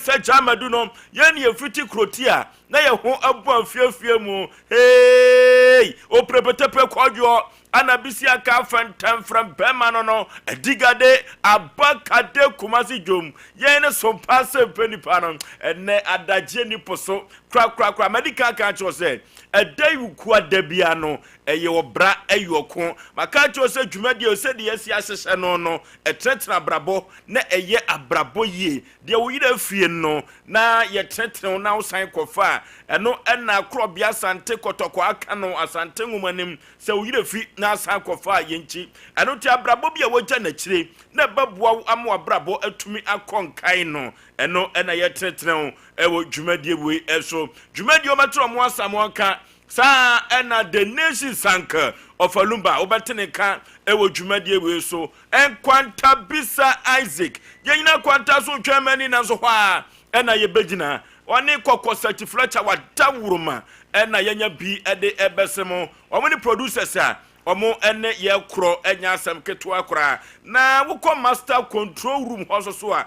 Sɛ Gyamadu no, yɛn ne yɛfiti kuroti a na yɛn ho abu afiafia mu heey oprepetepe kɔdwoɔ ana bisi aka fɛntɛmfrɛm bɛma no no adigade aba kade Kumasi dwom yɛn ne sompa sɛ mpɛ nipa no ɛnɛ adagyeɛ ni po so korakorakora madi kan aka akyerɛ sɛ ɛda yi wukua da bia no ɛyɛ ɔbra ɛyɛ ɔko maka akyerɛ sɛ dwumadie sɛdeɛ yɛasi ahyehyɛ no no ɛtenetene abrabɔ na ɛyɛ abrabɔ yie Deɛ wo yerɛ fie no na yɛtenetene wo na wosan kɔfa a, ɛno na Korɔbea Asante Kɔtɔkɔ aka no Asante nwoma no mu sɛ wo yerɛ fi na asan kɔfa a yɛnkyi. Ɛno nti abrabɔ bi a wagya no akyire na ɛbɛboa wo ama w'abrabɔ atumi akɔ nkan no, ɛno na yɛtenetene wo wɔ dwumadie wei so. Dwumadie wɔbɛto wɔn asamoah nka Saa ara na The Nation Sank of Alumba, wobɛte ne nka wɔ dwumadie wei so. Nkwanta Bisa Isaac, yɛnyina kwanta so retwɛn mani nanso hɔ ara na yɛbɛgyina. Ɔne Kɔkɔ Sati Fletcher wada woroma na yɛanya bi de ɛbɛse mo. Wɔn ne producers a wɔn ne yɛ korɔ nyɛ asɛm ketewa koraa. Na wokɔ Master Control Room hɔ nso so a,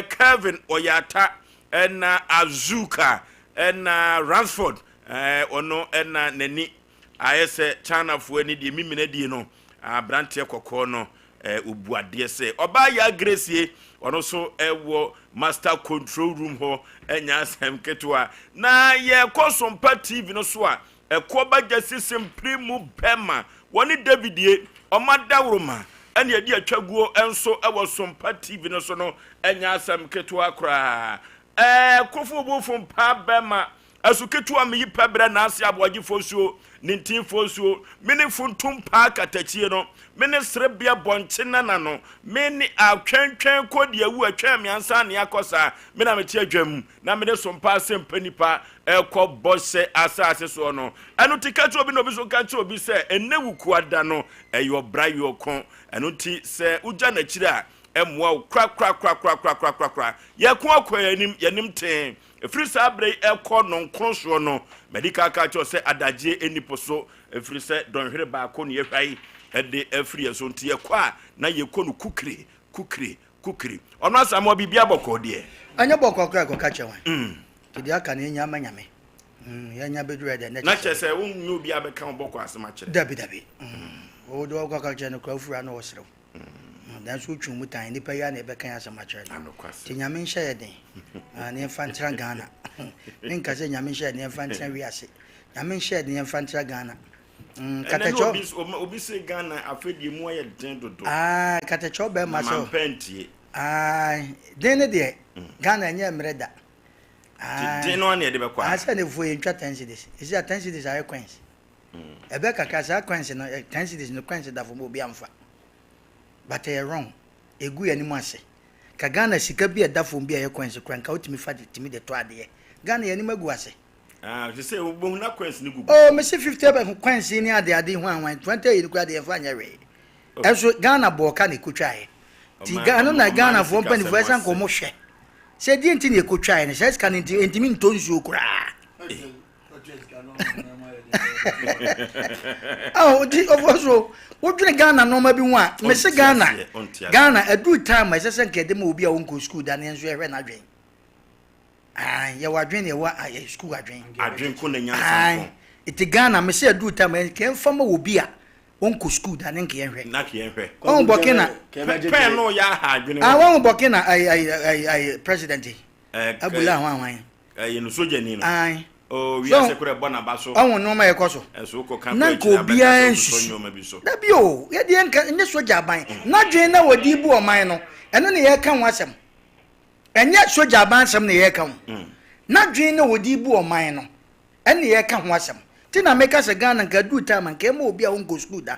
Kelvin Ɔyata na Azuka na Ransford ɔno na n'ani ayɛ sɛ Chinafoɔ ani deɛ mimina die no aberanteɛ kɔkɔɔ no ɔbu adeɛ sɛ ɔbaa yɛ agresie ɔno nso ɛwɔ master control room hɔ ɛnyɛ asɛm ketewa na yɛkɔ Sompa TV no so a ɛkoɔ bagya sisi mpere mu bɛma wɔne David ye ɔma dawuroma ɛne ɛde atwaguo nso ɛwɔ Sompa TV no so no ɛnyɛ asɛm ketewa koraa Ɛɛ kofo bofo mpaa bɛma Asu ketewa meyi pɛ brɛ naase aboagye fosuo ne ntin fosuo Me ne funtum paa katakyie no Me ne serebea bɔnkye nana no Me ne atwɛntwɛn kɔ di awu ɛtwɛn me ansa ne akɔ saa Me na mete adwa mu na mede so mpaa sɛ mpɛ nipa ɛkɔ bɔhyɛ asaase soɔ no Ɛno nti ka kyerɛ obi na obi nso nka nkyerɛ obi sɛ ɛnnɛ wukuada no ɛyɛ ɔbra yɔko Ɛno nti sɛ wogya n'akyiri a ɛmmoa wo korakorakorakorakorakorakora. Yɛko akɔ yɛn anim, yɛn anim tee. Ɛfiri saa berɛ yi ɛrekɔ nnɔnkron soɔ no, madi kan aka akyerɛ wo sɛ adagyeɛ nni po so, ɛfiri sɛ dɔnhwere baako na yɛhwae de afiri yɛn so. Nti yɛkɔ a, na yɛkɔ no kukire, kukire, kukire. Ɔno Asamoah, biribiara bɔkɔɔ deɛ? Ɛnyɛ bɔkɔɔ koraa kɔka kyerɛ wɔn. Nti deɛ aka no yɛnya ama Nyame. Yɛnya bɛduru ɛ deɛ na Na kyerɛ sɛ wonyɛ obiara bɛka wo bɔkɔɔ asɛm akyerɛ? Dabi, dabi. Wo deɛ wokɔka kyerɛ no koraa wofiri ha na ɔsere wo. Nanso wotwe mu tan nipa yi a na yɛbɛka yɛn asɛm akyerɛ no. Nti Nyame nhyɛ yɛ den na yɛmfa ntra Ghana. Menka sɛ Nyame nhyɛ yɛ den yɛmfa ntra wiase. Nyame nhyɛ yɛ den yɛmfa ntra Ghana. Katakyɛw. Obi se Ghana afɛdie mu ayɛ den dodo. Ah, katakyɛw bɛrima sɛ. Na mampɛ ntie. Ah, den ne deɛ Ghana ɛnyɛ mmerɛ da. Ah, den no ana yɛde bɛkɔ a. Ah, sɛ ne fuo yɛntwa 10 cedis. Ɛsi a 10 cedis ayɛ coins. Ɛbɛ kakra saa coins no 10 cedis no coins da fam obi amfa. But ɛyɛ wrong. Egu yɛn anim ase. Ka Ghana sika bi a ɛda fam bi a ɛyɛ coins kora nka wotumi fa de tumi de tɔ adeɛ. Ghana yɛn anim agu ase. Ah, te sɛ wobɛhu na coins no gugu. Oh, mese 50 bɛ coins yi ne ade ade ho anwan 20 yi no kora deɛ yɛmfa nyɛ hwee. Ɛnso Ghana bɔɔ ka na ɛkɔtwaeɛ. Nti Ghana na Ghanafoɔ mpanimfoɔ ɛsɛ nka wɔn hwɛ. Sɛ deɛ nti na ɛkɔtwaeɛ no saa sika no nti ɛntumi ntɔ nsuo koraa. Oh, nti ɔfɔ so wodwene Ghana nneɛma bi ho a mese Ghana Ghana aduru time a ɛsɛ sɛ nka yɛde ma obi a ɔnkɔ sukuu da ne nso yɛhwɛ n'adwen yɛwɔ adwen na yɛwɔ sukuu adwen adwen ko na nyansa nko nti Ghana mese aduru time a nka yɛmfa ma obi a ɔnkɔ sukuu da ne nka yɛnhwɛ na ka yɛnhwɛ wɔn Burkina pɛn no yɛ aha adwene wɔn Burkina ayi ayi ayi ayi president Abula ho ahwan Ɛyɛ no sogyani no. Ae. Oh, wiase kora ɛbɔ n'aba so. Ɔho nneɛma yɛ kɔ so. Ɛso wokɔ ka Na kɔ nka akyiri abɛka obiara sɛ wososɔ nsusu. nneɛma bi so. Dabi o, yɛ deɛ nka nyɛ sogya aban. N'adwene na wɔde bu ɔman no, ɛno na yɛreka ho asɛm. Ɛnyɛ sogya aban asɛm na yɛreka ho. N'adwene na wɔde bu ɔman no, ɛno na yɛreka ho asɛm. Nti na meka sɛ Ghana nka aduru time a nka ɛma obi a ɔnkɔ sukuu da.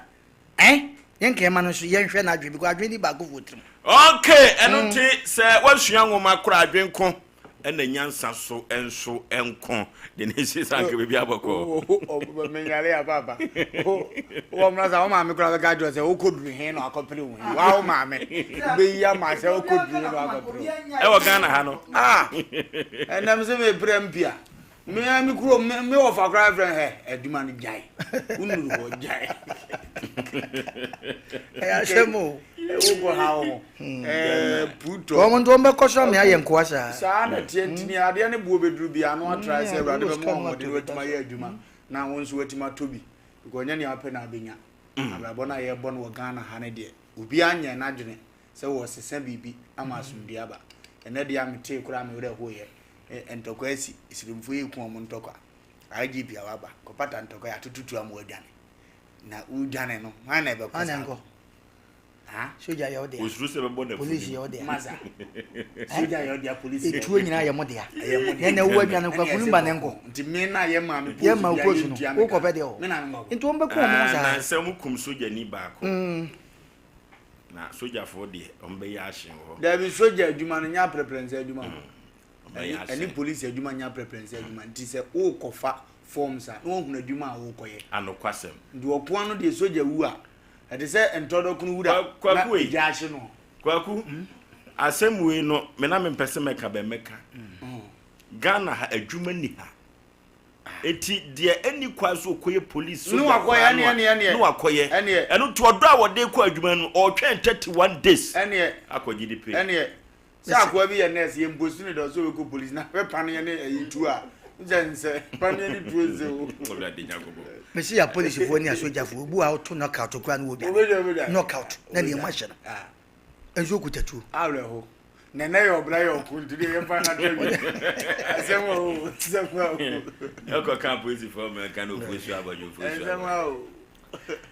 Eh? Yɛn nka ɛma no nso yɛnhwɛ n'adwene because adwene ni baako fo tirim. Okay, ɛno nti sɛ woasua nwoma kora adwene ko ɛna nyansa so nso nko de ne si sa nka biribi abɔkɔ. Menyare a papa. Wɔ mmra sa wo maame koraa bɛka kyerɛ sɛ wokɔduru he na wakɔpere wo he. Wa wo maame bɛyi ama sɛ wokɔduru he na wakɔpere wo. Ɛwɔ Ghana ha no. Ah! Ɛnam sɛ mepere mpia. Me a me kuro me me wɔfa koraa frɛ hɛ adwuma no gyae wonuru hɔ gyae. Ɛyɛ asɛm o. Wokɔ ha wo ho. Ɛɛ putɔ. Wɔn nso wɔn bɛkɔ so ame ayɛ nkoa saa. Saa na teɛ ntini adeɛ ne boɔ bɛduru bi ano atra sɛ awurade bɛma wɔn ahoɔden watumi ayɛ adwuma na wɔn nso watumi atɔ bi because nyɛ nea wopɛ na abɛnya. Abrabɔ no a yɛbɔ no wɔ Ghana ha no deɛ obiara nyɛ n'adwene sɛ wɔresesa biribi ama asomdwoe aba. Ɛnnɛ deɛ a metee koraa me werɛ hoeɛ. Ntɔkwa asi, Asirimfoɔ yi reko wɔn ntɔkwa. IGP a waba, kɔpata ntɔkwa yi atoto tuo ama wadwane. Na wodwane no, hwan na ɛbɛkɔ saa ko? Sogya yɛ ɔdea. Osuro sɛ bɛbɔ n'afunim. Polisi yɛ ɔdea. Masa. Sogya yɛ ɔdea, polisi yɛ ɔdea. Etuo nyinaa yɛ mo dea. Ɛyɛ mo dea. Yɛn na ɛwɔ adwane kɔ afunim ba ne nkɔ. Nti me na yɛ maa me post Yɛ ma wo post no, wokɔ pɛ deɛ wɔ. Me na me nkɔ. Nti wɔn bɛko wɔn ho saa. Nansa mu kum sogyani baako. Na sogyafoɔ deɛ wɔn bɛyɛ ahye wɔ hɔ. Dabi sogya adwuma no nyɛ aprɛprɛnsa adwuma o. Ɛne ɛne polisi adwuma nyɛ aprɛprɛnsa adwuma nti sɛ wokɔfa forms a na wahunu adwuma a wokɔyɛ. Anokwasɛm. Nti ɔko ano deɛ sogya wu a ɛte sɛ ntɔdɔkono wura na egya ahye no. Kwaku, asɛm wei no me na mempɛ sɛ mɛka bɛ mɛka. Ghana ha adwuma ni ha. Eti deɛ ɛni kwan so ɔkɔyɛ police soja koraa no a ne wakɔyɛ. Ɛno nti ɔdɔ a wɔde kɔ adwuma no ɔretwɛn 31 days akɔgye de pay. Ɛneɛ sɛ akoa bi yɛ nurse yɛ mpostu ne dɔ sɛ ɔbɛkɔ police na hwɛ paneɛ ne ɛyi tuo a nsɛ nsɛ paneɛ ne tuo nsɛ o. Awurade Nyankopɔn. Mesi yɛ apolisifoɔ ne asogyafoɔ obu a ɔto knockout koraa no wɔ dwane knockout na nneɛma ahyɛ no. Nso okuta tuo. Awerɛho. Na ɛnɛ yɛ ɔbra yɛ ɔko nti deɛ yɛmfa no atwa wie. Asɛm a o, asɛm a o. Ɛkɔ ka apolisifoɔ ma ɛka no ofuo su abɔdwo ofuo su Asɛm a o.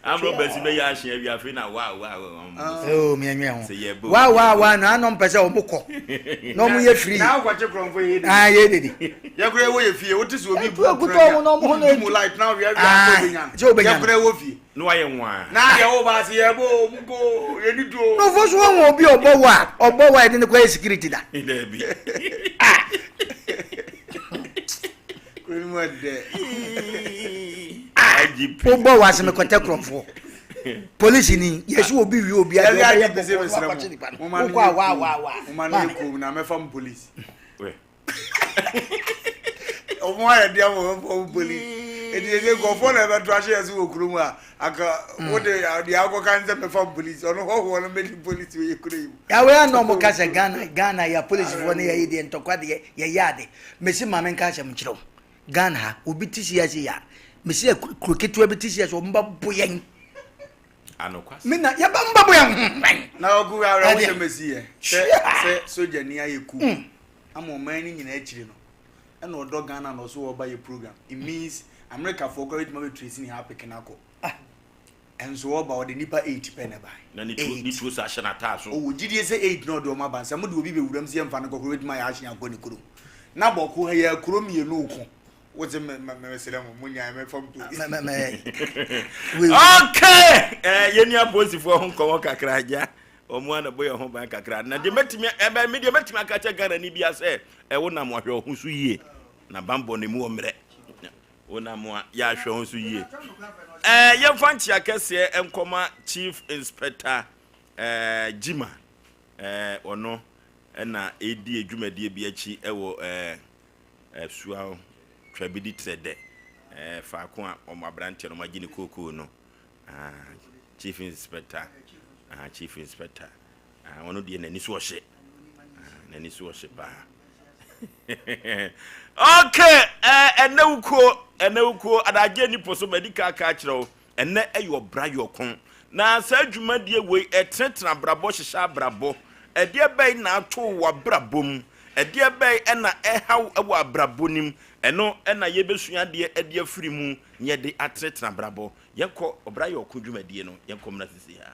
Amrɔ bɛsi bɛyɛ ahye awie afei na wa wa wa. Oo mi anwia ho. Wa wa wa na anɔ mpɛ sɛ ɔmo kɔ. Na ɔmo yɛ free. Na akɔkye korɔmfo yɛ dede. Ah yɛ dede. Yɛ kura ɛwɔ yɛ fie wote sɛ obi bu kura ɔmo na ɔmo ho na etu. Light na wia wia sɛ obenya. Sɛ obenya. Yɛ kura ɛwɔ fie. Na wayɛ nwaa. Na deɛ wo ba ase yɛ bo mu ko yɛ ni tuo. No fo so wɔn obi ɔbɔ wa ɔbɔ wa yɛde ne kɔ yɛ security da. Dabi. Ah. Kuro ni mu ɛdɛ. Ah. IGP. Wobɔ wa ase mekɔtɛ kurɔfoɔ. Polisi ni yɛsi obi wie obi adeɛ ɔbɛyɛ bɔkɔ na wakɔkye nipa no. Wokɔ a wa wa wa. Mo ma no yɛ kurom na mɛfa mo polisi. Ɔmo ayɛ deɛ mo bɛfa mo polisi. Eti sɛ nkurɔfoɔ na ɛbɛto ahyɛ yɛ so wɔ kurom a anka wode deɛ akɔka ne sɛ mɛfa mo polisi ɔno hɔhoɔ no mɛdi polisi wɔ yɛ kuro yi mu. Yàwé àná ɔmo ka sɛ Ghana Ghana yɛ apolisifoɔ ne yɛyɛ deɛ ntɔkwa deɛ yɛyɛ ade mesi maame nka asɛm nkyerɛ wo Ghana ha obi te si ase yɛ a mesi kuro ketewa bi te si ase ɔmo bɛ bo yɛn me na yɛbɛ mo bɛ bo yɛn ho ban. Na ɔko awura wo sɛ mesi yɛ sɛ sɛ soja ni ayɛ ku. Ama ɔman no nyinaa akyiri no ɛna ɔdɔ Ghana na ɔso ɔba yɛ program it means America foɔ koraa bɛtumi abɛ trace ne ha apeke no akɔ ɛnso ɔba ɔde nipa 8 pɛ na ɛbae na ne tuo ne tuo sa ahyɛ n'ataa so ɔwɔ gyidie sɛ 8 na ɔde ɔma ba sɛ mode obi bɛwura mu sɛ yɛmfa no kɔkɔrɔ bɛtumi ayɛ ahye akɔ ne kurom na bɔko ha yɛ kuro mmienu ko wogye me me mesrɛ mo mo nyae mɛfa mpo okay eh, yɛni apolisifoɔ ho nkɔmmɔ kakra agya Wɔn ara na ɛbɔ yɛn ho ban kakra. Na deɛ mɛtumi ɛbɛ me deɛ mɛtumi aka kyɛ Ghana ni bia sɛ ɛwo nam ahwɛ ɔho so yie. Na banbɔ no emu wɔ mmerɛ. Wo nam a yɛ ahwɛ ho so yie. Ɛɛ yɛmfa nkyea kɛseɛ nkɔma Chief Inspector ɛɛ Jima. Ɛɛ ɔno ɛna ɛredi adwumadie bi akyi ɛwɔ ɛɛ ɛsuaw Twabidi Trɛdɛ ɛɛ faako a wɔn aberanteɛ no wɔn agye ne kookoo no. Ah, chief inspector. Ah, chief inspector. Ah, ɔno deɛ n'ani so ɔhye. Ah, n'ani so ɔhye paa. Okay, eh, ɛnɛ wukuo, ɛnɛ wukuo, adagye ni po so madi ka aka akyerɛ wo. Ɛnɛ ɛyɛ ɔbra yɛ ɔko. Na saa dwumadie wei ɛtenetene abrabɔ hyehyɛ abrabɔ. Ɛdeɛ bɛn na ato wɔ abrabɔ mu? Ɛdeɛ bɛn ɛna ɛhaw wɔ abrabɔ nim? Ɛno ɛna yɛbɛsua adeɛ ɛde afiri mu na yɛde atenetene abrabɔ. Yɛnkɔ ɔbra yɛ ɔko dwumadie no, yɛnkɔ mmra sisi ha.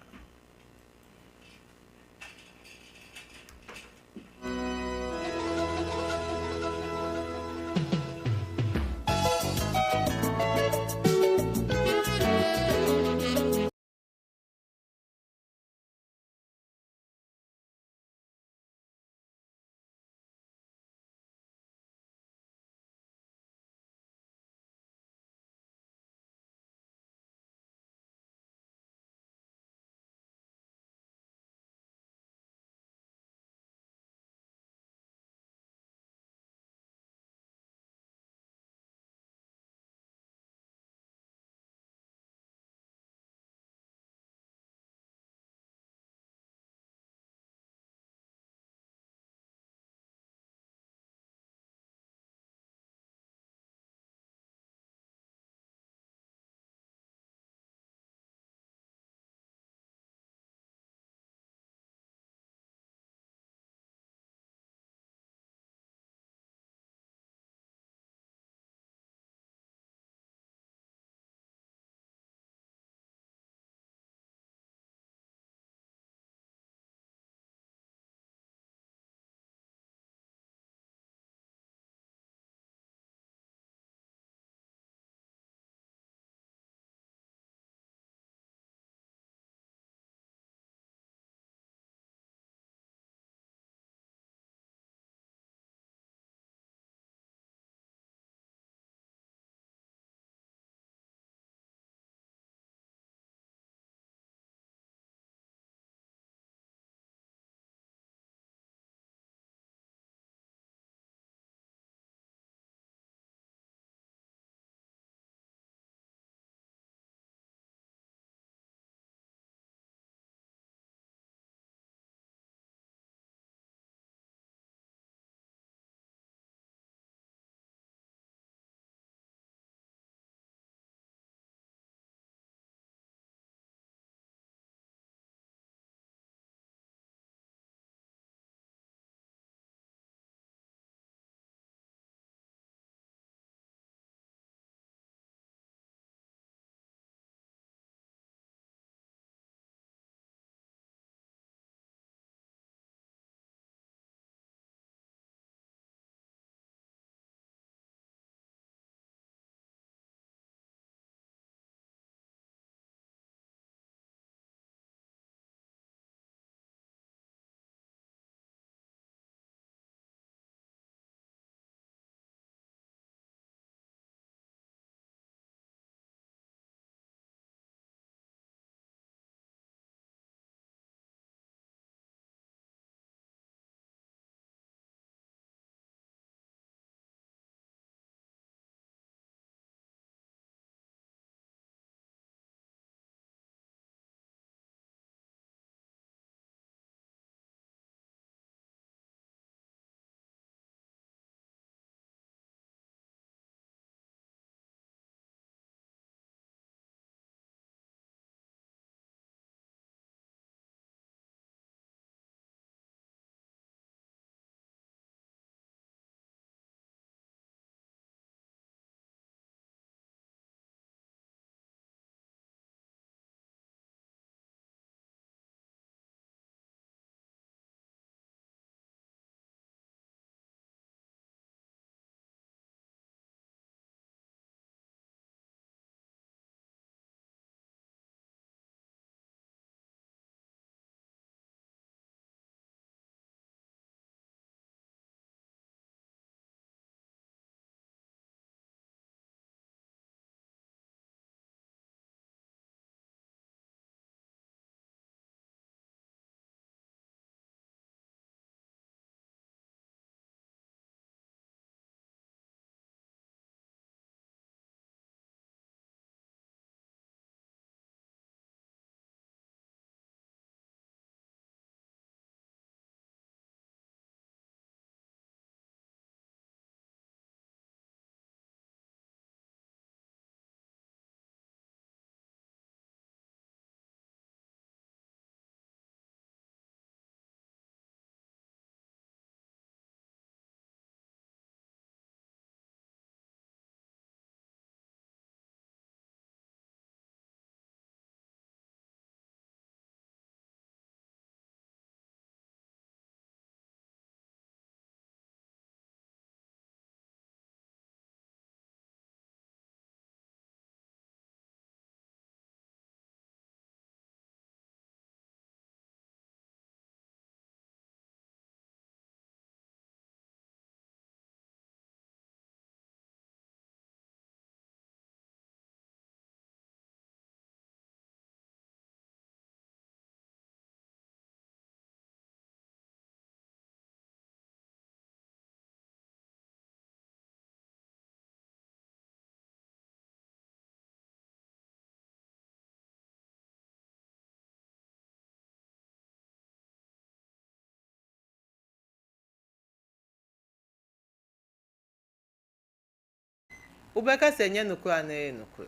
Wobɛka sɛ ɛnyɛ nokorɛ a na ɛyɛ nokorɛ.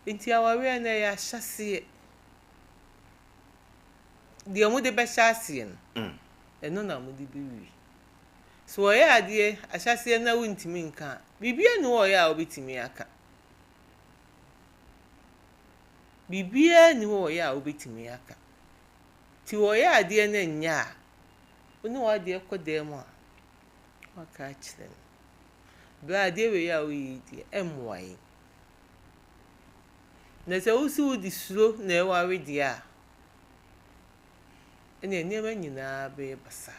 Nti awareɛ no ɛyɛ ahyɛaseɛ. Deɛ mode bɛhyɛ aseɛ no, ɛno na mode bɛwie. Sɛ wɔyɛ adeɛ ahyɛaseɛ na wontumi nka a, biribiara nni hɔ a ɔyɛ a wobɛtumi aka. Biribiara nni hɔ a ɔyɛ a wobɛtumi aka. Nti wɔyɛ adeɛ no nyɛ a, wo ne w'adeɛ kɔ dan mu a, woaka akyerɛ no. Berɛ a adeɛ wei a woyɛ yi deɛ, ɛmmoa yɛn. Na sɛ wo se wode suro na ɛware deɛ a, ɛnneɛ nneɛma nyinaa bɛyɛ basaa.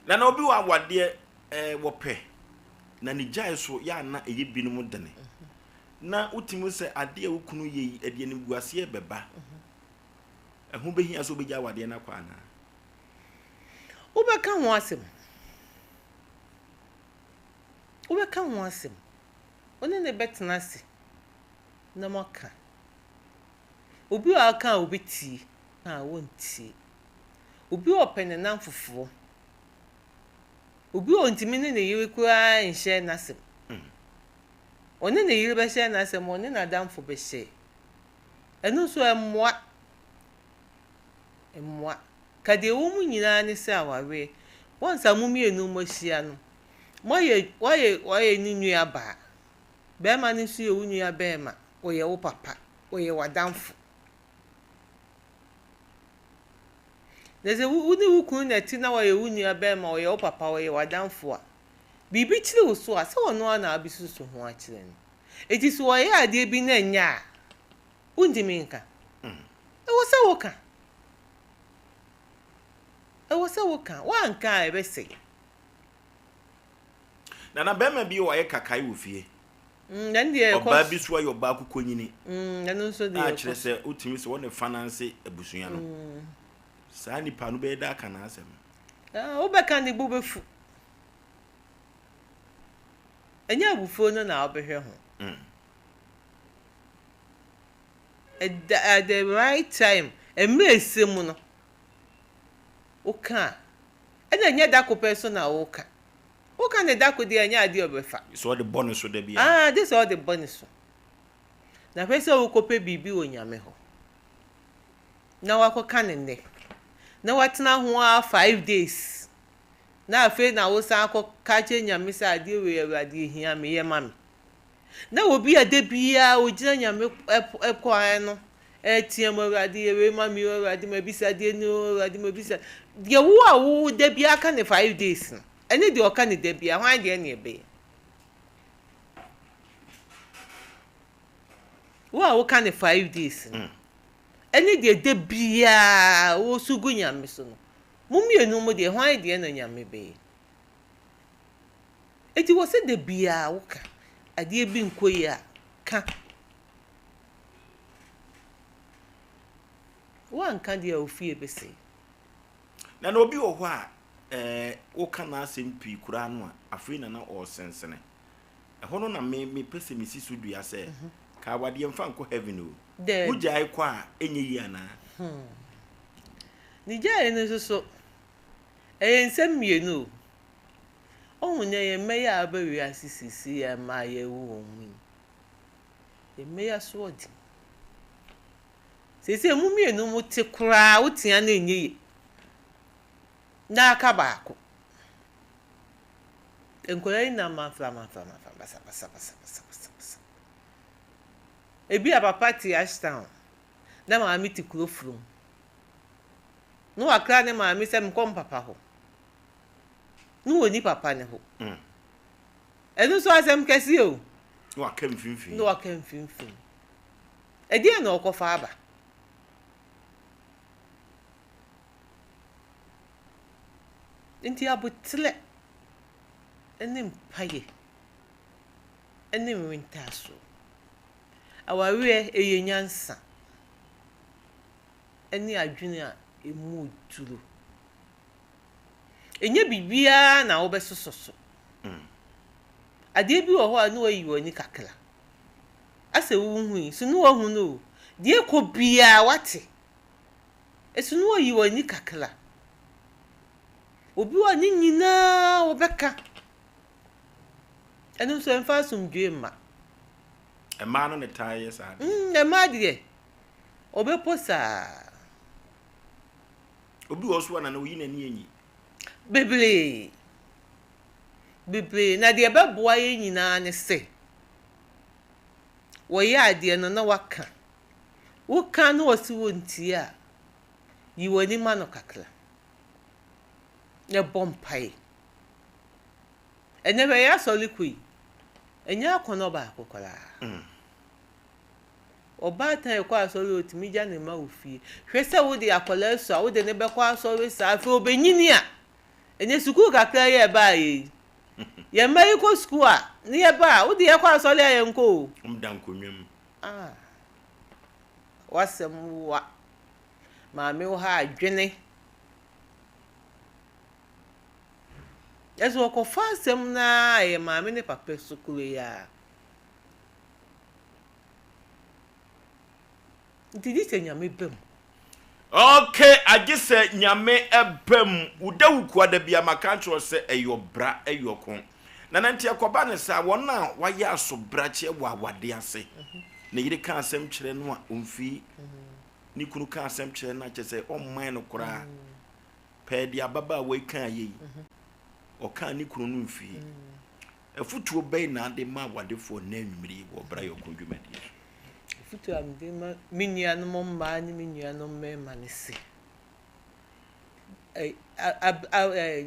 Na na obi wɔ awadeɛ ɛɛ wɔpɛ na ne gyae so yɛ ana ɛyɛ binom dene na wotumi sɛ adeɛ a wo kunu yɛ yi ɛde animguaseɛ bɛba ɛho bɛhia sɛ wobɛgya awadeɛ no akɔ anaa? Wobɛka ho asɛm. Wobɛka ho asɛm. Wo ne no bɛtena ase na moaka. Obi a ɔka a obetie a wontie. Obi a ɔpɛ ne nnamfofoɔ. Obi a ɔntumi ne ne yere koraa nhyɛ n'asɛm. Ɔne ne yere bɛhyɛ n'asɛm, ɔne n'adamfo bɛhyɛ. Ɛno nso ɛmmoa. Ɛmmoa. Ka deɛ ɛwɔ mu nyinaa ne sɛ awareɛ, once a mo mmienu moahyia no, moayɛ woayɛ woayɛ ne nuabaa. Barima no nso yɛ wo nua barima, ɔyɛ wo papa, ɔyɛ w'adamfo. Na sɛ wo ne wo kunu na ɛte na ɔyɛ wo nua barima, ɔyɛ wo papa, ɔyɛ w'adamfo a, biribi kyere wo so a, sɛ ɔno ara na wabɛsusu ho akyerɛ no. Enti sɛ ɔyɛ adeɛ bi na ɛnyɛ a, wontumi nka. Ɛwɔ sɛ woka. Ɛwɔ sɛ woka. Woanka a, ɛbɛsɛe. Nana bɛrima bi wɔ ayɛ kakae wɔ fie. Mm, ɛno deɛ ɛkɔ Ɔbaa bi so ayɛ ɔbaa kukonyini. Mm, ɛno nso deɛ A ɛkɔ kyerɛ sɛ wotumi sɛ wɔne fananse abusua no. Saa nipa no bɛyɛ dɛ aka n'asɛm. Ah, wobɛka ne bo bɛfu. Ɛnyɛ abufuo no na wobɛhwɛ ho. At the, at the right time, mmerɛ ɛsɛ mu no, woka a, ɛna ɛnyɛ da ko pɛ so na woka. Woka ne da ko deɛ ɛnyɛ adeɛ a ɔbɛfa. Sɛ ɔde bɔ ne so da biara. Ah, gye sɛ ɔde bɔ ne so. Na hwɛ sɛ wokɔpɛ biribi wɔ Nyame hɔ, na wakɔka no nnɛ, na watena ho ara 5 days, na afei na wosan akɔka akyerɛ Nyame sɛ adeɛ wei Awurade ɛhia me, yɛ ma me. Na obi a da biara ɔgyina Nyame kwan no ɛreteam Awurade yɛ wei ma me o, Awurade mabisa adeɛ ni o, Awurade mabisa. Deɛ wo a wo da biara ka ne 5 days no, ɛne deɛ ɔka ne da biara, hwan deɛ ne ɛbɛyɛ? Wo a woka ne 5 days no, ɛne deɛ da biara wosu gu Nyame so no, mo mmienu mo deɛ hwan deɛ na Nyame bɛyɛ? Enti wɔ sɛ da biara woka adeɛ bi nkɔ yie a, ka. Woanka deɛ a wo fie bɛsɛe. Na na obi wɔ hɔ a ɛɛ woka n'asɛm pii koraa no a, afei na na ɔresensene. Ɛhɔ no na me mepɛ sɛ mesi so dua sɛ, ka awadeɛ mfa nkɔ heaven o. Daabi. Wogyae kɔ a, ɛnyɛ yie anaa? Ne gyaeɛ no nso so, ɛyɛ nsɛm mmienu o. Wohu nnɛ yɛn mma yi a aba wiase seesei a mmaa yɛrewo wɔn mu yi, yɛn mma yi asoɔden. Seesei mo mmienu mo te koraa wotea no ɛnyɛ yie na aka baako. Nkwadaa yi nam manfra manfra manfra basa basa basa basa basa basa. Ebi a papa te Ashtown na maame te kuro furom. Na wakra ne maame sɛ mekɔ mpapa hɔ. Na wɔnni papa no hɔ. Ɛno nso asɛm kɛseɛ o. Na waka mfimfini. Na waka mfimfini. Ɛdeɛn na ɔkɔfa aba? Nti aboterɛ ne mpaeɛ ne nwentaasoɔ. Awareɛ ɛyɛ nyansa ne adwene a ɛmu duro. Ɛnyɛ biribiara na wobɛsosɔ so. Adeɛ bi wɔ hɔ a na wayi w'ani kakra. Asɛ wonhui, so ne wahu no o. Deɛ ɛkɔ biara wate. So ne wayi w'ani kakra. Obi wɔ hɔ a ne nyinaa wɔbɛka. Ɛno nso ɛmfa asomdwoe mma. Mmaa no na ɛtaa yɛ saa adeɛ. Mm, mmaa deɛ, wɔbɛpo saa. Obi wɔ so a nana oyi n'ani enyi. Bebree. Bebree. Na deɛ ɛbɛboa yɛn nyinaa ne sɛ, wɔyɛ adeɛ no na waka. Woka na wɔse wontie a, yi w'ani ma no kakra. Na bɔ mpaeɛ. Ɛnnɛ hwɛ yɛn asɔre kɔ yi, ɛnyɛ akɔnnɔ baako koraa. Ɔbaatan a ɛkɔ asɔre a ɔtumi gya ne mma wɔ fie. Hwɛ sɛ wode akwadaa su a wode no bɛkɔ asɔre saa afei ɔbɛnyini a, ɛnyɛ sukuu kakra yi a ɛbaeɛ yi. Yɛn mma yi kɔ sukuu a, ne yɛba a, wode yɛkɔ asɔre a yɛnkɔ o. Wɔda nkonnwa mu. Ah, w'asɛm wa. Maame wo ha adwene. Nanso wɔkɔfa asɛm no ara a ɛyɛ maame ne papa su koro yi ara. Nti gye sɛ Nyame ba mu. Ok agye sɛ Nyame ba mu. Wo da wo kua da bia maka akyerɛ wo sɛ ɛyɛ ɔbra ɛyɛ ɔko. Nana nti ɛkɔba no saa wɔn a wayɛ asobrakyeɛ wɔ awadeɛ ase ne yere ka asɛm kyerɛ no a ɔmfii ne kunu ka asɛm kyerɛ no a kyerɛ sɛ ɔmman no koraa Pɛɛ deɛ ababaawa yi kaa yei. Ɔkaa ne kunu no mfie. Afutuo bɛn na ade ma awadefoɔ nnɛ anwummere yi wɔ Ɔbra Yɔnko dwumadie so? Afutuo a mede ma me nuanom mmaa ne me nuanom mmarima ne se,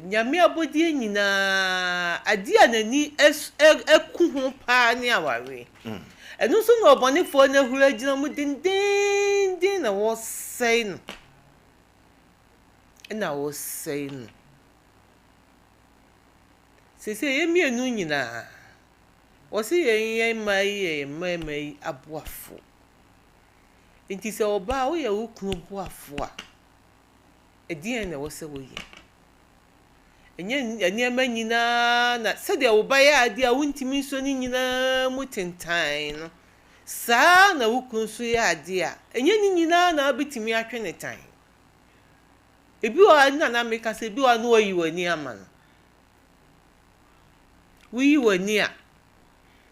Nyame abɔdeɛ nyinaa, adeɛ a n'ani ku ho paa ne awareɛ. Ɛno nso na ɔbɔnefoɔ no ahuri agyina mu dendeenden na wɔresɛe no. na wɔsɛe no. Seesei yɛn mmienu nyinaa, wɔse yɛn yɛn mmaa yi yɛ yɛn mmarima yi aboafoɔ. Nti sɛ ɔbaa woyɛ wo kunu boafoɔ a, ɛdeɛn na ɛwɔ sɛ woyɛ? Ɛnyɛ nneɛma nyinaa na sɛdeɛ wo ba yɛ adeɛ a wontumi nsɔ ne nyinaa mu tentann no, saa ara na wo kunu nso yɛ adeɛ a, ɛnyɛ ne nyinaa na wobɛtumi atwe no tan. Ebi wɔ hɔ a, na na meka sɛ ebi wɔ hɔ a na woayi w'ani ama no. Woyi w'ani a,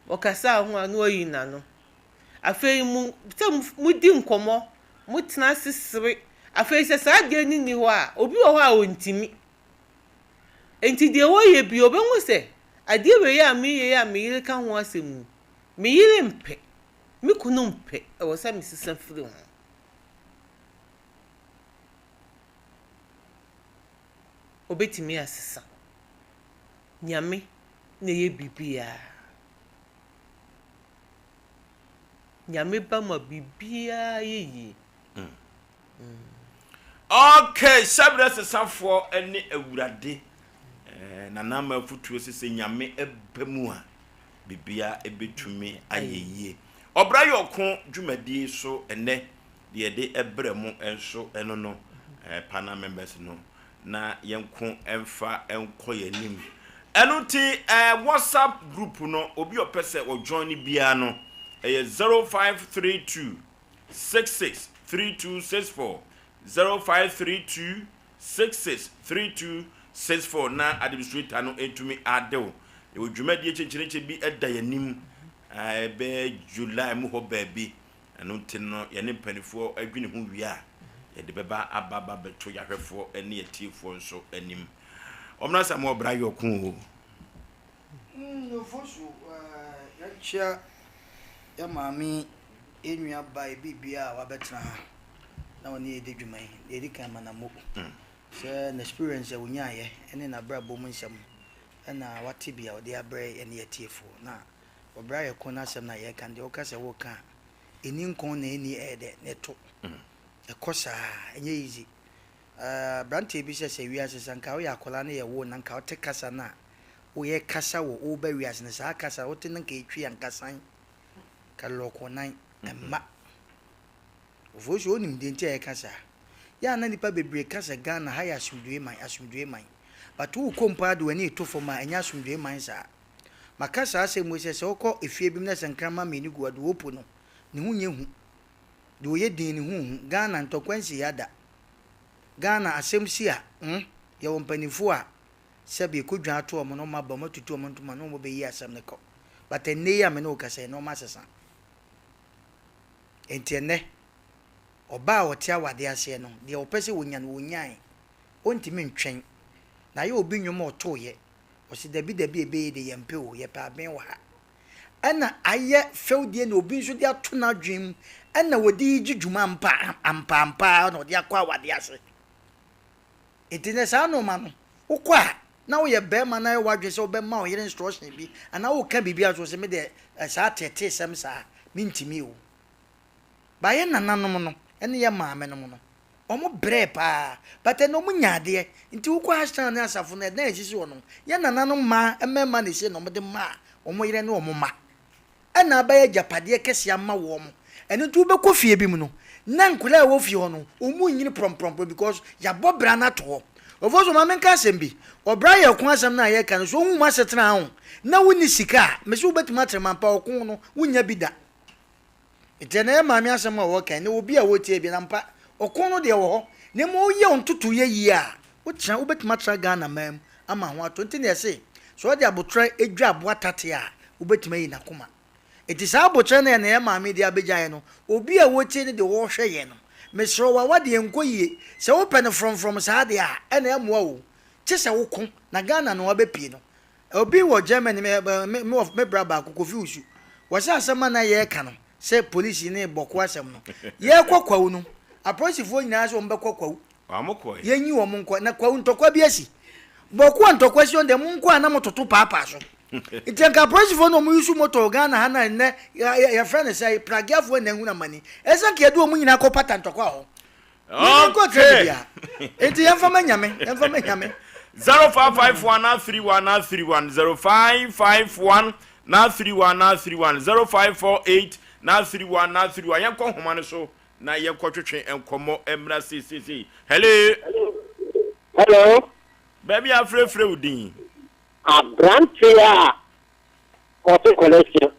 ɔkasa ho a na wayi n'ano. Afei mo sɛ modi nkɔmmɔ, motena ase sere. Afei sɛ saa adeɛ no nni hɔ a, obi wɔ hɔ a ɔntumi. Enti deɛ wɔyɛ bi, ɔbɛhu sɛ adeɛ wei a meyɛ yi a me yere ka ho asɛm yi, me yere mpɛ, me kunu mpɛ, ɛwɔ sɛ mesesa firi ho. Obetumi asesa. Nyame na ɛyɛ biribiara. Nyame ba ma biribiara yɛ yie. Ok, hyɛbrɛ sesafoɔ ne Awurade eh, Nana ama afutuo sɛ sɛ Nyame ba mu a biribiara ɛbɛtumi ayɛ yie. Ɔbra yɛ ɔko dwumadie so ɛnɛ Deɛ yɛde brɛ mo nso ɛno no, panel members no, na yɛnko mfa nkɔ yɛn anim. Ɛno nti WhatsApp group no, obi a ɔpɛ sɛ ɔjoin no biara no, ɛyɛ 0532 66 3264, 0532 66 3264 na administrator no ntumi ade wo. Yɛwɔ dwumadie kyenkyerenkye bi da yɛn anim, ɛbɛyɛ July mu hɔ baabi. Ɛno nti no, yɛne mpanimfoɔ dwene ho wie a, yɛde bɛba aba aba bɛto yɛahwɛfoɔ ne atiefoɔ nso anim. Ɔmmra sɛ mo ɔbra yɛ ɔko o. Ofosu, yɛnkyea yɛ maame, yɛ nua ba, yɛ biribiara a wabɛtena ha na ɔne yɛ di dwuma yi. Deɛ ɛdi kan ma na mo sɛ n'experience a ɔnyaeɛ ne n'abrabɔ mu nsɛm ɛna wate bi a ɔde abrɛ yɛne yɛtiefoɔ na Ɔbra yɛ ko n'asɛm na yɛka no deɛ woka sɛ woka a ɛni nkɔn na ɛni ɛyɛ dɛ na ɛto ɛkɔ saa ɛnyɛ easy Abranteɛ bi sɛ sɛ wiase sɛ nka woyɛ akwadaa na yɛwo na nka wote kasa no a woyɛ kasa wɔ woba wiase no saa kasa wote no nka ɛtwi a nka san ka lɔko nan ɛmma Ofosu wonim deɛ nti a yɛka saa yɛ a na nipa bebree ka sɛ Ghana ha yɛ asomdwoe man asomdwoe man but wokɔ mpo ara de w'ani reto fam a ɛnyɛ asomdwoe man saa Maka saa asɛm wei sɛ, sɛ wokɔ efie bi mu na sɛ nkraman mmienu gu hɔ a, deɛ ɔrepu no, ne ho nyɛ hu. Deɛ ɔyɛ dinn, ne ho nhu. Ghana, ntɔkwa nsi ha da. Ghana, asɛm si a, hmm, yɛwɔ mpanimfoɔ a sɛbe ɛkɔdwan ato wɔn na wɔaba, wɔatutu wɔn ntoma na wɔbɛyi asɛm no kɔ. But ɛnnɛ yi a me ne wo kasa yi, nnoɔma asesa. Enti ɛnnɛ, ɔbaa a ɔte awadeɛ aseɛ no, deɛ ɔpɛ sɛ ɔnya no, ɔnyae. Ɔntumi ntwɛn. Na ayɛ obi nnwom a ɔtoeɛ. Ɔse dabi dabi ɛbɛyɛ de yɛmpɛ o, yɛpɛ aben wɔ ha. Ɛna ayɛ fɛwdie na obi nso de ato n'adwene mu ɛna ɔde regye dwuma ampa ampa ampa ara na ɔde akɔ awadeɛ ase. Nti nɛ saa nnoɔma no, wokɔ a na woyɛ barima na ayɛ w'adwene sɛ wobɛma wo yere instruction bi anaa woka biribi a so ɔse me deɛ saa ateeteesɛm saa mentumi o. But yɛ nananom no ne yɛ maamenom no, wɔn brɛɛ paa but ɛnɛ wɔn nya adeɛ nti wokɔ Ashtown ne asafo no ɛdan a ɛsisi hɔ no yɛ nananom mmaa mmarima na ɛsie na wɔde maa wɔn yere ne wɔn mma ɛna abɛyɛ agyapadeɛ kɛseɛ ama wɔn ɛno nti wobɛkɔ fie bi mu no na nkwadaa a ɛwɔ fie hɔ no wɔn nyini prɔmprɔmprɔm because yɛabɔ bra no ato hɔ ɔfo so ma menka asɛm bi ɔbra yɛ ɔko asɛm no a yɛka no so wohu mu asetena ho na wonni sika a mese wobɛtumi atrɛ mampa ɔko no wonnya bi da. Nti ɛnɛ yɛ maame asɛm a wɔka ɛnɛ obi a wɔtie bi na mpa ɔko no deɛ wɔ hɔ na mmom woyɛ wo ntotoeɛ yie a wotena wobɛtumi atena Ghana man mu ama ho atɔ nti na yɛse sɛ ɔde aboterɛ dwa aboa tate a wobɛtumi ayi n'akoma nti saa aboterɛ no ɛnɛ yɛ maame de abɛgyaeɛ no obi a wɔtie no deɛ wɔhwɛ yɛ no mesrɛ wo awadeɛ nkɔ yie sɛ wopɛ no frɔmfrɔm saa deɛ a ɛna ɛmmoa wo kye sɛ woko na Ghana na wabɛpie no Obi wɔ Germany me me me me bra baako Kofi Wusu. Wɔsɛ asɛm a na yɛreka no sɛ polisi ne bɔko asɛm no. Yɛrekɔ Kwawu no, apolisifoɔ nyinaa sɛ wɔn bɛkɔ Kwawu. Wɔn kɔe. Yɛnyi wɔn nkɔ na Kwawu ntɔkwa bi asi. Bɔko a ntɔkwa si hɔ deɛ mo nkɔ a na mo toto paapaa so. Nti anka apolisifoɔ na wɔn yusu motor wɔ Ghana ha na nnɛ yɛfrɛ no sɛ pragiafoɔ na ehunu amani. Ɛsɛ nka yɛde wɔn nyinaa kɔ pata ntɔkwa hɔ. Okay. Nti yɛmfa ma nyame, yɛmfa ma nyame. 0551 na 31 na 31 0551 na 31 na 31 0548 na 31 na 31 yɛnkɔ nhoma no so na yɛnkɔ twetwe nkɔmmɔ mmra seesei. Hello. Hello. Baabi a afrɛfrɛ wo din. Aberante a ɔte kɔlɛhyɛ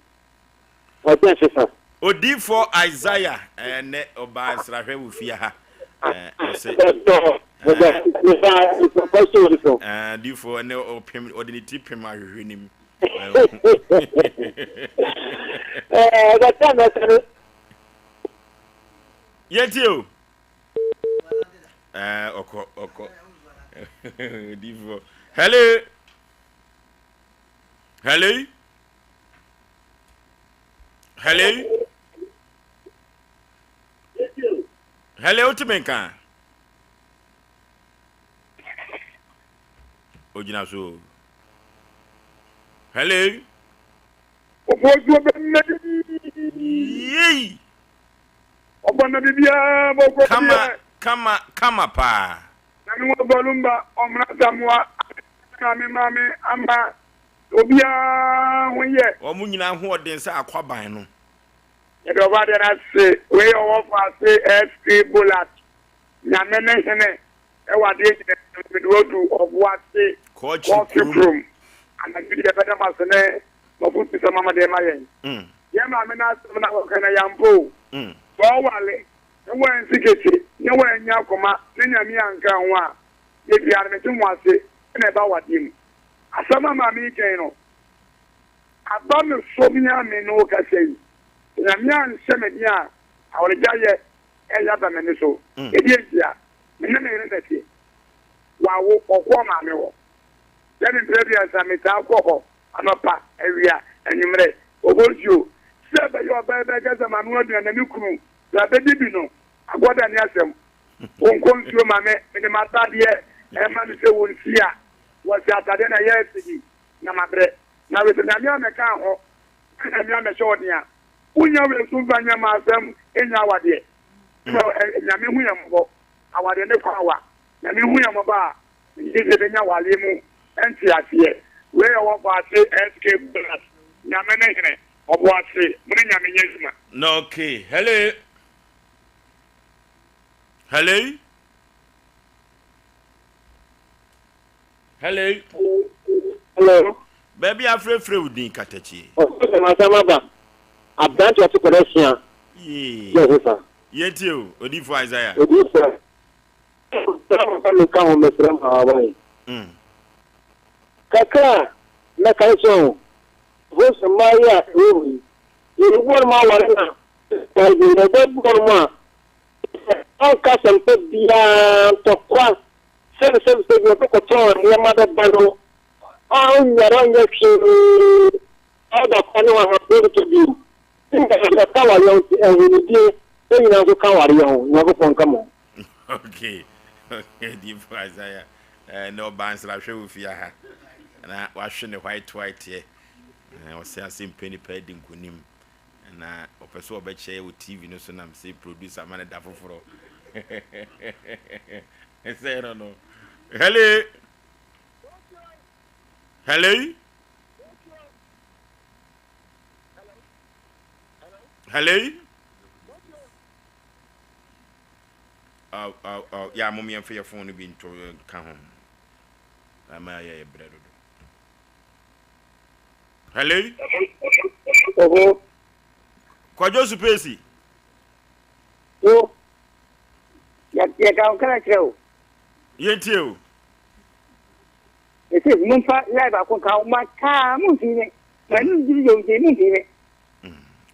Ɔkyɛ sesa. Odiyifoɔ Isaiah ɛnɛ ɔbaa nsrahwɛ wɔ fie ha ɔse Difoɔ ɛnɛ ɔpem ɔde ne ti pem ahwehwɛ nim. Yɛntie o. Ɔkɔ ɔkɔ Difoɔ. Hello. Hello. Hello? Hello, wotumi nka? Ogyina so. Hello? Yei! Kama, kama, kama paa. Obiara ho yɛ. Wɔn nyinaa ahoɔden sɛ akwaban no. Yɛda Ɔbɔadeɛ no ase. Wei yɛ ɔwɔfo ase SK Bolat. Nyame ne hene wɔ adeɛ nyinaa mu. Mede wo adu Ɔboase Kɔɔkye Kɔɔkye kurom. Anadwo yi yɛbɛda mo ase ne mo afotusɛm a mode rema yɛn. Yɛn maame no asɛm no a ɔka no ɛyɛ ampa o. Sɛ ɔware na wansi kete na wannya akoma na Nyame anka ho a, da biara no mete mo ase na ɛba awadeɛ mu. Asɛm a maame yi kan no, aba me so me a me ne wo kasa yi. Sɛ Nyame anhyɛ me den a, awaregyaeɛ ɛyɛ aba m'ani so. Ɛdeɛn ntia? Me ne me yere na ɛteɛ. Wawo, ɔkɔ ɔmaame hɔ. Sɛ me mprɛ aduasa, metaa kɔ hɔ anɔpa, awia, anwummerɛ. Ɔbɔ nsuo. Sɛ ɛbɛyɛ ɔbaa yi bɛka sɛ maame w'aduane na me kunu bra bɛdi bi no, agorɔ da ne asɛm. Ɔnkɔ nsuo ma me, mede m'atadeɛ ɛma no sɛ wɔnsi a. Wɔsi atadeɛ na ɛyɛ fɛ bi na mabrɛ. Na wei sɛ Nyame ammɛka ho na Nyame ammɛhyɛ wo den a, wonnya wei nso mfa nyɛ m'asɛm nnya awadeɛ. Sɛ Nyame hu yɛn mmɔbɔ, awadeɛ ne kwan wa. Nyame hu yɛn mmɔbɔ a, megye di sɛ yɛbɛnya awareɛ mu nteaseɛ. Wei yɛ Ɔbɔase SK Bolas, Nyame ne hene, Ɔbɔase, mo ne Nyame nyɛ adwuma. Okay, hello. Hello. Hello. Hello. Baabi afrɛfrɛ wo din katakyie. Ɔsɛ masam aba. Aberante ɔte kɔdɛ sua. Yee. Yɛ hefa. Yɛntie o, Odiyifo Isaiah. Odiyifo. Sɛ mo meka ho mesrɛ mo awae. Kakra a mɛka nso ho. Wohu sɛ mmaa yi a ɛwɔ hɔ yi, yɛn mu binom aware na yɛn ɔbaa bi wɔ hɔnom a, sɛ ɔnka asɛmpa biara, ntɔkwa, sɛbesɛbesɛbe, ɔbɛkɔtɔn nneɛma bɛba no, ɔnyare ɔnyɛ hwee, ɔda kwa ne wahafoɔ ntɔ bio. Ɛka awareɛ ho nti, ahonidie nyinaa nso ka awareɛ ho. Nyankopɔn nka mo ho. Okay, okay, Diifo Isaiah. Eh, na ɔbaa nsrahwɛ wɔ fie ha. Na wahwe ne white white yɛ. Eh, ɔsɛ ase mpɛ nipa adi nkonim. Na ɔpɛ sɛ ɔbɛkyɛ wɔ TV no so nam sɛ producer ma ne da foforɔ. Sɛ no no. Hello. Hello. Hello. Oh, oh, oh, yeah, mom yɛmfa yɛ phone no bi nto nka ho. Ama yɛ yɛ brɛ dodo. Hello? Oho. Kwadwo Supesi. Wo. Yɛ ka wo kala kyerɛ wo. Yɛntie o. Ɛsɛ momfa live baako nka wo ma kaa momfii me. Ma no gyiri yɛ nti momfii me.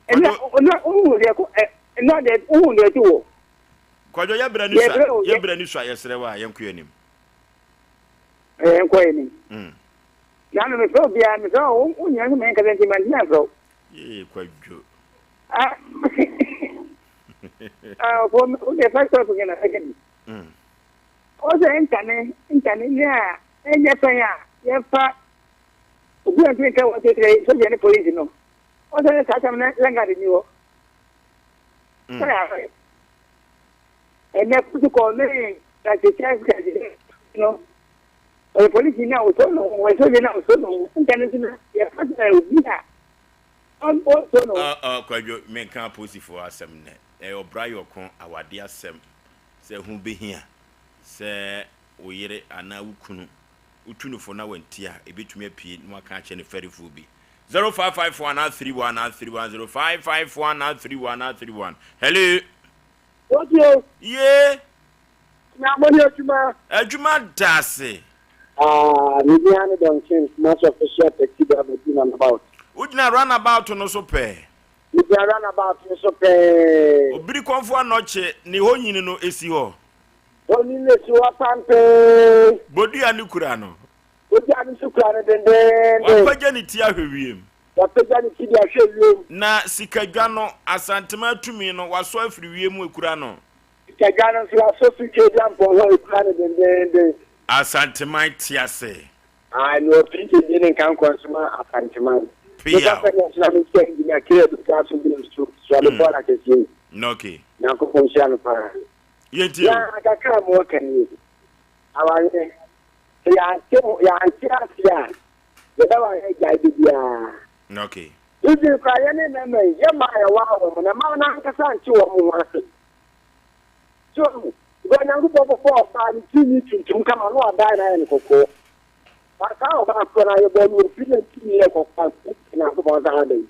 Ɛnna ɔnna wohu deɛ ko ɛ ɛnna deɛ wohu deɛ ti wɔ. Kwadwo yɛ brɛ ni sua yɛ brɛ ni sua yɛsrɛ wo a yɛnkɔ yɛn anim. Ɛɛ yɛnkɔ yɛn anim. Mm. Na no mefrɛ obiara mefrɛ wo wo nyina nso mɛn kasa nti mantumi amfrɛ wo. Yee Kwadwo. Ah ah ɔfɔ wo deɛ first topic na ɛka bi. Mm. Ɔsɛ ntane ntane ne a ɛnyɛ pɛn a yɛfa obi a ntumi nka wɔn tete sogya ne polisi no. Ɔsɛ ne saa tam na langard ni hɔ. Sɛ yɛ ɛnɛ protocol ne kakyekyɛ kakyekyɛ no ɔyɛ polisi na ɔsɔ no ɔyɛ sogya na ɔsɔ no ntane nso no yɛfa sɛ obi a ɔsɔ no. Kwadwo menka apolisifoɔ asɛm nnɛ ɛyɛ ɔbra yɔko awade asɛm sɛ ɛho bɛhia sɛ wo yere anaa wo kunu wotu no fo na wantie a, ebetumi apue na waka akyerɛ ne fɛrefoɔ bi. 0551 31 31 0551 31 31 Hello. Wodie. Ye. Na mo ne adwuma. Adwuma da ase. Ah, me din ane Donkin, Kumasi official taxi driver di runabout. Wogyina runabout no so pɛɛ. Megyina runabout no so pɛɛ. Obiri kɔmfo anɔkye ne hɔ nyini no esi hɔ. Oni no si hɔ pampee. Bodua no kura no. Bodua no nso kura no dendeenden. Wapagya ne ti ahwɛ wiem. Wapagya ne ti de ahwɛ wiem. Na sikadwa no, Asantema tumi no, wasɔ afiri wiem ekura no. Sikadwa no nso, wasɔ firi Tweaduampɔn hɔ ekura no dendeenden. Asanteman te ase. Ae, mewɔ PhD ne nkankɔ nso ma Asanteman. Peaw. Mefa sɛ deɛ nso na mehyia engineer Caleb Nkaso bi nso, Suade Bɔɔl akɛseɛ yi. Okay. Nyankopɔn nhyira no paa. Yɛntie o. Na kakra a mewɔ ka nie, awareɛ, sɛ yɛante ho yɛante aseɛ a, yɛbɛware agyae da biara. Okay. Even koraa yɛne mmarima yi, yɛ mmaa a yɛware wɔn no, mmaa no ankasa nte wɔn ho ase. So wahu? Because Nyankopɔn bɔbɔɔ ɔbaa ne tirinwi tuntum kama na wadan no ayɛ no kɔkɔɔ. But saa ɔbaa korɔ no a yɛbɔɔ no wɔ firi na ne tirinwi yɛ kɔkɔɔ a, Nyankopɔn san adɛn?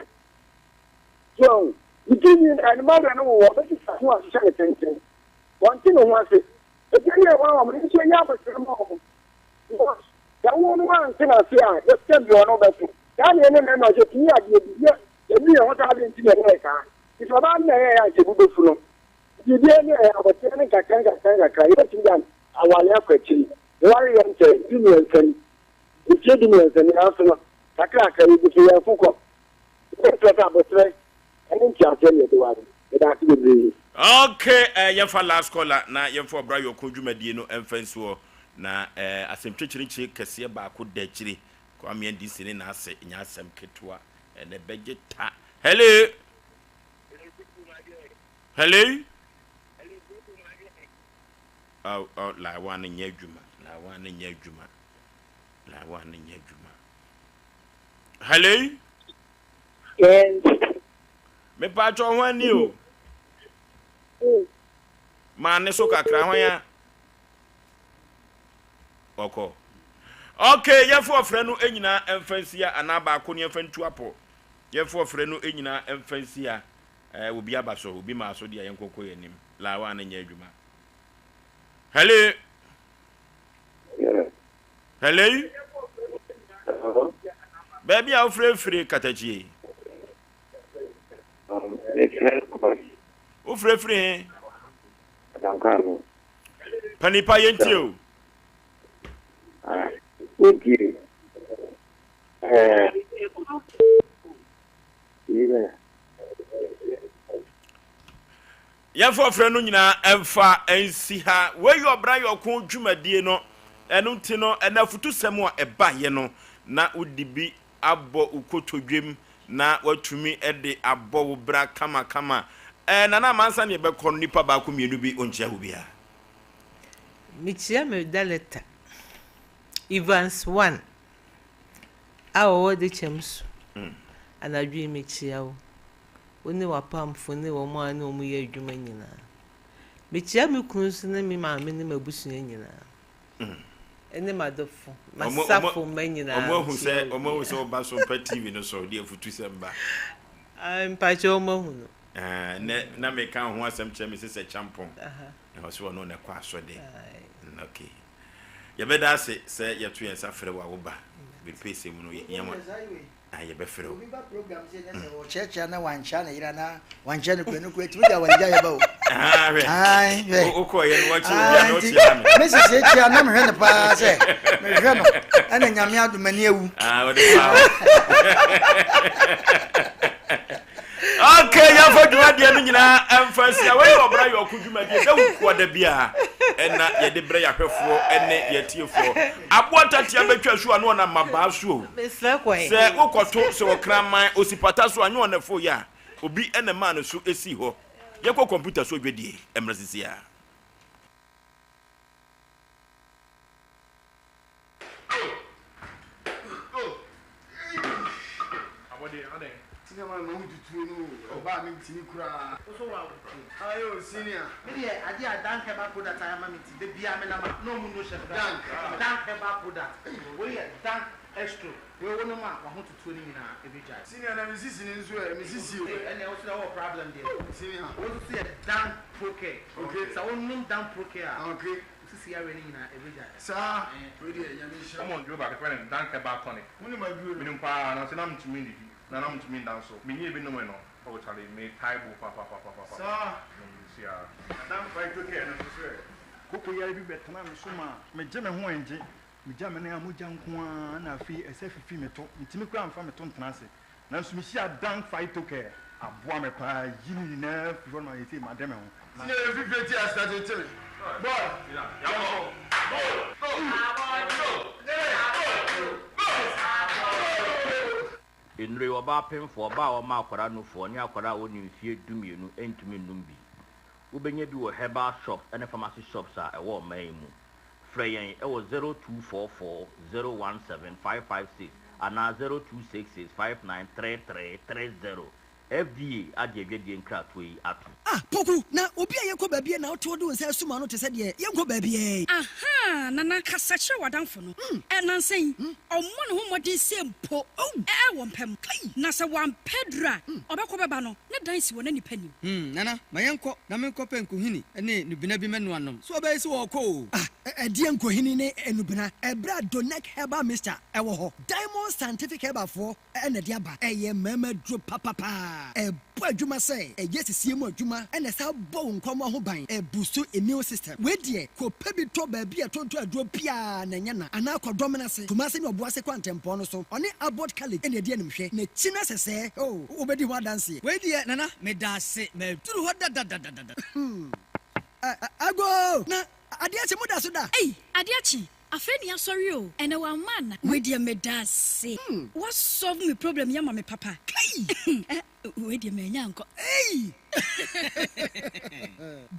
So wahu? Ne tirinwi no, ɛno mɔwerɛ no wowɔ, ɔbɛsesa ho ahyehyɛ no tenten. Wɔnte ne ho ase. Enti ɛne ɛwɔ wɔn, nso ɛnyɛ abotire ma wɔn. Because sɛ wo no ante no ase a, yɛsɛ bi ɔno bɛto. Saa na yɛne mmarima nso tumi adeɛ bi, yɛ yɛnu yɛn ho saa adeɛ nti na ɛyɛɛ saa. Nti sɛ ɔbaa no na ɛyɛɛ a nkyɛ bu bɛfu no. Nti biribiara ni ɛyɛ abotire ne nkakra nkakra nkakra yɛbɛtumi de aware akɔ akyiri. Yɛware yɛn nkyɛ 13 ni, mfie 13 ni nanso no kakrakra yɛgu so yɛn fo kɔ. Yɛbɛsrɛ sɛ aboterɛ ne nteaseɛ na yɛde ware. Meda ase bebree. Ok eh, yɛmfa last caller na yɛmfa ɔbra yɔko dwumadie no mfa nsi hɔ na eh, asɛm kyekyerekye kɛseɛ baako da akyire. Kwame NDC ne n'ase nyɛ asɛm ketewa ɛnɛ bɛgye ta. Hello! Hello! Oh, oh, line one nyɛ adwuma, line one nyɛ adwuma, line one nyɛ adwuma. Hello. Yes. Mepatwɔ ho ani o. Maa ne so kakra ho ya. Ɔkɔ. Okay, yɛfo ɔfrɛ no nyinaa mfa nsia anaa baako ne yɛmfa ntu apɔ. Yɛfo ɔfrɛ no nyinaa mfa nsia. Eh, obi aba so, obi maa so deɛ yɛnkɔkɔ yɛn anim. Laawa ne nyɛ adwuma. Hello. Yeah. Hello. Hello. Baabi a wofrɛ firi Katakyie? Mefrɛ Kumasi. Wofrɛ firi he? Adankwame. Panipa yɛntie o. Ah, wodie. Ɛɛ. Yɛmfa ɔfrɛ no nyinaa mfa nsi ha. Wei yɛ ɔbra yɛ ɔko dwumadie no. Ɛno nti no, ɛnɛ afutusɛm a ɛbaeɛ no, na wode bi abɔ wo kotodwem na woatumi de abɔ wo bra kamakama. Ɛɛ, Nana Ama ansa na yɛbɛkɔ no, nipa baako mmienu bi ɔnkyia wo biara. Mekyia me dalɛta, Evans One a ɔwɔ Dekyɛm so. Anadwo yi mekyia wo. Wo ne w'apamfo ne wɔn a wo ne wɔn yɛ adwuma nyinaa. Mekyia me kunu nso ne me maame ne m'abusua nyinaa. Ɛne m'adɔfo, m'asafo mma nyinaa. Wɔn ahu sɛ wɔn ahu sɛ ɔba so mpa TV no so de afutusɛm ba. Mpakyɛ wɔn ahu no. Nɛ na meka ho asɛm kyerɛ me sɛ Kyampɔn. Na ɔsɛ ɔno na ɛkɔ asɔde. Okay. Yɛbɛda ase sɛ yɛto yɛn nsa frɛ wo a woba. Bere mu no yɛhia mu a yɛbɛfrɛ wo. Obi ba program sɛ na sɛ ɔkyerɛkyerɛ na wankyerɛ ne yere anaa wankyerɛ ne kura ne kura tumi de awaregya yɛ ba o. Hwɛ. Wokɔ yɛ no wakyerɛ obi a na ɔkyerɛ me. Me sisi ekyia na mehwɛ no paa sɛ mehwɛ no ɛna nyame adom ani awu. Ah, wɔde paa. Okay, yɛmfa dwumadie no nyinaa ɛmfa nsi a wɔyɛ ɔbra yɛ ɔko dwumadie da wo kua da biara ɛna yɛde brɛ yɛahwɛfoɔ ne yɛtiefoɔ aboa ntatea bɛtwa su a na ɔnam mmabaa so o sɛ wokɔto sɛ ɔkraman osipata so a nyɛ ɔnɛfo yɛ a obi ɛna maa no so esi hɔ yɛkɔ kɔmputa so dwadie mmerɛ sisi a. Saa wei deɛ Nyame nhyira. Wɔn duro baako yɛfrɛ no Dank Herbal Tonic. Wonim aduro no? Menim paa nanso na mentumi nnidi na na mentumi nda nso. Menyɛɛ bi nomee no oh charlie metae bo papapapapapa. Saa. Menom seesei ara. Na Dank Phyto Care no nso so ɛ? Koko yare bi bɛtenaa me so maa megye me ho ɛngye, megya me nan a mogya nko ara na afei ɛsɛ fifi me to, mentumi koraa mfa me to ntena ase. Nanso mihyiaa Dan Phytocare, aboa me paa, yi ne nyinaa firi hɔ no ma seesei made me ho. Na. Senior yɛ fifire ti a starte te me boy yɛnkɔ go go go go go. Nnuro yi, ɔbaa pemfoɔ, ɔbaa a ɔma akwadaa nufoɔ, ne akwadaa a ɔnni mfeɛ dumienu ntumi nnom bi. Wobɛnya bi wɔ herbal shops ne pharmacy shops a ɛwɔ ɔman yi mu. Frɛ yɛn wɔ 0244 017 556 anaa 0266 5933 30. FDA agye adwadie nkratoɔ yi atom. Ah Poku, na obi a yɛkɔ baabi a na wote hɔ de wo nsa asum ano te sɛ deɛ yɛnkɔ baabiara yi. Ahaa, Nana, kasa kyerɛ w'adamfo no. Ɛ, nnansa yi, ɔmmɔ ne ho mmɔden sɛ mpo ɛ, wɔ mpɛ mu. Na sɛ wampɛ aduru a, ɔbɛkɔ bɛba no, ne dan si hɔ na nnipa nnim. Hmm, Nana, ma yɛnkɔ na menkɔpɛ nkohini ne nnubena bi mmɛnoa nnom. So ɔbɛyɛ sɛ ɔrekɔ o? Ah, ɛdeɛn nkohini ne nnubena? Ɛberɛ a Donec Herbal Mixture wɔ hɔ. Diamond Scientific Herbal foɔ na ɛde aba. Ɛyɛ mmarima aduro papapaa. Ɛbɔ adwuma sɛ ɛyɛ sisie mu adwuma na ɛsan bɔ wo nkwammoa ho ban. Ɛbusu immune system. Wei deɛ, kɔpɛ bi tɔ baabi a ɛtontɔn aduro biara na ɛnyɛ na. Anaa kɔ Dɔmena ase, Kumase ne Ɔboase kwantempɔn no so. Ɔne Abbot College na ɛdi animhwɛ. N'akyi no sɛsɛɛ, oh, wobɛdi ho adanseɛ. Wei deɛ Nana, meda ase. Maduru hɔ dadadadada. Hmm. Agoo! Na adeɛ akye, moda so da? Ei, adeɛ akye, afei ne yɛasɔre o, ɛnɛ wamma ana? Wei deɛ meda ase, wa solve me problem yi ama me papa. Kai! Eh, wei deɛ manya ankɔ. Ei!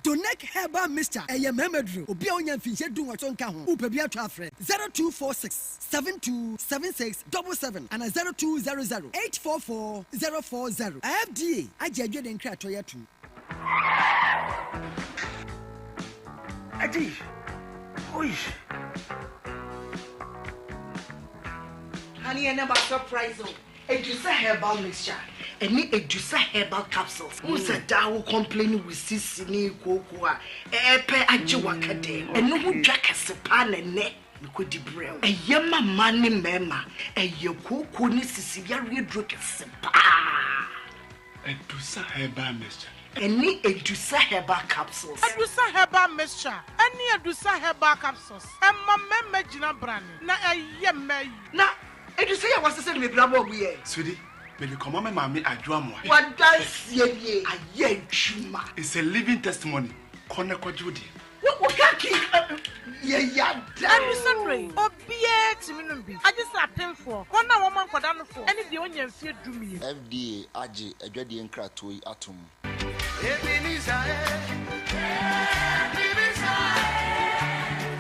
Donec Herbal Mixture, ɛyɛ mmarima duro. Obi a ɔnya mfinhyia dunwɔtwe nka ho, wopɛ bi atɔ a frɛ 0246 72 76 77 anaa 0200 844 040. FDA agye adwene nkratoɔ yi atom. Adi! Oi! Honey, ɛnɛ ma surprise o. Edusa herbal mixture ɛne Edusa herbal capsules. Wohu sɛ daa wo complain wo sisi ne kooko a ɛɛpɛ agye waka dɛm. Ɛno ho dwa kɛse paa na ɛnɛ. Mekɔdi brɛ wo. Ɛyɛ ma mmaa ne mmarima. Ɛyɛ kooko ne sisi yareɛ duro kɛse paa. Adusa Herbal Mixture. Ɛne Adusa Herbal Capsules. Adusa Herbal Mixture ɛne Adusa Herbal Capsules ɛma mmarima gyina brane na ɛyɛ mmaa yie. Na Adusa yi a wɔasesa no bebree abɔ agu yɛn. Sweetie, mede kɔma me maame Adwo Amoah. W'adanseɛ nie, ayɛ adwuma. It's a living testimony, kɔ na kɔgye wo deɛ. Wo wo kaki yɛ ya dɛ Ɛno sɛ berɛ yi, obiara tumi nom bi, agye sɛ apemfoɔ, wɔn a wɔma nkwadaa nofoɔ, ne deɛ ɔnnya mfeɛ dumien. FDA agye adwadie nkratoɔ yi atom.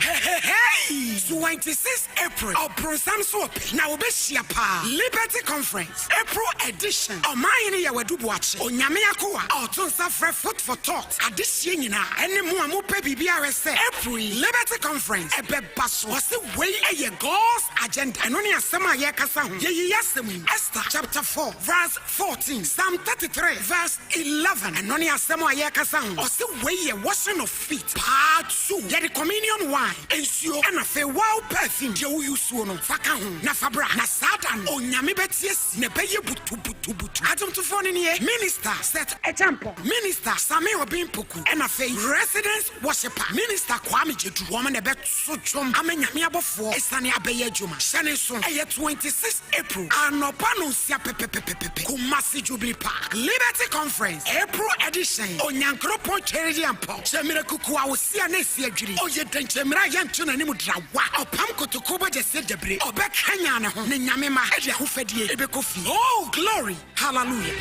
Heheheii 26 April ɔbronsam so ɔpɛ na wɔbɛhyia paa Liberty Conference. April Edition, Ɔmanhene Yaw Adu Boakye, Onyame Akoa a ɔto nsa frɛ Food for Thought adehyeɛ nyinaa ɛne mo a mopɛ biribi ahwɛ sɛ April yi Liberty Conference ɛbɛba so. Ɔse wei yɛ God's Agenda. Ɛno ne asɛm a yɛrekasa ho. Yɛyi asɛm yi, Esther chapter 4 verse 14, Psalm 33 verse 11. Ɛno ne asɛm a yɛrekasa ho. Ɔse wei yɛ washing of feet part 2. Yɛde communion wine. Nsuo, ɛna afei wow perfume deɛ wo use no fa ka ho na fa bra na saa da no Onyame bɛte asi na ɛbɛyɛ butubutubutu. Adwomtofoɔ no nie, Minister Seth Acheampong, Minister Sammy Obeng Poku, ɛna afei Residence Worshipper Minister Kwame Gyedu. Wɔn na ɛbɛto dwom ama Nyame abɔfoɔ asiane abɛyɛ adwuma. Hyɛ ne nso, ɛyɛ 26 April anɔpa nonsia pɛpɛpɛpɛpɛ, Kumasi Jubilee Park, Liberty Conference, April edition, Onyankoropɔn Tweridiampɔn. Kyɛmmerɛ kuku a ɔsi a na ɛsi adwiri. Ɔyɛ dɛnkyɛmmerɛ a yɛnto n'anim drawa. Ɔpam kotoko bɔgyesɛ dabire. Ɔbɛkanyan ne ho, ne Nyame mma de ahofadie bɛkɔ fie. Oh glory hallelujah.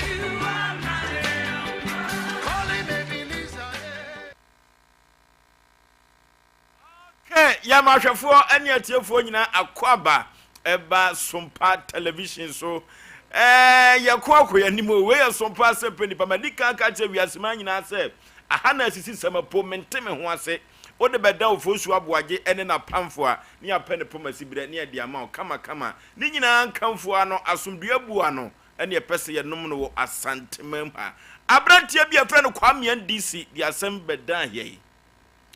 Okay, yɛma ahwɛfoɔ ne atiefoɔ nyinaa akwaaba ɛba Sompa television so. Ɛɛ yɛko akɔ yɛn anim o. Wei yɛ Sompa asɛmpɛ nipa. Madi kan ka kyerɛ wiase man nyinaa sɛ aha na asisi sɛmɛpo mente me ho ase. Wode bɛda Ofosu Aboagye ne n'apamfo a ne yɛapɛ ne poma siberɛ ne yɛde ama wo kama kama. Ne nyinaa nkamfo ano, asomdwoeɛ bu ano ne yɛpɛ sɛ yɛnom no wɔ Asanteman ha. Aberanteɛ bi a yɛfrɛ no Kwame NDC de asɛm bɛdan yɛn.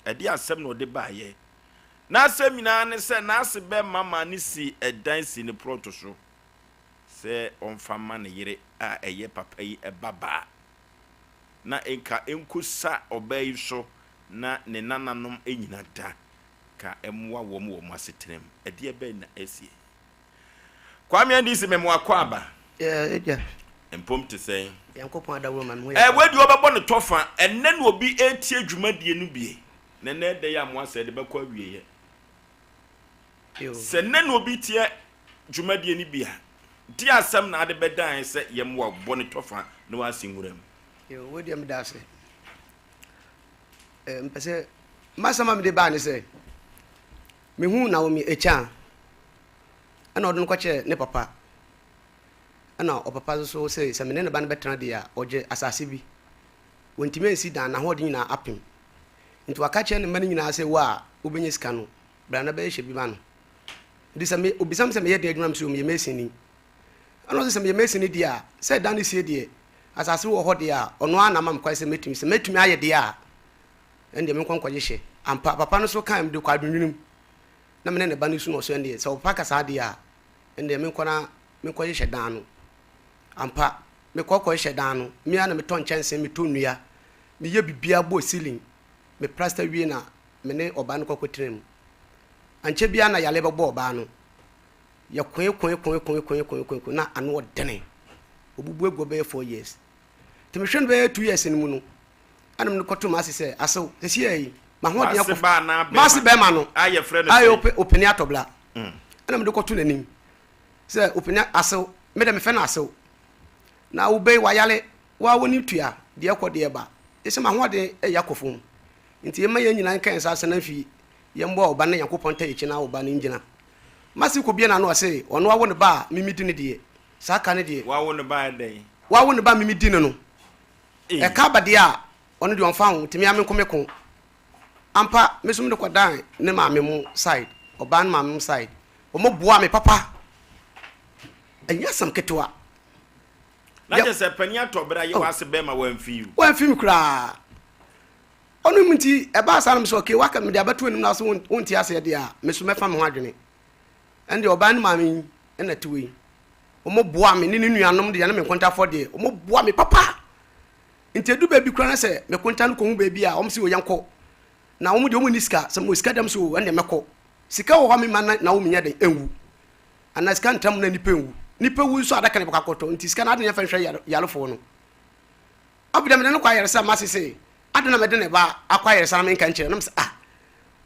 Ɛdeɛn asɛm na ɔde baeɛ? N'asɛm nyinaa ne sɛ n'ase bɛrima maa no sii ɛdan sii ne prɔto so sɛ ɔmfa mma ne yere a ɛyɛ papa yi babaa na nka ɛnkɔsa ɔbaa yi so na ne nananom nyina da ka mmoa wɔn wɔ wɔn asetena mu. Ɛdeɛ bɛn na asie? Kwame Andisi me mo akwaaba. Yeah, agya. Mpom te sɛn? Nyankopɔn adaworo ma me ho yɛ Eh, wei deɛ ɔbɛbɔ ne tɔfa. Ɛnnɛ na obi retie dwumadie no bie. Na ɛnnɛ ɛdɛ yi a mo asɛ de bɛkɔ awieɛ. Sɛ nnɛ na obi tie dwumadie no bi a, deɛ asɛm na ade bɛdan sɛ yɛmmoa bɔ ne tɔfa na wasi nwura mu. Yo, wei deɛ meda ase. Eh, mpɛ sɛ m'asɛm a mede baa ne sɛ mehuu Naomi Ekyan ɛna ɔde no kɔkyerɛɛ ne papa. Ɛna ɔpapa nso so se sɛ me ne ne ba no bɛtena deɛ a, ɔgye asase bi. Wɔntumi ansi dan, n'ahoɔden nyinaa apem. Nti waka kyerɛ ne mma no nyinaa sɛ wo a wobɛnya sika no, bra na bɛyɛ hyɛ bi ma no. Nti sɛ me, obisa me sɛ meyɛ den adwuma, mese o meyɛ masonni. Ɛna ɔse sɛ meyɛ masonni deɛ a, sɛ dan no sie deɛ, asase wɔ hɔ deɛ a, ɔno ara na ama me kwan sɛ mɛtumi, sɛ mɛtumi ayɛ deɛ a, ɛndeɛ menkɔ nkɔgye hyɛ. Ampa, papa no nso kae mede kɔ adwennwenem. Na me ne ne ba no su na ɔse ɛndeɛ sɛ ɔpapa ka saa deɛ a, ɛndeɛ menkɔ na menkɔhyehyɛ dan no. Ampa, mekɔ kɔhyehyɛ dan no, me ara na metɔ nkyɛnse, metɔ nnua, meyɛ biribiara bɔɔ ceiling, me plaster wie na me ne ɔbaa no kɔ kɔtenaa mu. Ankyɛ biara na yareɛ bɛbɔɔ ɔbaa no. Yɛkoe koe koe koe koe koe koe koe na ano ɔdene. Ɔbubu agu hɔ bɛyɛ four years. Nti mehwɛ no bɛyɛ two years no mu no, ɛna mede kɔtoo m'ase sɛ, Asew, seesei yi, m'ahoɔden akɔ W'ase baa anaa bɛrima? M'ase bɛrima no A yɛfrɛ no a ɛyɛ sɛn? ɔpɛ ɔpanin atɔbla. Ɛna mede kɔto n'anim sɛ, Ɔpanin Asew, me deɛ mefrɛ no Asew, na wo bɛ yi wayare, wo ara w'anim tua, deɛ ɛkɔ deɛ ɛba. Seesei m'ahoɔden reyɛ akɔ fam, nti mma yɛn nyinaa nka yɛn nsa ase na afei yɛmmoa wo ba no na Nyankopɔn ntaa yɛn akyi na wo ba no ngyina. M'ase kɔbue n'ano ɔse, ɔno awo ne ba a me medi no deɛ, saa ka no deɛ. Wawo ne ba dɛn? Wawo ne ba a me medi no no. Ɛka aba deɛ a, ɔno deɛ ɔmfa ho, nti me ara menko me ko. Ampa, me nso mede kɔdan ne maame mo side, ɔbaa no maame mo side. Wɔn boaa me papa. Ɛnyɛ asɛm ketewa. Na kyerɛ sɛ panin atɔ bere a yɛ w'ase bɛrima wamfi wo. Wamfi me koraa. Ɔno mu nti ɛbaa saa na me sɛ okay waka mede abɛto anim na so wonte aseɛ deɛ a me so mɛfa me ho adwene. Ɛnde ɔbaa no maame yi ɛna te wei. Wɔn boa me ne ne nuanom deɛ ne me nkontafoɔ deɛ wɔn boa me papa. Nti edu baabi koraa na sɛ me konta no kɔhu baabi a wɔn sɛ o yɛnkɔ. Na wɔn deɛ wɔn nni sika sɛ mewɔ sika dɛm so o ɛnde mɛkɔ. Sika wɔ hɔ a mema na Naomi nyɛ dɛn ɛnwu. Anaa sika ntra mu na nipa nwu. Nipa wu nso adaka na ɛbɛkɔ akɔtɔ nti sika no ade na yɛmfa nhwɛ yarefoɔ no. Afei deɛ mede no kɔ ayaresa mase se ade na mede ne ba akɔ ayaresa na menka nkyerɛ no sɛ ah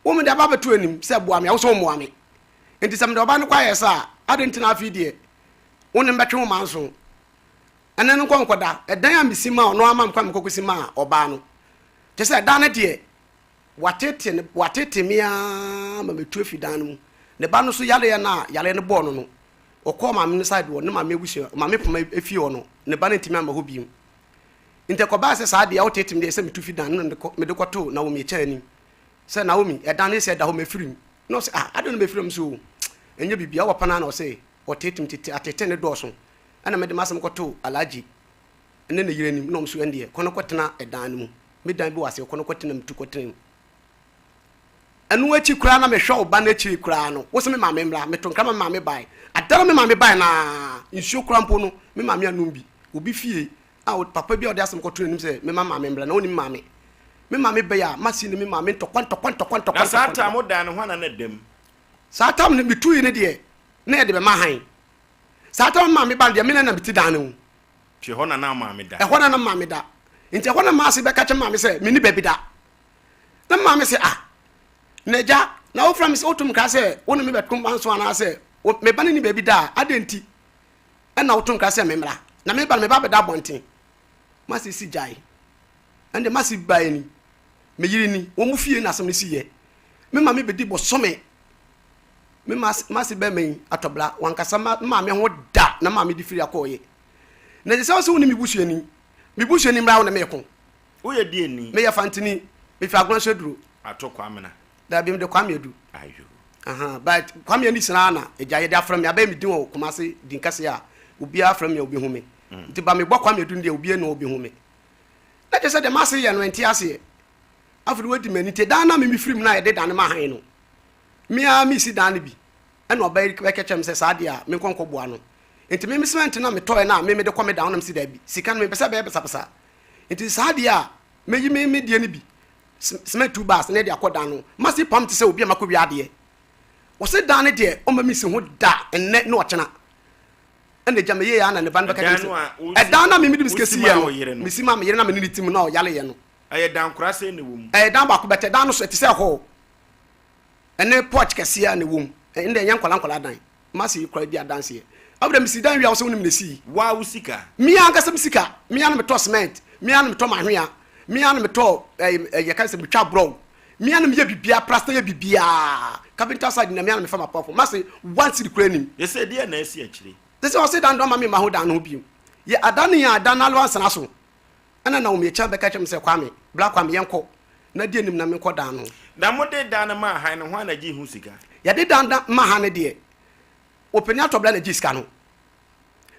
wo mede aba abɛto anim sɛ boa me a wo sɛ wommoa me nti sɛ mede ɔba no kɔ ayaresa a ade nti na afei deɛ wo ne mbɛtwe wo manso ɛne no nkɔ nkɔda ɛdan a mesi ma ɔno ama me kwan mekɔkɔsi ma ɔbaa no kyɛ sɛ ɛdan no deɛ watete ne watete me ara ma metu afi dan no mu ne ba no so yareɛ no a yareɛ no bɔɔ no no ɔkɔɔ maame no side wɔ ne maame abusua maame poma efie hɔ no ne ba no ntumi amma hɔ bio nti ɛkɔbaa sɛ saa deɛ woteete me deɛ sɛ metu fi dan no na mede kɔtoo Naomi ɛkyɛn anim sɛ Naomi ɛdan no sɛ ɛda hɔ mafiri mu na ɔsɛ ah adɛn na mafiri mu so ɛnyɛ biribi a wɔ pana na ɔsɛ ɔteete me tete atete ne dɔɔso ɛna mede m'asɛm kɔtoo Alhaji ne ne yere anim na ɔmo so ɛndeɛ kɔ no kɔtena ɛdan no mu me dan bi wɔ aseɛ kɔ no kɔtena mu tu kɔtena mu Ɛno akyi koraa na mehwɛ wo ba no akyiri koraa no, wo se me maame mmra. Meto nkra ma me maame bae. Ada no me maame bae no ara, nsuo koraa mpo no, me maame annom bi. Obi fie a papa bi a ɔde asɛm kɔto n'anim sɛ memma maame mmra, na ɔnnim maame. Me maame bae a, m'ase ne me maame ntɔkwa ntɔkwa ntɔkwa ntɔkwa Na saa ntɔkwa. tam wo dan no, hwan na na ɛda mu? Saa tam no, metui no deɛ, na yɛde bɛma hann. Saa tam no maame ba no deɛ, me na na mete dan no mu. Nti ɛhɔ na na wo maame da? Ɛhɔ na na maame da. Nti ɛhɔ na m'ase bɛka kyerɛ maame sɛ menni baabi da. Na maame sɛ, ah, n'agya, na wofrɛ me sɛ woto me kra sɛ wo ne me bɛto mpa nso anaasɛ me ba no ni baabi da a, adɛn nti ɛna woto me kra sɛ memmra? Na me ba no, me ba bɛda abɔnten. Mase si gyae. Ɛnde mase bae ni, me yere ni, wɔn mu fie na asɛm no si yɛ. Me maame bɛdi bosome. Me mase bɛma yi atɔbla, wankasa maame ho da na maame de firi akɔɔyɛ. Na ɛsɛ sɛ wo sɛ wo ne me busuani, me busuani mmra wo ne me ko. Woyɛ deɛ ni? Meyɛ Fantini. Mefi Agona so aduro. Ato Kwamena. Dabi, mede Kwame Adu. Ayo. Aha, but Kwame ani sena na agya yɛde afrɛ me abɛyɛ me din wɔ Kumasi din kɛse a obiara frɛ me a obi hu me. Mm. Nti ba mebɔ Kwame Adu no deɛ obiara ni obi hu me. Na kyerɛ sɛ deɛ m'ase yɛ no ɛnte aseɛ. Afei wadi m'ani nti dan na me mefiri mu na yɛde dan no ma han no. Me ara mesi dan no bi. Ɛna ɔbaa yi bɛka kyerɛ me sɛ saa deɛ a menkɔ nkɔboa no. Nti me me cement na metɔɛ no a me mede kɔ me dan ho na mesi daabi. Sika no mepɛ sɛ ɛbɛyɛ basabasa. Nti saa deɛ a, mɛyi me me deɛ no bi, cement two bars na ɛde akɔ dan no. Masi pam te sɛ obi a makɔ wia adeɛ. Wɔse dan no deɛ ɔmma me nsi ho da nnɛ ne ɔkyena. Ɛna agya meyɛ yɛ na ne ba no bɛka kyerɛ me sɛ ɛdan no a me mede me sika si yɛ no, mesi maa me yere na me ne ne ti mu na ɔyare yɛ no. Ɛyɛ dan koraa sɛn na ɛwɔ mu? Ɛyɛ dan baako bɛtɛ dan no so ɛte sɛ hall ɛne porch kɛseɛ a na ɛwɔ mu. Ɛnde ɛnyɛ nkwadaa nkwadaa dan. M'ase yi koraa di adanseɛ. Afei deɛ mesi dan wie a wo sɛ wonim na esii. Woa wo sika? Me ankasa me sika. Me ara na metɔ cement, me ara na metɔ m'ahwea, me ara na metɔ ɛɛ eh, yɛka sɛ metwa brɔw. Me ara na meyɛ biribiara, plaster yɛ biribiara. Carpenter side na me ara na mefa m'apɔfo. M'ase one cedi koraa nim. Yɛsɛ deɛ na asi akyire. Te sɛ ɔse dan do ama me mma ho dan no ho bio. Yɛ ada ne yɛn ada no alo ansana so. Ɛna Naomi Ekyan bɛka kyerɛ me sɛ Kwame, bra Kwame yɛnkɔ na di anim na menkɔ dan no ho. Na mode dan no maa han no, hwan na gyee ho sika? Yɛde dan no ma han no deɛ, ɔpanin Atɔbla na gyee sika no.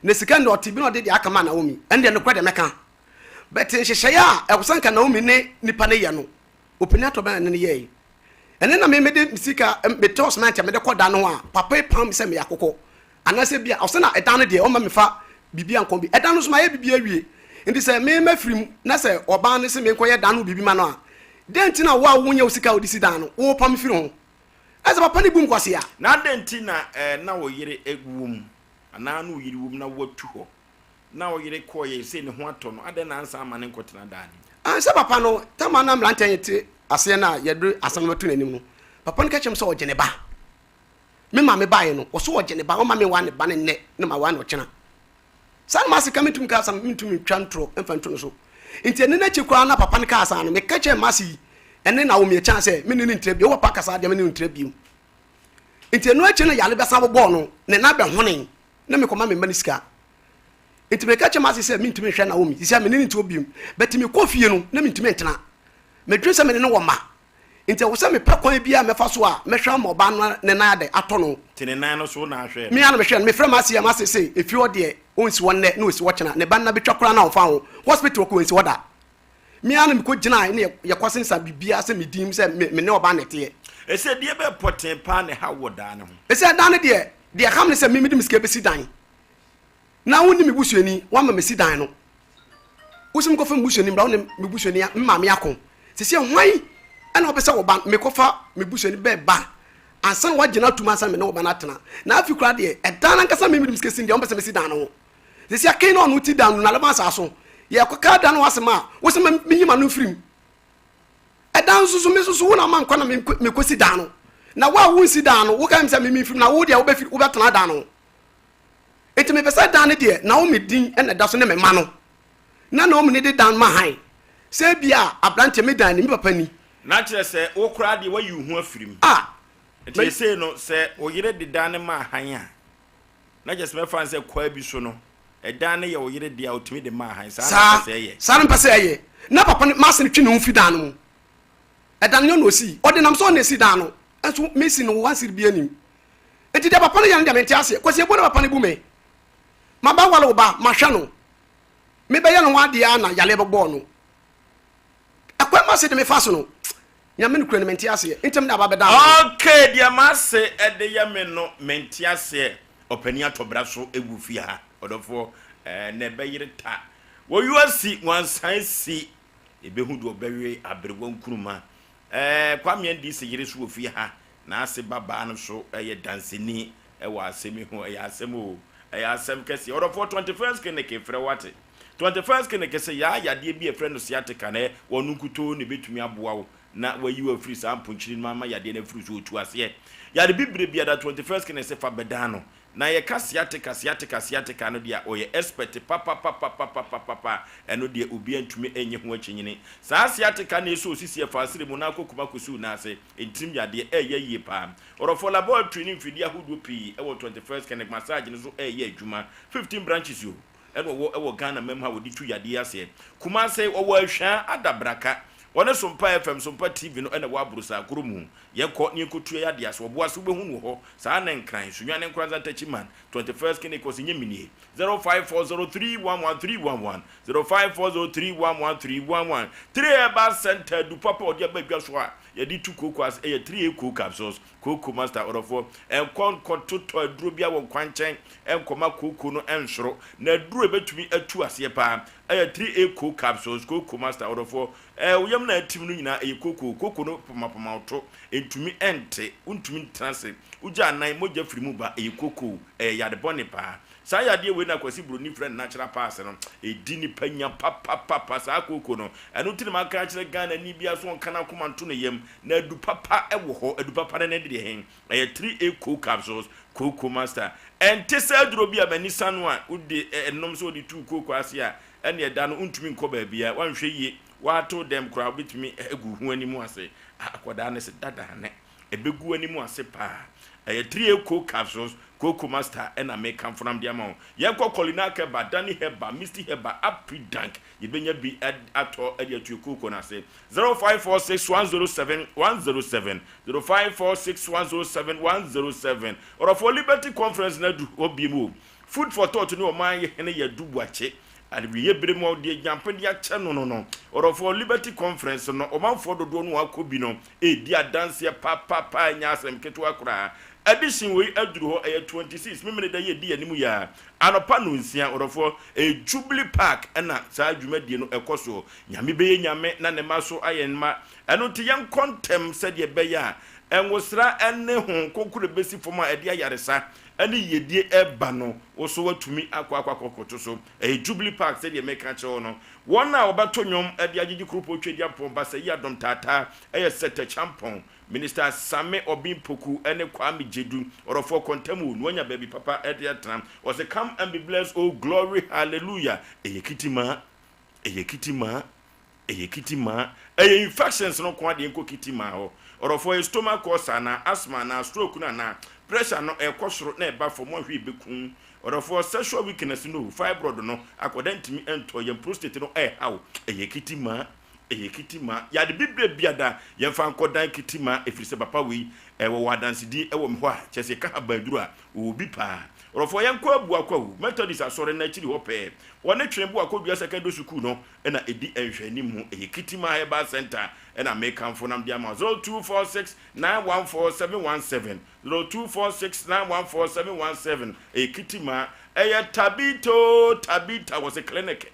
Na sika no deɛ ɔte bi na ɔde deɛ aka maa Naomi. Ɛno deɛ nokorɛ deɛ mɛka. But nhyehyɛeɛ a ɛwɔ sɛ nka Naomi ne nipa no yɛ no, ɔpanin Atɔbla na ne no yɛɛe. Ɛno na me mede me sika, metɔɔ cement a mede kɔ dan no ho a, papa yi pam me sɛ meyɛ akokɔ. Anaasɛ bi a ɔsɛ na ɛdan no deɛ ɔmma mefa biribi ankɔ bi. Ɛdan no nso mayɛ biribi awie. Nti sɛ me mafiri mu na sɛ ɔbaa no se menkɔyɛ dan no ho biribi ma no a, dɛn nti na wo a wonyɛ wo sika a wode si dan no, wopam me firi ho? Ɛsɛ papa no bu nkwasea. Na adɛn nti na na wo yere wom, anaa na wo yere wom na woatu hɔ, na wo yere kɔeɛ sei ne ho atɔ no, adɛn na ansan amma no nkɔtena dan no mu? Ansɛ papa no, tam a na mmeranteɛ no te aseɛ no a yɛde asɛm no bɛto n'anim no, papa no ka kyerɛɛ me sɛ ɔgye ne ba. Me maame baeɛ no, ɔso ɔgye ne ba, ɔmma menwaa ne ba no nnɛ na mawaa no ɔkyena. Saa na m'ase ka, mentumi nka asɛm, mentumi ntwa ntorɔ mfa nto no so. Nti ɛno no akyi koraa na papa no kaa saa no, meka kyerɛɛ m'ase yi ɛne Naomi Achan sɛ me ne no ntra bio, wo papa ka saa deɛ me ne no ntra bio. Nti ɛno akyi no yare bɛsan bobɔɔ no, ne nan bɛhonee, na mekɔma me mma no sika. Nti meka kyerɛɛ m'ase sɛ mentumi nhwɛ Naomi, sisi a me ne no nte hɔ bio. But mekɔ fie no, na mentumi ntena. Medwene sɛ me ne no wɔ mma. Nti ɛwɔ sɛ mepɛ kwan biara a mɛfa so a mɛhwɛ ama ɔbaa no ne nan adɛ atɔ no. Nti ne nan no so wo na ahwɛɛ no? Me ara na mehwɛɛ no. Mefrɛ m'ase a, m'ase se efie hɔ deɛ ɔnsi hɔ nnɛ na ɔsi hɔ kyena. Ne ba no nan bɛtwa koraa na ɔmfa ho. Hospital kɔ ɔnsi hɔ da. Me ara na mekɔgyinae ne yɛkɔsensan biribiara sɛ me din mu sɛ me ne ɔbaa na ɛteɛ. Ɛsɛ deɛ bɛyɛ pɔtee paa na ɛha wo wɔ daa no ho? Ɛsɛ dan no deɛ, deɛ ɛha me ne sɛ me mede me sika bɛsi dan na wonni me busuani, woama masi dan no. Wo sɛ menkɔfa me busuani mmra, wo ne me busuani, me maame ako. Seesei hwan na ɔpɛ sɛ wo ba, mekɔfa me busuani bɛba ansa na woagye no atom ansa na me ne wo ba no atena. Na afei koraa deɛ, ɛdan no ankasa me mede me sika si no deɛ, wompɛ sɛ mesi dan no ho. Sisi aken na ɔno ti dan no na lɛbɔ asaso. Yɛ kɔ ka dan no asɛm a, wo sɛ me nyi ma no mfiri mu. Ɛdan nso so me nso so wo na ma nkɔ na me kɔ si dan no. Na wo a wo nsi dan no, wo ka mi sɛ me me mfiri mu na wo deɛ wo bɛ firi wo bɛ tena dan no ho. Enti me pɛ sɛ dan no deɛ Naomi din na ɛda so ne me ma no. Na Naomi ne de dan ma han. Sɛ ebi a abranteɛ me dan ni, me papa ni. Na kyerɛ sɛ wo koraa deɛ woayi wo ho afiri mu. Ah! Nti seesei no sɛ wo yere de dan no ma han a, Na kyerɛ sɛ mɛfa no sɛ kwaa bi so no, ɛdan no yɛ wo yere dea a ɔtumi de ma ahan. Saa na ɔpɛ sɛ ɛyɛ. Saa na mepɛ sɛ ɛyɛ. Na papa no, m'ase no twe ne ho fi dan no mu. Ɛdan no nyɛ ɔna ɔsii. Ɔde nam sɛ ɔna esi dan no. Nso mesi no one cedi biara nnim. Enti deɛ papa no yɛ no deɛ mente aseɛ. Kwasi ebu na papa no bu me. Mabɛware wo ba, mahwɛ no. Mebɛyɛ ne ho adeɛ ara na yareɛ bɛbɔɔ no. Ɛkwan m'ase de me fa so no, Nyame nokorɛ no mente aseɛ. Ntɛm na aba bɛda ano. Okay deɛ m'ase de yɛ me no mente aseɛ. Ɔpanin atɔ bra so wɔ fie ha ɔdɔfoɔ ɛɛ na ɛbɛyere ta. Wɔyu asi wansan si ɛbɛhu deɛ ɔbɛwe aberewa nkuruma ɛɛ Kwame NDC yere so wɔ fie ha N'ase ba baa no so yɛ danseni wɔ asɛm yi ho. Ɛyɛ asɛm oo, ɛyɛ asɛm kɛseɛ. Ɔdɔfoɔ, 21st Clinic frɛ wo ate. 21st Clinic se yaa yadeɛ bi a yɛfrɛ no sciatica no, ɔno nkutoo na ɛbɛtumi aboa wo na wayi wo afiri saa mponkyerɛ no mu ama yadeɛ no afiri wo so. Ɔtu aseɛ. Yare bibire biara, 21st Clinic se fa bɛdan no. Na yɛka sciatica, sciatica, sciatica no deɛ a, ɔyɛ expert papapapapapapapa. Ɛno deɛ obiara ntumi nnye ho akyinyini. Saa sciatica no ɛsɔ osisi ɛfa asere mu na akɔ kuma kɔsi wo nan ase. Ntirim yadeɛ ɛreyɛ yie paa. Ɔdɔfoɔ laboratory ne mfidie ahodoɔ pii wɔ 21st Clinic massage no so ɛreyɛ adwuma. 15 branches o ɛna ɔwɔ wɔ Ghana mam ha wɔde tu yadeɛ yi aseɛ. Kumase ɔwɔ Ahwaa Adabraka. Ɔne Sompa FM, Sompa TV no ɛna ɛwɔ Aborosaa kuro mu. Yɛnkɔ na yɛnkɔtua yadeɛ ase. Ɔboase wobɛhu no wɔ hɔ. Saa na Nkran, Sunyani Nkoranza Ntakyiman, 21st Clinic ɔse nyɛ menie. 0540311311, 0540311311. Three Herbal Center adu papa a ɔde aba dwa so a Yɛde tu kooko ase ɛyɛ 3A cocoa capsules, kooko master ɔdɔfoɔ, nkɔ nkɔtotɔ aduro biara wɔ nkwankyɛn nkɔma kooko no nsoro, na aduro a ɛbɛtumi atu aseɛ paa ɛyɛ 3A cocoa capsules, kooko master ɔdɔfoɔ, ɛɛ wo yam na atim no nyinaa ɛyɛ kooko, kooko no pomapoma wo to, ɛntumi ɛnte, wontumi ntena ase, wogya anan mogya firi mu ba, ɛyɛ kooko, ɛyɛ yade bɔne paa. Saa yadeɛ wei na Kwasi Broni frɛ no natural pass no, ɛdi nipa nya papapapa saa kooko no. Ɛno nti na maka akyerɛ Ghanani biara sɛ ɔnka n'akoma nto ne yam, na adu papa wɔ hɔ, adu papa no ne deɛ hen? Ɛyɛ 3A Coke Capsules, Kooko Master. Ɛnte sɛ aduro bi a m'ani sa no a wode nom sɛ wode tu kooko ase a, ɛne ɛda no wontumi nkɔ baabiara, woanhwɛ yie, woato dɛm koraa wobɛtumi agu wo ho anim ase. Akwadaa no se dada ne. Ɛbɛgu w'anim ase paa. Ɛyɛ 3A Coke Capsules, Cocoa Master ɛna mekamfo nam de ama wo. Yɛnkɔ Kolinak Herbal, Danny Herbal, Misty Herbal, Apridank, yɛbɛnya bi atɔ de atue kooko no ase. 0546 107 107, 0546 107 107. Ɔdɔfoɔ Liberty Conference no adu hɔ biom o. Food for Thought ne Ɔman Hene Yadu Boakye Awieɛ bere mu a ɔde agyampadeɛ akyɛ no no no, ɔdɔfoɔ Liberty Conference no ɔmanfoɔ dodoɔ no a akɔ bi no redi adanseɛ papaapa ɛnyɛ asɛm ketewa koraa. Edition wei aduru hɔ, ɛyɛ 26 Memeneda yi a ɛdi anim yi ara, anɔpa nnɔnsia, ɔdɔfoɔ, ɛyɛ Jubilee Park na saa dwumadie no ɛkɔ soɔ. Nyame bɛyɛ Nyame na ne mma nso ayɛ ne mma, ɛno nti yɛnkɔ ntɛm sɛdeɛ ɛbɛyɛ a nwosra ne Honhom Kronkron bɛsi fam a ɛde ayaresa ne yiedie reba no, wo nso woatumi akɔ akɔ akɔkoto so. Ɛyɛ Jubilee Park sɛdeɛ meka akyerɛ wo no. Wɔn a wɔbɛto nnwom de agyegye Kuropɔn Tweaduampɔn, Basayi Adom Taataa, yɛ Seth Acheampong, Minister Same Obeng Poku ne Kwame Gyedu. Ɔdɔfoɔ kɔ ntɛm o, na woanya baabi papa de atena. Wɔse come and be blessed oh glory hallelujah. Ɛyɛ kitimaa, ɛyɛ kitimaa. Ɛyɛ kitimaa. Ɛyɛ infections no nko ara deɛ nkɔ kitimaa hɔ. Ɔdɔfoɔ ɛyɛ stomach ulcer anaa asthma anaa stroke no anaa pressure no ɛkɔ soro na ɛba fam wanhwɛ ɛbɛku wo. Ɔdɔfoɔ sexual weakness no o, fibroid no akwadaa ntumi ntɔ yam, prostate no ɛreha wo. Ɛyɛ kitimaa. Ɛyɛ kitimaa. Yade bibire biada yɛmfa nkɔ dan kitimaa ɛfiri sɛ papa wei wɔwɔ adansedie wɔ me hɔ a kyerɛ sɛ yɛka habanduro a ɔwɔ bi paa. Ɔdɔfoɔ yɛnkɔ Abua Kwawu Methodist Asɔre no akyiri hɔ pɛɛ. Wɔne Twene Boakodua Secondary Sukuu no na ɛdi nhwɛanimu. Ɛyɛ Kitima Herbal Centre na mekamfo na mede ama wo. 0246 914 717, 0246 914 717. Ɛyɛ Kitima. Ɛyɛ Tabito Tabita wɔse clinic.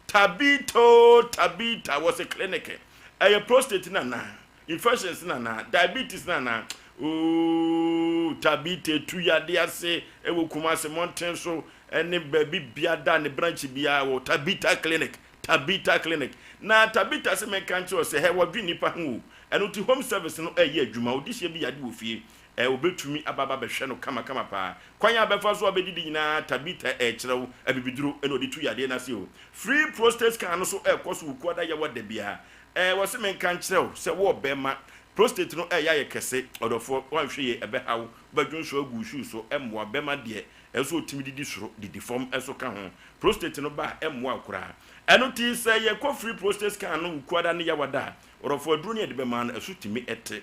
Tabito Tabita wɔse clinic. Ɛyɛ prostate no anaa? Infections no anaa? Diabetes no anaa? Ooh, Tabita etu yade ase ɛwɔ Kumasi mmɔnten so ɛne baabi biada ne branch biara wɔ Tabita clinic. Tabita clinic. Na Tabita se menka nkyerɛ wo sɛ hɛ wɔdwen nipa ho o. Ɛno nti home service no ɛyɛ adwuma. Odihyɛ bi yade wɔ fie. Ɛ obetumi aba aba abɛhwɛ no kamakama paa. Kwan a bɛfa so abɛdidi nyinaa Tabita ɛrekyerɛ wo. Abibiduro ɛna ɔde tu yadeɛ no ase o. Free prostate scan no so ɛrekɔ so wɔ Kuada Yawa da biara. Ɛ wɔse menka nkyerɛ wo sɛ wo ɔbɛma prostate no ɛreyɛ ayɛ kɛse. Ɔdɔfoɔ woanhwɛ yie ɛbɛha wo. Wobɛdwonsɔ agu wo shoe so. Ɛmmoa. Bɛma deɛ ɛsɛ sɛ ɔtumi didi soro, didi fam nso ka ho. Prostate no ba a ɛmmoa wo koraa. Ɛno nti sɛ yɛkɔ free prostate scan no wɔ Kuada ne Yawa da a, ɔdɔfoɔ aduro no yɛde bɛma no ɛso tumi te.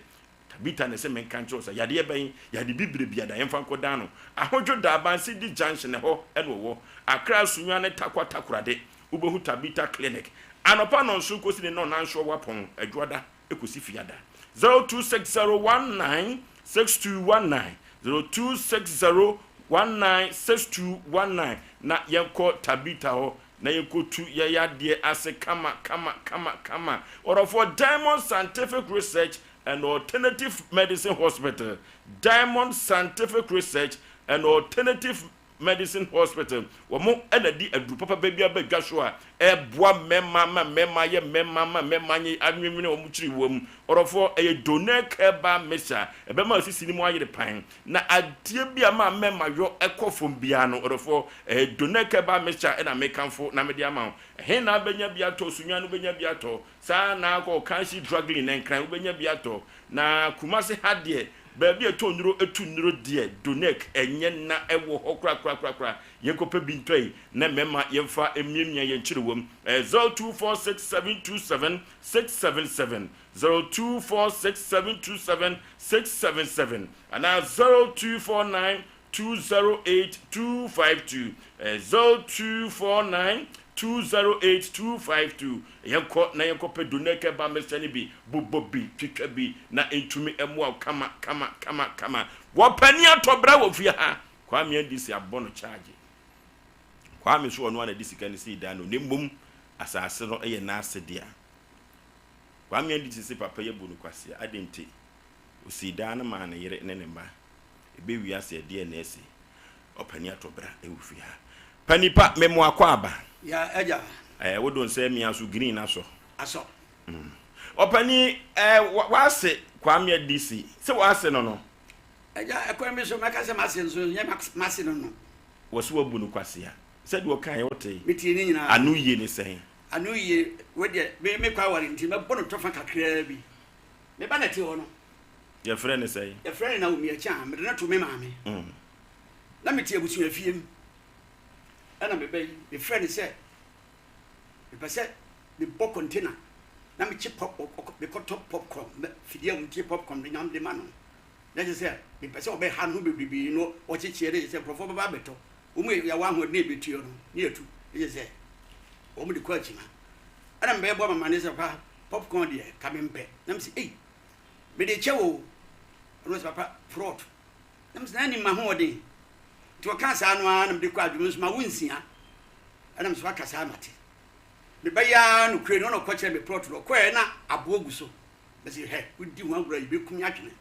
Tabitha na ɛsɛ menka nkyerɛ wo sɛ yadeɛ bɛn, yade bibire biada yɛmfa nkɔdan no. Ahodwo Daaban City Junction ɛhɔ na ɔwɔ. Accra Sunyani ne Tarkwa Takoradi wobɛhu Tabitha Clinic. Anɔpa nnɔnson kɔsi ne nnɔnnanson wɔapɔn, Adwoada kɔsi Fiada. 0260196219, 0260196219 na yɛnkɔ Tabitha hɔ na yɛnkɔtu yɛn yadeɛ ase kama kama kama kama. Ɔdɔfoɔ Diamond Scientific Research and Alternative Medicine Hospital, Diamond Scientific Research and Alternative Medicine Hospital, wɔn na di aduru papa bɛ bi aba dwa so a ɛboa mmarima ma mmarima yɛ mmarima ma mmarima nye anwenwene wɔn kyiri wɔm. Ɔdɔfoɔ, ɛyɛ Donec Herbal Mixture, ɛbɛma asisi no mu ayere pan. Na adeɛ bi a ma mmarima yɔ kɔ fam biara no, ɔdɔfoɔ, ɛyɛ Donec Herbal Mixture na mekamfo na mede ama wo. Ɛhe na wobɛnya bi atɔ? Sunyani wobɛnya bi atɔ. Saa ara na kɔ Kanshi Druglin, Nkran wobɛnya bi atɔ. Na Kumasi ha deɛ, baabi a ɛtɔ nnuro tu nnuro deɛ, Donec ɛnyɛ nna ɛwɔ hɔ korakorakorakora. Yɛnkɔpɛ bi ntɔ yi na mmarima yɛmfa mmiamia yɛn kyerewam. Ɛyɛ 0246 727 677, 0246 727 677 anaa 0249 208 252, ɛyɛ 0249 208 252. Yɛnkɔ na yɛnkɔpɛ Donec ba mmɛhyɛ no bi, bobɔ bi, twitwa bi na ɛntumi mmoa wo kama kama kama kama. Wɔpɛ ne atɔ bra wɔ fie ha. Kwame Andisi abɔ no charge. Kwame so ɔno ara na ɛde sika no sii dan no na mmom asase no yɛ n'ase dea. Kwame Andisi se papa yi abu no kwasea, adɛn nti? Osii dan no maa ne yere ne ne mma. Ebe wiase ɛdeɛn na asi? Ɔpani atɔ bra ɛwɔ fie ha. Pani pa, me mo akɔ aba. Ya agya. Ɛɛ wo do nsɛ mia so green asɔ. Asɔ. Mm. Ɔpani ɛɛ w'ase Kwame Adisi, sɛ w'ase no no. Agya, ɛkwan bi so mɛka sɛ m'ase nso nyɛ m'ase no no. Wɔse wabu no kwasea. Sɛdeɛ ɔkaeɛ wotee? Metee ne nyinaa. Ano yie ne sɛn? Ano yie, wei deɛ me mekɔ aware nti mɛbɔ no tɔfa kakraa bi. Me ba na ɛte hɔ no. Yɛfrɛ no sɛn? Yɛfrɛ no Naomi Akyang. Mede no too me maame. Na mete abusuafie mu. Ɛna me ba yi, mefrɛ no sɛ mepɛ sɛ mebɔ container na mekye pop, mekɔtɔ popcorn, fidie a wɔkye popcorn no na mede ma no. Na kyerɛ sɛ mepɛ sɛ ɔbɛha ne ho bebrebe na ɔkyekyeɛ na kyerɛ sɛ nkurɔfoɔ bɛba abɛtɔ. Wɔn a yɛwɔ ahoɔden a yɛbɛtua no ne yɛtu. Na kyerɛ sɛ wɔn de kɔ akyima. Ɛna mebɛbɔ mama ne sɛ papa popcorn deɛ ka mempɛ. Na mese ei mede kyɛ wo o. Ɛna ɔse papa prɔt. Na mese na anim m'ahoɔden. Nti ɔkaa saa no ara na mede kɔ adwuma nso mawo nsia. Ɛna mese waka saa mate. Mebɛyɛ ara nokorɛ ni ɔna ɔkɔkyerɛ me prɔt no. Ɔkɔɛ na aboɔ gu so. Mese hɛ wodi ho agorɔ a yɛbɛku me atwene.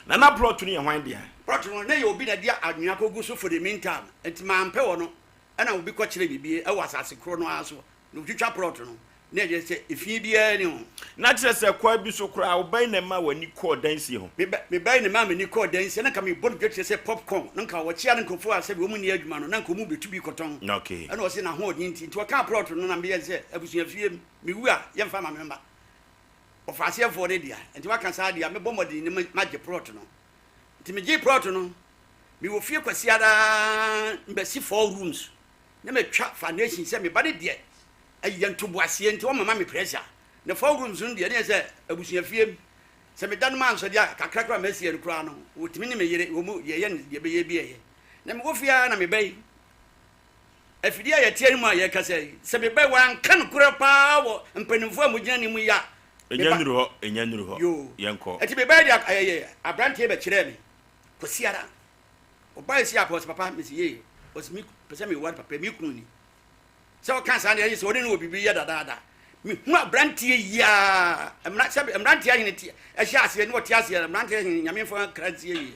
Na na plɔt no yɛ hwan dea? Plɔt no, na ɛyɛ obi na ɛde anwea kɔgu so for the meantime, nti mampɛ wɔ no, ɛna obi kɔkyerɛɛ me bi wɔ asase korɔ no ara so, na ɔtwitwa plɔt no, na ɛyɛ sɛ efie biara nni ho. Na kyerɛ sɛ kwan bi so koraa, wo bɛn na ɛmaa w'ani kɔɔ dansie ho? Me ba, me bɛn na ɛmaa m'ani kɔɔ dansie, na nka mebɔ no dwa kyerɛ sɛ popcorn, na nka wɔkyea no nkurɔfoɔ a sɛbi wɔn nni adwuma no, na nka wɔn bɛtu bi kɔtɔn. Okay. Ɛna ɔse n'ahoɔden nti, nti ɔkaa plɔt no na meyɛɛ sɛ abusuafie mu, mewu a yɛmfa mma me mma. Ɔfaaseɛfoɔ no dea, nti waka saa deɛ a, mɛbɔ mmɔden na magye plot no. Nti megyee plot no, mewɔ fie Kwasiada mbɛsi four rooms na matwa foundation sɛ me ba no deɛ ɛyɛ ntoboaseɛ nti ɔmama me pressure. Na four rooms no deɛ ne yɛ sɛ abusua fie mu, sɛ meda no mansɔ deɛ a kakra koraa a masie no koraa no, wɔtumi ne me yere wɔ mu deɛ ɛyɛ no deɛ ɛbɛyɛ bi ɛyɛ. Na mewɔ fie ara na meba yi. Afidie a yɛte anim a yɛrekasa yi, sɛ meba yi wɔanka nokorɛ paa wɔ mpanimfoɔ a mogyina anim yi a, Ɛnya meba. nnuru hɔ, ɛnya nnuru hɔ. Yoo. Yɛnkɔ. Nti meba yi deɛ ɛyɛ aberanteɛ bɛkyerɛɛ me. Kwasiada. Ɔbaeɛ si apɛ, ɔse papa, mese yee, ɔse me pɛ sɛ meware papa, me kunu ni. Sɛ ɔka saa deɛ ɛyɛ sɛ ɔne no wɔ biribi yɛ dadaada. Mehu aberanteɛ yi a, mmra, sɛ mmeranteɛ ahene te, ɛhyɛ aseɛ ne ɔte aseɛ, mmeranteɛ ahene nyame mfa kra nsie yie.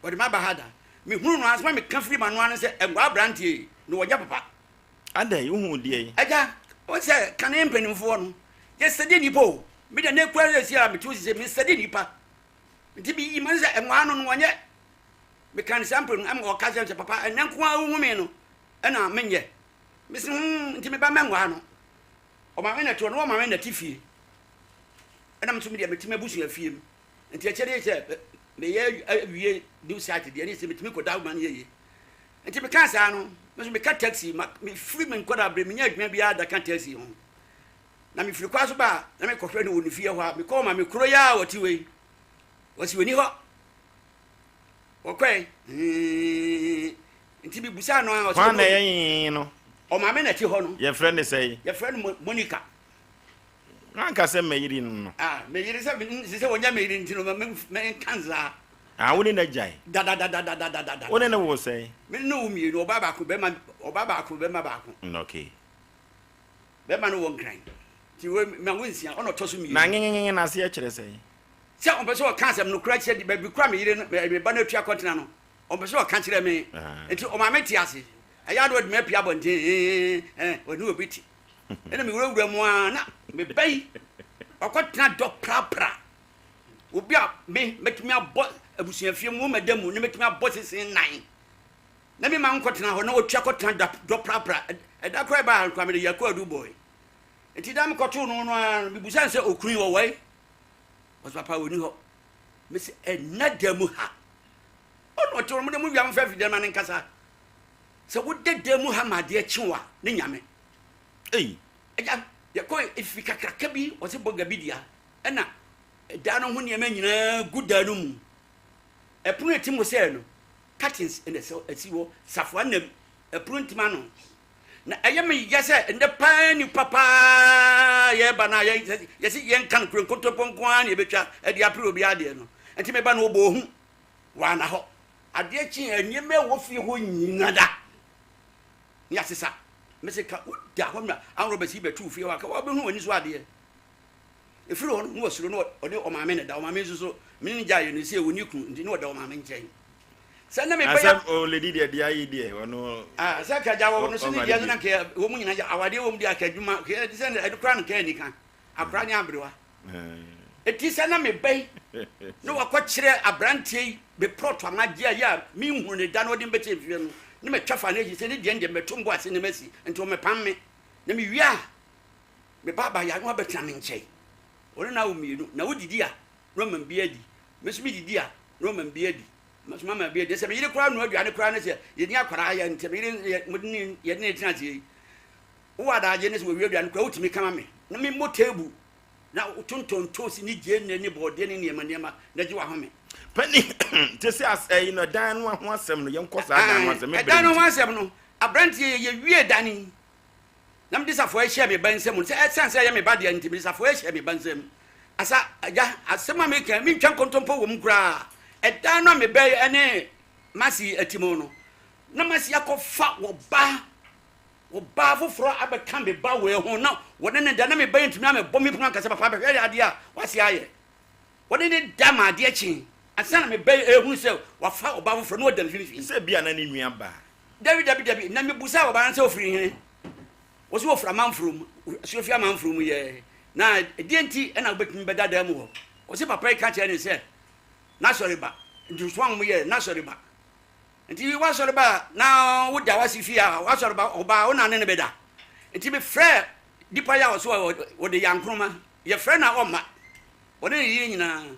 Ɔde me aba ha da. Mehunu no asɛm a meka firi m'ano ara ne sɛ, Ɛnwa aberanteɛ yi, na ɔnyɛ papa. Adɛn, wohuu deɛn? Agya, wohu sɛ kane mpanimfoɔ no, yɛsɛdi nnipa o. Me deɛ nnɛ koraa seesei a mete wo sesei, mesɛdi nnipa. Nti meyi m'ano sɛ ɛnwa no no ɔnyɛ. Meka no saa mprenu, ɛma ɔka kyerɛ me sɛ, Papa, ɛnnɛ nko ara wohu me no, ɛna menyɛ. Mese, Hmm, nti me ba mɛnwaa no. Ɔmaame na ɛte hɔ, na ɔmaame na ɛte fie. Ɛna me nso me deɛ mete m'abusua fie mu. Nti akyire yi sɛ meyɛ awie new site deɛ ne sɛ metumi kɔda ma no yɛye. Nti mekaa saa no, me nso meka taxi, ma mefiri me nkwadaa berɛ menya adwuma biara da ka taxi ho. Na mefiri kwa so ba a, na mekɔhwɛ no wɔ ne fie hɔ a, mekɔɔ ma me kuro yi a wɔte wei. Wɔsi wɔni hɔ. Wɔkɔe. Nti mebusaa no a, ɔsɛ Hwan na ɛyɛ yee no? Ɔmaame na ɛte hɔ no. Yɛfrɛ no sɛn? Yɛfrɛ no Monica. Wanka sɛ mɛyere no no. Ah, meyere sɛ sɛ sɛ wɔnyɛ meyere nti no menka nsaa. Ah, wo ne no agyae? Dadadadadadada. Wo ne no woo sɛn? Me ne no wo mmienu, ɔbaa baako, bɛrima ɔbaa baako, bɛrima baako. Mm, okay. Bɛrima no wɔ Nkran. Nti wo ma wo nsia, ɔna ɔtɔ so mmienu. Na ngengengen no aseɛ kyerɛ sɛn? Sɛ ɔmpɛ sɛ ɔka asɛm no koraa kyerɛ baabi koraa me yere no me ba no atua kɔtena no, ɔmpɛ sɛ ɔka kyerɛ me. Nti ɔma me te ase. Ɛyɛ a na ɔde me apue abɔnten, ɛɛ, ɔne obi te. Ɛna me wurawura mu ara na me ba yi ɔkɔtena dɔ prapra. Obi a me mɛtumi abɔ abusuafie mu mɛda mu na mɛtumi abɔ sese nan. Na me ma nkɔtena hɔ na ɔtua kɔtena dɔ prapra. Ɛda koraa ɛbaa ha koraa mede yɛ akɔ adu bɔe. Nti da mekɔtoo no no ara no mebusa no sɛ okunu yi ɔwɔ he? Ɔsɛ papa ɔni hɔ. Mese ɛnna da mu ha. Ɔna ɔte hɔ no mo de mo wia mfa afidie ma ne nkasa. Sɛ woda dan mu ha ma adeɛ kye wo a ne nyame. Ei! Agya, yɛkɔ efi kakraka bi, ɔse bɔga bi dea, ɛna dan no ho nneɛma nyinaa gu dan no mu. Ɛpono a ɛtim hɔ sɛɛ no, curtains na ɛsɛ ɛsi hɔ, safoa nam ɛpono ntim ano. Na ɛyɛ me ya sɛ ɛndɛ paa nipa paa yɛba no a yɛse yɛnka nokorɛ nkontompo nko ara na yɛbɛtwa de apere obi adeɛ no. Nti meba no ɔbɔɔ hu, wanna hɔ. Adeɛ kye a nneɛma ɛwɔ fie hɔ nyina da. Ne asesa. Mese ka woda hɔ na anrɔbɛs yi bɛto wo fie hɔ a, ka wabɛhu w'ani so adeɛ. Ɛfiri hɔ no, na wasuro na ɔne ɔmaame na ɛda. Ɔmaame nso so, me ne no gyaeɛ no, sɛ ɔnni kunu nti na ɔda ɔmaame nkyɛn. Sɛ na mebɛyɛ. Na sɛ ɔledi deɛ deɛ ayi deɛ ɔno. Ah, sɛ ka gya wɔ no so ne deɛ so na nka wɔn nyina awadeɛ wɔm deɛ aka adwuma sɛ ɛno koraa no nka anika akora ne aberewa. Enti sɛ na me ba yi na wakɔkyerɛ aberanteɛ yi me prɔto a magye a yɛ a menhunu ne da na ɔde me bɛkyɛ mfie no, na matwa fa no akyi sɛ ne deɛ no deɛ mɛto mbɔ ase na masi, nti ɔmmɛpam me. Na mewie a, me ba abayewa no abɛtena me nkyɛn. Ɔne no awo mmienu, na wodidi a, na ɔma me bi adi. Me nso medidi a, na ɔma me bi adi. Me nso mama bi adi. Sɛ me yere koraa noa aduane koraa ne sɛ yɛnni akwadaa yɛ nti me yere yɛde ne tena aseɛ yi, wowɔ adagye ne sɛ wɔwie aduane koraa wotumi ka ma me na memmɔ table Na wotontɔn ntoosi ne gyeene ne bɔɔdeɛ ne nneɛma nneɛma na gye w'ahome. Pani, te sɛ as ɛyi no ɛdan no ho asɛm no yɛnkɔ saa dan no asɛm me Ɛdan no ho asɛm no, aberanteɛ yɛ yɛwie dan yi na mede safoa yi hyɛɛ me ba nsam no sɛ ɛsiane sɛ ɛyɛ me ba deɛ nti mede safoa yi hyɛɛ me ba nsam. Asa, agya, asɛm a meka yi mentwa nkontompo wɔ mu koraa. Ɛdan no a me ba yi ne Masi te mu no, na Masi akɔfa wɔ ba Ɔbaa foforɔ abɛka me ba wei ho na wɔne no da na me ba yi ntumi amɛbɔ me pono anka sɛ papa bɛhwɛ adeɛ a wase ayɛ. Wɔne no da ma adeɛ kye ansa na me ba yi ɛhunu sɛ wafa ɔbaa foforɔ na ɔda mfimfini. Sɛ ebia na ne nua baa. Dabi dabi dabi na mebusaa ɔbaa no sɛ ɔfiri he? Ɔse ɔfiri amanforo mu, ɔse ɔfiri amanforo mu yɛɛ na ɛdeɛ nti na wobɛtumi bɛda dan mu hɔ? Ɔse papa yi ka kyerɛ ne sɛ n'asɔre ba nti so a wɔyɛ n'asɔre ba. Nti w'asɔre ba a na woda w'ase fie a w'asɔre ba ɔbaa wo na ne no bɛda. Nti mefrɛ nipa yi a ɔso ɔde yankroma yɛfrɛ no a ɔmma ɔne ne yere nyinaa.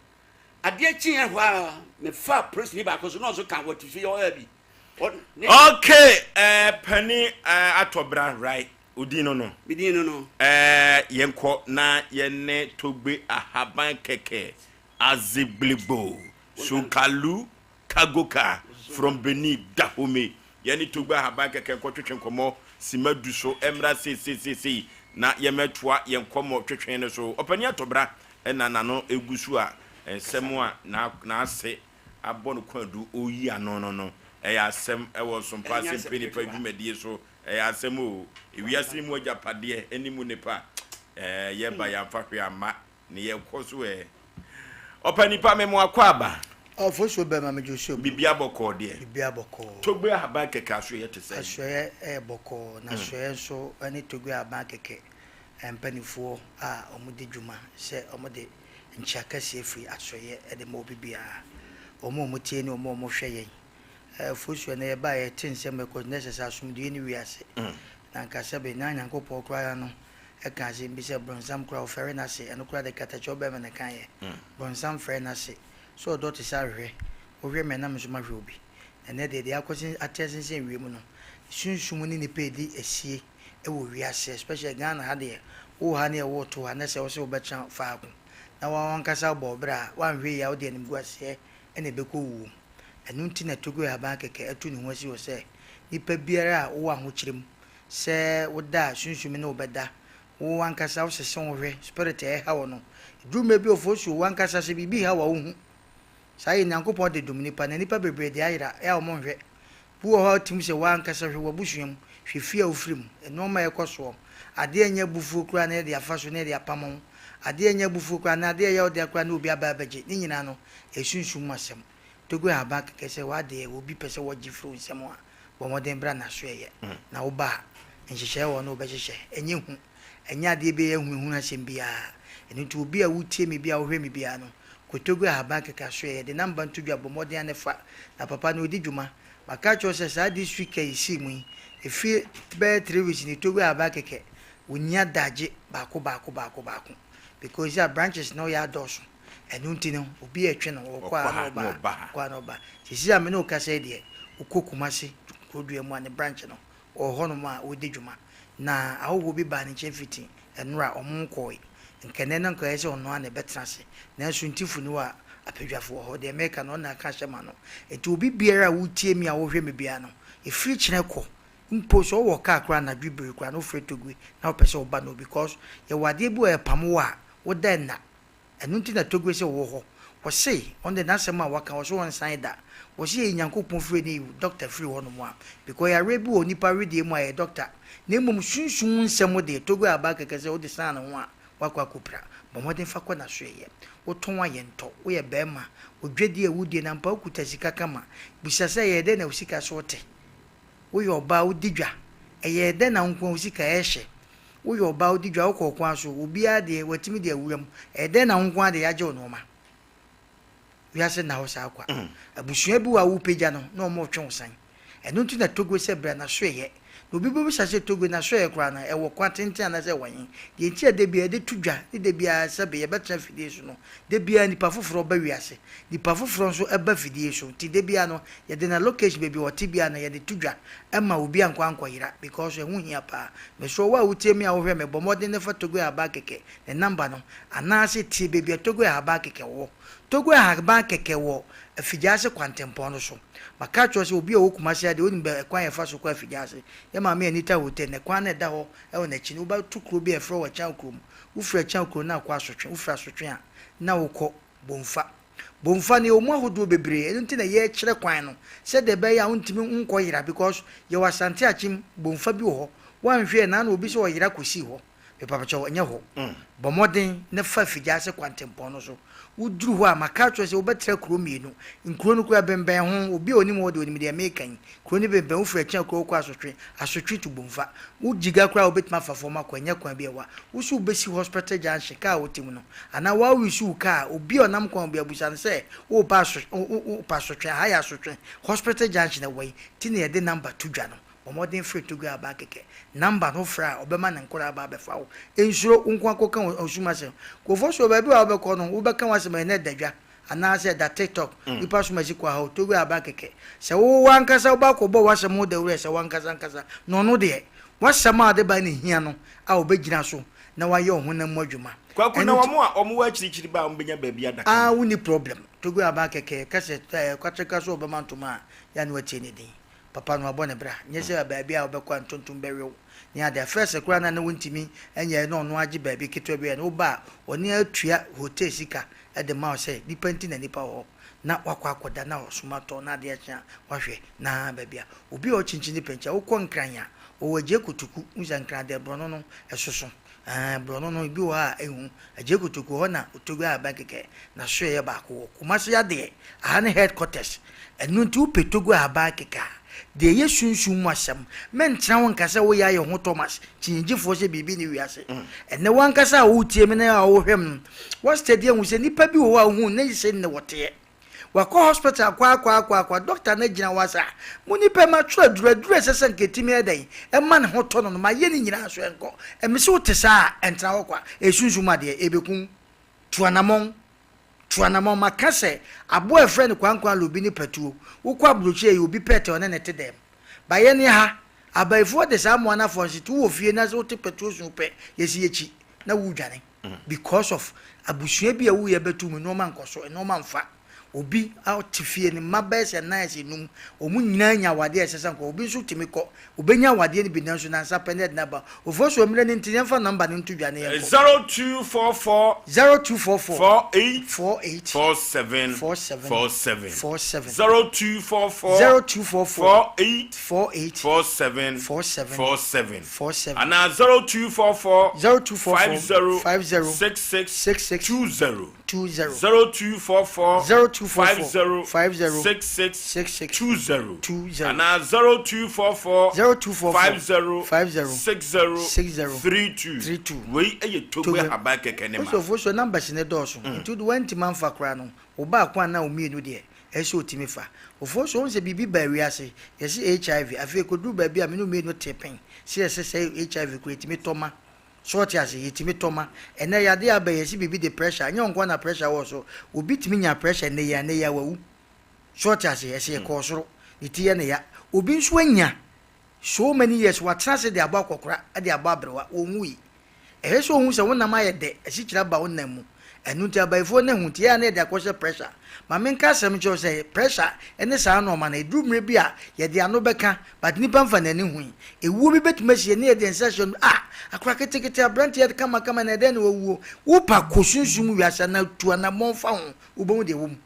Adeɛ kyeeɛ hɔ a mefa polisini baako so na ɔso ka wɔte fie hɔ bi. Okay, eh, pani eh, atɔ bra right odin no no. Me din no no. Eh, yɛnkɔ na yɛne Togbe Ahaban Kɛkɛ Azigblibo Sokalu Cargo car From Benin, Dahomey. Yɛne Togbe Ahaban kɛkɛ nkɔtwetwe nkɔmmɔ simma du so mmra seiseiseisei na yɛmmɛtoa yɛn nkɔmmɔ twetwe no so. Ɔpanin Atɔbra na n'ano gu so a nsɛm a n'ase abɔ no kwaadu ɔreyi ano no no, ɛyɛ asɛm wɔ Sompa Asɛmpa Nnipa dwumadie so. Ɛyɛ asɛm o. Ewiase yi mu agyapadeɛ ne mu nnepa, ɛɛ, yɛba yɛamfa hwee amma. Ne yɛ kɔ so ɛ. Ɔpɛ nipa me mo akɔ aba. Ɔfosuo bɛ ma me gye osuo bro. Bibia bɔkɔɔ deɛ. Bibia bɔkɔɔ. Togbe ahaban kɛkɛ asoɛeɛ te sɛn? Asoɛeɛ yɛ bɔkɔɔ na asoɛeɛ nso ne togbe ahaban kɛkɛ mpaninfoɔ a wɔn di dwuma sɛ wɔn de nkyea kɛseɛ firi asoɛeɛ de ma obi biara. Wɔn a wɔn tie ne wɔn a wɔn hwɛ yɛn. Fosuo ɛnɛ yɛbaeɛ yɛte nsɛm ɛkɔ na ɛsɛ sɛ asomdwoeɛ ne wiase. Na nka sɛbe na Nyankopɔn koraa no ɛka asɛm bi sɛ bronsam koraa ɔfɛre n'ase, ɛno koraa de katakyɛ ɔbɛma na ɛkaeɛ. Bronsam fɛre n'ase sɛ ɔdɔ te sɛ ahwehwɛ, wohwɛ me a na me nso mahwɛ wo bi. Na ɛnnɛ deɛ, deɛ akɔsen ate asensɛn wiem no, sunsum ne nnipa redi asie wɔ wiase, especially Ghana ha deɛ, wowɔ ha ne yɛwo wo to ha na sɛ wose wobɛtena faako na w'ankasa wobɔ wo bra a, woanhwɛ yie a wode animguaseɛ na ɛbɛkɔ wuo mu. Ɛno nti na Togo Ahaban Kɛkɛ atu ne ho asi hɔ sɛ nipa biara a wowɔ ahokyerɛ mu Sɛ woda a, sunsum ne wo bɛda. Wo ankasa wosese wo hwɛ, spirit a ɛreha wo no. Ɛduru mmerɛ bi ofosuo, wo ankasa sɛ biribi reha wo a wohu. Saa yɛ Nyankopɔn de dom nnipa, na nnipa bebree de ayera, ɛyɛ a wɔn nhwɛ. Bi wɔ hɔ a wotumi sɛ wo ankasa hwɛ w'abusua mu, hwɛ fie a wofiri mu, nnoɔma a ɛrekɔ soɔ. Adeɛ a ɛnyɛ abufuo koraa na yɛde afa so na yɛde apam wo. Adeɛ a ɛnyɛ abufuo koraa anaa adeɛ a ɛyɛ wo dea koraa na obi aba abɛgye. Ne nyinaa no, ɛyɛ sunsum mu asɛm. Togo ahaban kɛkɛ sɛ w'adeɛ obi pɛ sɛ wɔgye firi wo nsam a, bɔ mmɔden bra n'asoɛeɛ. Na woba a, nhyehyɛeɛ wɔ hɔ na wobɛhyehyɛ. Ɛnyɛ hu. Ɛnyɛ adeɛ bi a ɛyɛ ahunahuna asɛm biara. Ɛno nti obi a wotie me biara, wohwɛ me biara no, kɔ Togo ahaban kɛkɛ asoɛeɛ. De number nto dwa, bɔ mmɔden ara na fa. Na papa no ɔdi dwuma. Maka akyerɛ wo sɛ saa this week a yɛsii mu yi, ɛfiri bɛyɛ 3 weeks ni, Togo ahaban kɛkɛ, wɔnni adagye baako baako baako baako. Because a branches no yɛ adɔɔso. Ɛno nti no, obi retwe no, ɔkɔ a na ɔba, ɔkɔ a na ɔba. Seesei a me ne wo kasa yi deɛ, wokɔ Kumasi kurodua mu a, ne branch no, ɔwɔ hɔnom a ɔredi dwuma. Na ahɔhoɔ bi baa ne nkyɛn fiti nnora, wɔnkɔɔe. Nka ɛnnɛ na nka ɛyɛ sɛ ɔno ara na ɛbɛtena ase. Nanso Ntifo nni hɔ a, apadwafo wɔ hɔ. Deɛ mereka no, ɔno na aka ahyɛ m'ano. Enti obi biara a wotie me a wohwɛ me biara no, ɛfiri kyena kɔ, mpo sɛ wowɔ kaa koraa anadwo bere koraa na wofrɛ Togbe na wopɛ sɛ woba no, because yɛwɔ adeɛ bi wɔ hɔ a ɛpam wo a, woda nna. Ɛno nti na Togbe sɛ ɔwɔ hɔ. Wɔse, ɔno deɛ n'asɛm a waka, ɔse ɔnsan da. Wɔse yɛyi Nyankopɔn firi ne doctor firi hɔ nom a, because yareɛ bi wɔ onipa wedeɛ mu a ɛyɛ doctor. Na mmom sunsum mu nsɛm deɛ, Togbe aba kɛkɛ sɛ wode san ne ho a, woakɔ akɔpira. Bɔ mmɔden fa kɔ n'asoɛeɛ. Wotɔn a yɛntɔ. Woyɛ barima, odwadie a wodie no ampa wokuta sika kama. Bisa sɛ ɛyɛɛ dɛn na wo sika so te? Woyɛ ɔbaa wodi dwa, ɛyɛɛ dɛn na wo nko ara wo sika ɛrehyɛ? Woyɛ ɔbaa wodi dwa wokɔ ɔkwan so, obiara deɛ watumi de awura mu, ɛyɛ dɛn na wo nko ara deɛ yɛagye wo nnoɔma? Wiase nna hɔ saa kwa. Abusua bi wɔ a wopagya no na wɔretwe wo san. Ɛno nti na Togo sɛ bra n'asoɛeɛ. Na obi bɛbisa sɛ Togo n'asoɛeɛ koraa no ɛwɔ kwa tenten anaasɛ ɛwɔ he? Deɛ nti a da biara yɛde to dwa ne da biara sɛbe yɛbɛtena afidie so no, da biara nnipa foforɔ ba wiase. Nnipa foforɔ nso ba afidie so. Nti da biara no Yɛde na location baabi a ɔte biara no yɛde to dwa ma obi ankɔ ankɔyera because ɛho hia paa. Mesrɛ wo a wotie me a wohwɛ me bɔ mmɔden na fa Togo Ahaban Kɛkɛ ne number no anaase tie baabi a Togo Ahaban Kɛkɛ wɔ. Togo Ahaban Kɛkɛ wɔ Afigyaase kwantempɔn no so. Maka akyerɛ wo sɛ obi a ɔwɔ Kumasi ha deɛ onim bɛ ɛkwan a yɛfa so kɔ Afigyaase. Yɛ maame Anita Hotel no kwan no a ɛda hɔ wɔ n'akyi no wobɛto kuro bi a yɛfrɛ hɔ Akyan kurom. Wofiri Akyan kuro no na wokɔ Asotwe. Wofiri Asotwe a na wokɔ Bomfa. Bomfa no yɛwɔ mu ahodoɔ bebree ɛno nti na yɛkyerɛ kwan no sɛdeɛ ɛbɛyɛ a wontumi nkɔ yera because yɛwɔ Asante Akyem bomfa bi wɔ hɔ woanhwɛ yɛ naano obi sɛ ɔyera kɔsii hɔ mepapakyɛw ɛnyɛ hɔ bɔ mmɔden na fa Afigyaase kwantempɔn no so woduru hɔ a maka akyerɛ sɛ wobɛtra kuro mmienu nkuro no koraa bɛnbɛn ho obi a onim hɔ deɛ onim deɛ meka yi Kuro no bɛnbɛn, wofiri Akyea kuro wokɔ Asotwe, Asotwe to Bomfa. Wo gyiga koraa a wobɛtumi afa fam akɔ, ɛnyɛ kwan bi a ɛwa. Wo so wobɛsi Hospital Junction, kaa a wote mu no, anaa wo ara woresi wo kaa a, obi a ɔnam kwan ho biara bisa no sɛ woreba Aso, wopɛ Asotwe, aha yɛ Asotwe, Hospital Junction ɛwɔ he? Nti na yɛde number to dwa no. Bɔ mmɔden frɛ Togo Aba kɛkɛ. Number no wofrɛ a, ɔbɛma ne nkwadaa aba abɛfa wo. Nsuro, wo nko ara kɔka wo sum asɛm. Nkurɔfoɔ so baabi a wobɛkɔ no, wobɛka w'asɛm a ɛnnɛ da dwa. Anaasɛ da tiktok nipa som asi kɔ ha o togo aba kɛkɛ sɛ wo wankasa wo ba kɔ bɔ wasɛm ho dawuro ɛsɛ wankasa ankasa na ɔno deɛ wasɛm a ɔde ba ne hia no a ɔbɛ gyina so na wayɛ ɔhonam mu adwuma Kwaku na ɛno nti wɔn a wɔn wɔ akyirikyiri ba a wɔn bɛnya baabi ada ah kama. wonni problem togo aba kɛkɛ kɛsɛ ɛɛ kwatreka so ɔbɛma ntoma a Yɛ a na watie ne din. Papa no wabɔ ne bra. Nyɛ sɛ baabi a wobɛkɔ a ntontom bɛwe wo ne ade. At first koraa na na wontumi nyɛ na ɔno agye baabi ketewa bi a na woba a ɔne atua hotel sika de ma wo sɛ nipa nti na nipa wɔ hɔ na wakɔ akɔda na ɔsom atɔ na adeɛ akye a wahwɛ na baabi a obi a ɔkyinkyin ne pɛnkyi a wokɔ Nkran a ɔwɔ Agyei Kotoku wohu sɛ Nkran deɛ borɔno no ɛsoso ɛɛ borɔno no ebi wɔ hɔ a ehu Agyei Kotoku hɔ na Otogo Ahaban Kɛkɛ n'asoɛeɛ baako wɔ Kumasi adeɛ aha ne headquarters ɛno nti wopɛ Togo Ahaban Kɛkɛ a deɛ ɛyɛ sunsum mu asɛm mentena ho nka sɛ woyɛ ayɛ ho Thomas kyinnyegyefoɔ sɛ biribi nni wiase ɛnnɛ w'ankasa a woretie me na wohwɛ me no woastadi ahu sɛ nnipa bi wɔ hɔ a wohu ne sɛ nnɛ wɔteɛ Wakɔ hospital akɔ akɔ akɔ akɔ doctor no agyina hɔ asa mo nipa yi matwerɛ aduro aduro a ɛsɛ sɛ nka ɛtumi yɛ dɛn ɛma ne ho tɔ no no mayɛ ne nyinaa so ɛnkɔ ɛmese wote saa a ɛntena hɔ kwa ɛsunsum adeɛ ɛbɛku wo tu anamɔn tu anamɔn maka sɛ aboa a ɛfrɛ no kwankwan lobi ne patuo wokɔ aburokyire ɛyɛ obi pet a ɔne ne te dɛm ba yɛne ha abayifoɔ de saa mmoa no afɔ nse ti wowɔ fie na sɛ wote patuo su pɛ yɛsi yɛkyi na wodwane. Because of abusua bi a woyɛ bɛto mu nnoɔma nkɔ so, nnoɔma mfa. Obi a ɔte fie ne mma bɛyɛ sɛ nnan sɛ num, wɔn nyinaa nya awadeɛ a ɛsɛ sɛ nkɔ. Obi nso tumi kɔ, obɛnya awadeɛ no bi nanso nansa pɛ na ɛde no aba. Ofosuo mmerɛ no nti yɛmfa number no nto dwa na yɛnkɔ. 0244. 0244. 48. 48. 47. 47. 47. 47. 0244. 0244. 48. 48. 47. 47. 47. 47. Anaa 0244. 0244. 50. 50. 66. 66. 20. 20. 0244. 0244. 50. 50. 66. 66. 20. 20. Anaa 0244. 0244. 50. 50. 60. 60. 32. 32. Wei yɛ Togbe Ahaban kɛkɛ ne ma. Ofosuo so numbers no dɔɔso nti wode woantumi amfa koraa no wo baako anaa wo mmienu deɛ ɛsɛ sɛ ɔtumi fa. Ofosuo wohu sɛ biribi baa wiase yɛse HIV afei ɛkɔduru baabi a me ne wo mmienu tee pen sɛ yɛsɛ sɛ HIV koraa ɛtumi tɔ ma So wote ase? Yɛtumi tɔ ma. Ɛnnɛ yadeɛ aba yi, yɛse biribi de pressure, ɛnyɛ wo nko ara na pressure wɔ so. Obi tumi nya pressure nnɛ yi ara, nnɛ yi ara wawu. So wote ase? Ɛse ɛkɔɔ soro, ne ti yɛ no ya. Obi nso anya so many years, watena ase de abɔ akɔkora, de abɔ aberewa, ɔnwui. Ɛhwɛ sɛ ohu sɛ wo nam ayɛ dɛ, asikyire aba wo nam mu. Ɛno nti abayifoɔ no ahu nti ɛyɛ a na yɛde akɔhyɛ pressure. Ma menka asɛm nkyerɛ wo sɛ pressure ne saa nnoɔma no ɛduru mmerɛ bi a yɛde ano bɛka but nipa mfa n'ani hui. Ɛwuo bi bɛtumi asi yɛne yɛde yɛn nsa hyɛ no ah akora ketekete abranteɛ kama kama na ɛdɛn na wawuo. Wopa kɔ sunsum wiase anaa tu anamɔn fa ho wobɛhu deɛ ɛwɔ mu.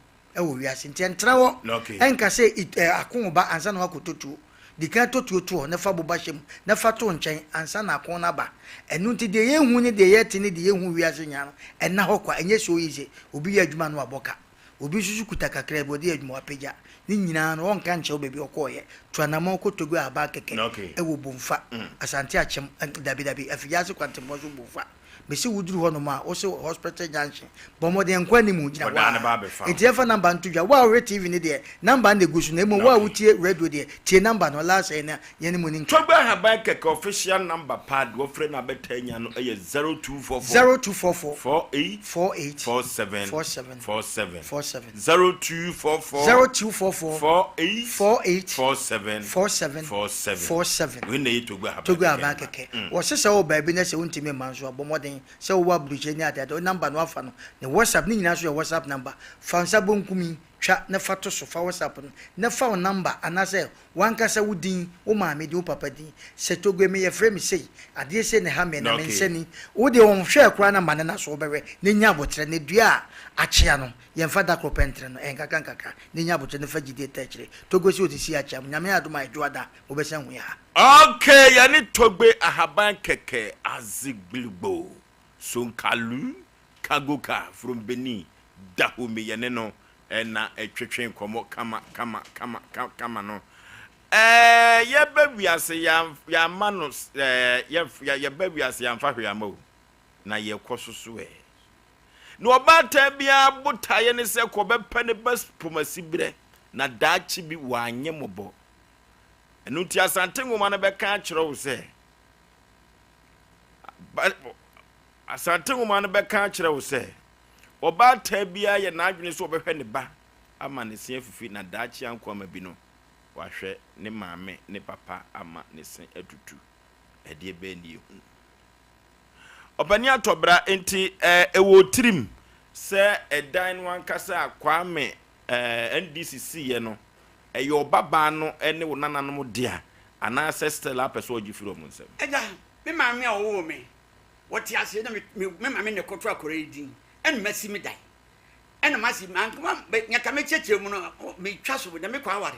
wɔ wiase. Nti ɛntra hɔ ɛnka sɛ it ɛ ako wo ba ansa na woakɔtɔ tuo. Di kan tɔ tuo to hɔ na fa boba hyɛ mu na fa to nkyɛn ansa na ako no aba. Ɛno nti deɛ yɛhu ne deɛ yɛte ne deɛ yɛhu wiase nyinaa no ɛnna hɔ kwa. Ɛnyɛ so easy. Obi yɛ adwuma na wabɔ ka. Obi nso so kuta kakra bi ɔde yɛ adwuma wapagya. Ne nyinaa no ɔnka nkyerɛ wo baabi a ɔkɔeɛ. Tu anamɔn kɔ Togo Ahaban kɛkɛ ɛwɔ Bomfa, Asante Akyem, dabi dabi, Afigyase kwantempɔn so Bomfa. Mese wo duru hɔ nom a, wo se hospital junction, bɔ mmɔden nkɔ anim gyina hɔ ara. Enti yɛmfa number nto dwa. Wo a wohwɛ TV no deɛ, number no na egu so, na mmom wo a wotie radio deɛ, tie number no, last ɛyi na yɛne mo ni nkra. Togbe Ahaban Kɛkɛ official number paa deɛ wɔfrɛ no abɛtaa nya no yɛ 0244 0244 48 48 47 47 47 47 0244 0244 48 48 47 47 47 47 Wei na ɛyɛ Togbe Ahaban Togo Kɛkɛ Ahaban number. Kɛkɛ. Mm. Wɔse sɛ wowɔ baabi na sɛ wontumi mma nso a, bɔ mmɔden sɛ wowɔ aburokyire ne adeade, wo number no afa no, ne WhatsApp, ne nyinaa nso yɛ WhatsApp number. Fa nsa bonkum yi twa na fa to so, fa WhatsApp no na fa wo number anaasɛ w'ankasa wo din, wo maame din, wo papa din. Sɛ Togoe me yɛfrɛ me sei, adeɛ sei na ɛha me na me nsa ni. Wo deɛ ɔnhwɛɛ koraa na ma ne na so wobɛhwɛ na nya aboterɛ na dua a akyea no yɛmfa da koro pɛ ntere no, ɛyɛ nkakra nkakra na nya aboterɛ na fa gyidie ta akyire. Togoe sɛ ɔsisi akyea mo, Nyame adom a Ɛdwoada mobɛsan hu yɛ ha. Ok yɛne Togbe ahaban kɛkɛ Azigbilgbo Sonkalu Kagoka from Benin Dahomey yɛne no na ɛtwetwe nkɔmmɔ kama kama kama kama no ɛɛ yɛba wiase yɛamma no ɛɛ yɛba wiase yɛamfa hwee amma o na yɛkɔ so so ɛ na ɔbaatan biara botaeɛ ne sɛ kɔbɛpɛ ne ba pomasiberɛ na daakye bi wanyɛ mmɔbɔ. Ɛno nti Asante nwoma no bɛka akyerɛ wo sɛ, Asante nwoma no bɛka akyerɛ wo sɛ, ɔbaatan biara yɛ n'adwene sɛ ɔbɛhwɛ ne ba ama ne se afifi na daakye anko ama bi no, wahwɛ ne maame ne papa ama ne se atutu. Ɛdeɛ bɛn ne yɛhunu? Ɔpanin Atɔbra, nti ɛwɔ tirim sɛ ɛdan no ankasa a Kwame NDC siiɛ no. Ɛyɛ ɔbabaa no ne wo nananom dea anaasɛ still apɛ sɛ ɔgye firi wɔn nsam? Agya, me maame a ɔwoo me, ɔte ase na me me maame na ɛkɔto akwadaa yi din ɛna masi me dan ɛna masi mankoma nea ka mekyerɛkyerɛ mu no metwa so na mekɔ aware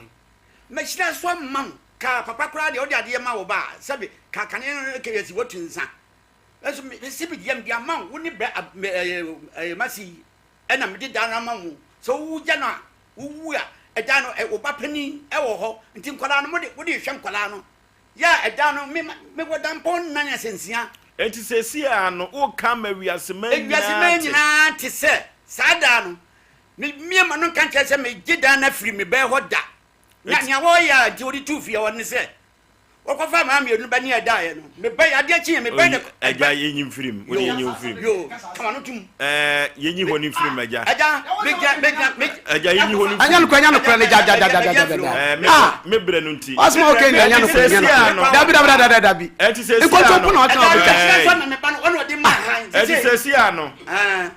mahyira so ama wo ka papa koraa deɛ wode adeɛ ma wo ba a sɛbe ka kane no kɛyɛsi watu nsa nso mesi me deɛ mede ama wo wo ne brɛ ɛyɛ masi yi ɛna mede dan no ama wo sɛ wogya no a wowu a ɛdan no wo ba panin ɛwɔ hɔ nti nkwadaa no mode wode hwɛ nkwadaa no yɛ a ɛdan no me mewɔ dampɔn nnan asɛnsia. Enti seesei ara no woreka ama wiase man nyinaa Wiase man te. nyinaa te sɛ saa da no memmue m'ano nka nkyerɛ sɛ megye dan no afiri me bɛɛ hɔ da. Na nea wɔyɛ a nti wɔde tuu fie hɔ ne sɛ Wɔkɔfaa maa mmienu bɛ ne ɛdaeɛ no, me ba yi, adeɛ kyeeɛ, me ba yi na. Agya, yɛnyi mfiri mu, wode yɛnyi wo mfiri mu. Yoo, ka w'ano tom. Ɛɛ, yɛnyi hɔ no mfiri mu, agya. Agya, megyina, megyina, me. Agya, yɛnyi hɔ no mfiri mu. Ɛnyɛ nokorɛ, ɛnyɛ nokorɛ ne gya gya gya gya gya gya. Ɛɛ, me Ah! me brɛ no nti. Ɔsoma okay deɛ ɛnyɛ nokorɛ, ɛnyɛ nokorɛ. Dabi dabi dabi dabi. Ɛnti seesei Nkontompo ano. na ɔtena Agya, ɔbɛtwa. megyina so na me ba no, ɔna ɔde maa han. Ɛnti seesei ano,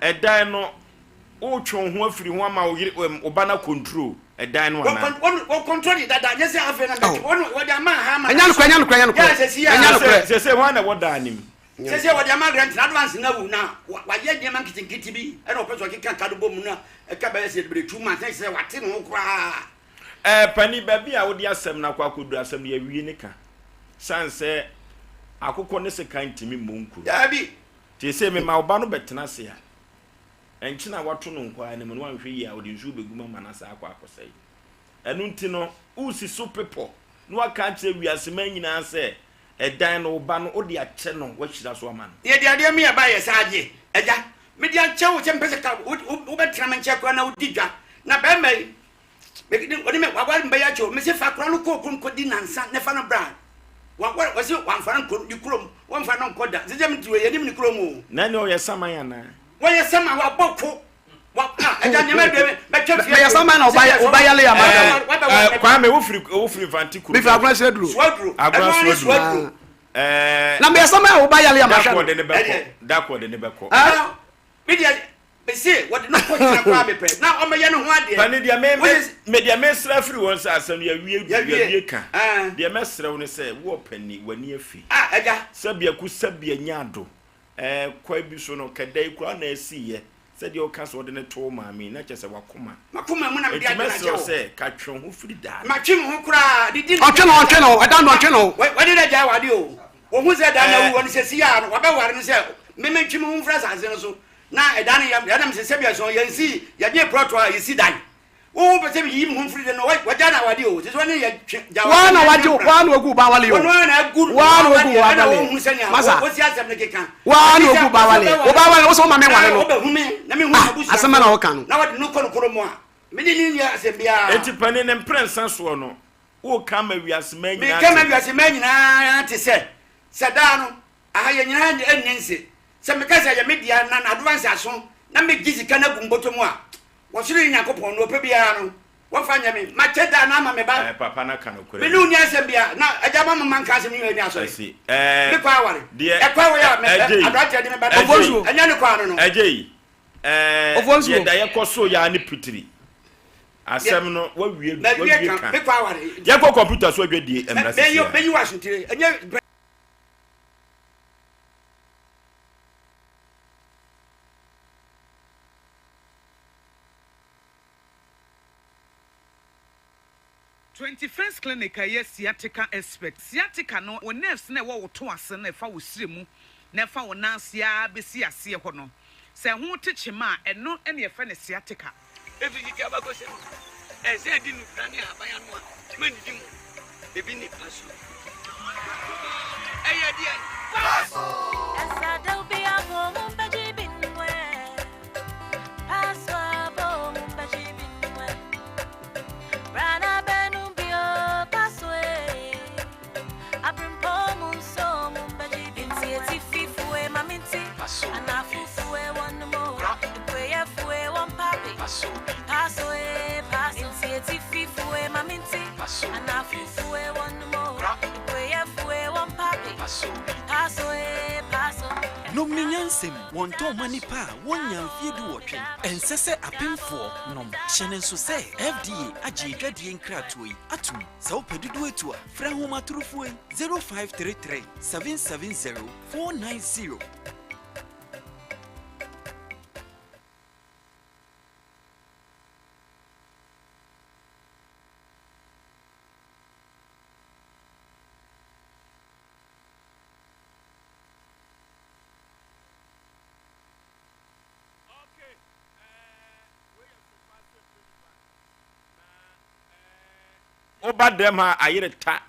ɛdan no. Woretwe wo ho afiri ho ama wo yere wo ba no akontrol ɛdan no anaa? Wɔ control de dada nyɛ sɛ afei na mɛtwe wɔn wɔde ama ha ama. Ɛnyɛ nokorɛ ɛnyɛ nokorɛ ɛnyɛ nokorɛ ɛnyɛ nokorɛ. Sese hwan na ɛwɔ dan no mu? Sese wɔde ama rent na advance na awu na wayɛ nneɛma nketenkete bi ɛna ɔpɛ sɛ ɔkeka nka do bɔ mu na ɛka bɛyɛ sɛ bere 2 months na kyerɛ sɛ wate ne ho koraa. Ɛɛ panin baabi a wode asɛm no akɔ akɔduru asɛm no yɛawie ne ka sane sɛ akokɔ ne sekan ntumi mmɔ nkuro. Daabi. Seesei mema wo ba no bɛtena ase a. Nkyene a wɔato no nkwaa no mu no, woanhwɛ yie a, wɔde nsuo bɛgu mu ama no asan akɔ akɔsɛe. Ɛno nti no, woresi so bepɔ na woaka akyerɛ wiase man nyinaa sɛ, ɛdan no, wo ba no, wode akyɛ no, woahyira so ama no. Yɛde adeɛ me ɛba yɛ saa gye agya mede akyɛ wo sɛ mepɛ sɛ ka wobɛtena me nkyɛn koraa na wodi dwa na bɛrima yi ɔne me waware me bɛyɛ akyɛ o mese fa akora no kɔ kurom kɔdi nansa na fa no bra wɔse wamfa no nkɔ ne kurom wɔmfa no nkɔ da sɛ sɛ mete wei yɛnim ne kurom o. Na ɛne ɔyɛ saman anaa? Wɔyɛ saman wabɔ ko agya nneɛma dwe bɛtwa fie. Meyɛ saman na ɔba yale ama dɛm. Kwame wofiri wofiri Mfante kurom. Mefiri Agona Suaduro. Suaduro. Agona Suaduro. Na meyɛ saman a ɔba yale ama hwɛ no. Dako ɔde ne bɛkɔ. Dako ɔde ne bɛkɔ. Me deɛ mese wɔde no kɔ gyina koraa mepɛ na ɔmɛyɛ ne ho adeɛ. Pani deɛ me me deɛ mesrɛ afiri wɔn sɛ asɛm no yɛwie yɛwie ka deɛ mɛsrɛ wo ne sɛ wo ɔpani w'ani afi. Ah agya. Sɛbea ku sɛbea nya ado ɛɛ kwae bi so no kɛda yi koraa na asi yɛ sɛdeɛ ɔka sɛ ɔde ne to wo maame yi na kyɛ sɛ wakoma. Makoma mu na mede Enti adwene mɛsrɛ akyɛ wo wo. sɛ ka twe wo ho firi daa no. Matwe me ho koraa de di Ɔntwe ne ho ɔntwe ne ho ɛda no ɔntwe ne ho. Wɔde no agyae awade o. Wɔhu sɛ ɛda no awu ɔno sɛ si a no wɔbɛware no sɛ me mentwe me ho mfiri asase no so na ɛda no yɛ ɛnam sɛ sɛbi ɛso yɛnsi yɛnyɛ prɔto a yɛsi dan. Wo wopɛ sɛ meyiyi me ho mfiri de no wagya no awade o sɛ sɛ wɔne yɛ twe gya Waa na wagye waa na wagu ba awale o. Wɔno ara na agu Waa na wagu ɛna awale. wɔhu sɛnea Masa. wɔsi asɛm no keka. Waa na ogu ba awale. Wo ba awale wo sɛ wo ma me nware no. Wobɛhu me na mehu Ah m'abusuafoɔ asɛm bɛ na woka no. na wɔde no kɔ no kurom a me ne no nni asɛm biara. Enti panin ne mprɛnsa soɔ no, woreka ama wiase mmaa nyinaa Meka ma te. wiase mmaa nyinaa te sɛ, sɛ daa no, aha yɛn nyinaa nni nse. Sɛ meka sɛ ɛyɛ me dea na n'advance aso na megye sika no agu me bɔtɔ mu a, Ɔsoro ne Nyankopɔn, nea ɔpɛ biara no, wɔmfa nyɛ me. Makyɛ da no ama me ba. Ɛɛ, papa no aka nokorɛ. Me ne wo nni asɛm biara. Na agya ma mma nka asɛm yi wɔ ani asɔre. Asi. Ɛɛ, Me kɔ aware. deɛ, Ɛkwan wei a me, ɛgye yi, aberanteɛ de me ba no, ɛgye yi, ɛnyɛ ne kwan no no. Ɛgye yi, ɛɛ, Ofonsuo. deɛ da yɛkɔ so yɛ ara ne pitiri. Asɛm no, wawie, Mawie wawie ka, ka. me kɔ aware. Yɛnkɔ kɔmputa so adwadie mmra sisi a. Mɛyi wo asotire. Ɛnyɛ. 21st Clinic a ɛyɛ sciatica expert. Sciatica no, wo nerves no a ɛwɔ wo to ase no a ɛfa wo srɛ mu na ɛfa wo nan ase ara bɛsi aseɛ hɔ no, sɛ ɛho te kyema a, ɛno na yɛfrɛ no sciatica. Efi tete abakɔsɛm mu, ɛsɛ sɛ yɛde nnubra ne ahaban anoa ma nnidi mu ebi ne paso. Ɛyɛ deɛn? Paso! Nom no nyansam. Wɔntɔn mma nnipa a wɔnnya mfeɛ duwɔtwe. Ɛnsɛ sɛ apemfoɔ nom. Hyɛ no nso sɛ FDA agye adwadie nkratoɔ yi atom. Sɛ wopɛ dodoɔ atu a, frɛ ahomatorofoɔ yi, 0533 770 490. Woba dɛm ha ayere ta.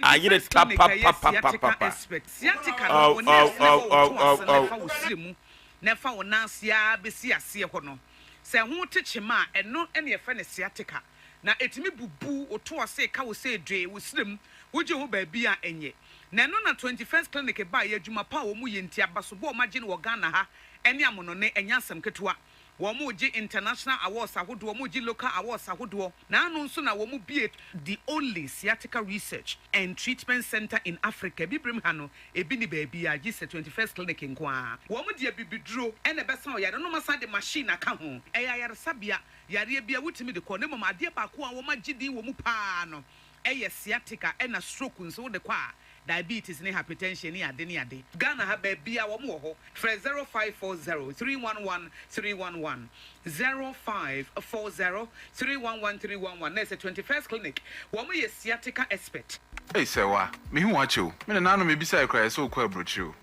Ayere ta papapapapa. Sciatica no, wo nerves na ɛwɔ wo to ase na ɛfa wo srɛ mu na ɛfa wo nan ase ara bɛsi aseɛ hɔ no. Sɛ ɛho te kyema a, ɛno na yɛfrɛ no sciatica. Na ɛtumi bubu wo to ase ka wo sɛ dwee wo srɛ mu, wogye ho baabi a ɛnyɛ. Na ɛno na 21st Clinic baeɛ, adwuma pa a wɔyɛ nti, abasobɔ a wɔagye no wɔ Ghana ha ne amonɔne, ɛnyɛ asɛm ketewa. Wɔregye international awards ahodoɔ, wɔregye local awards ahodoɔ. Na ano nso na wɔbue the only sciatica research and treatment centre in Africa. Abibirem ha no, ebi nni baabiara gye sɛ 21st Clinic nko ara. Wɔde abibiduro na ɛbɛsa ɔyare no na wɔasan de machine aka ho. Ɛyɛ ayaresabea, yareɛ biara wotumi de kɔ na mmom adeɛ baako a wɔagye din wɔ mu pa ara no yɛ sciatica ɛna stroke nso wode kɔ a diabetes ne hypertension ne ade ne ade. Ghana ha baabia wɔn wɔ hɔ frɛ 0540 311 311 0540 311 311 na ɛsɛ 21st clinic wɔn yɛ sciatica expert. Ei Sɛwa, mehu wo akyɛ o. Me nananom mebisae koraa yɛsɛ wokɔ aburokyire o.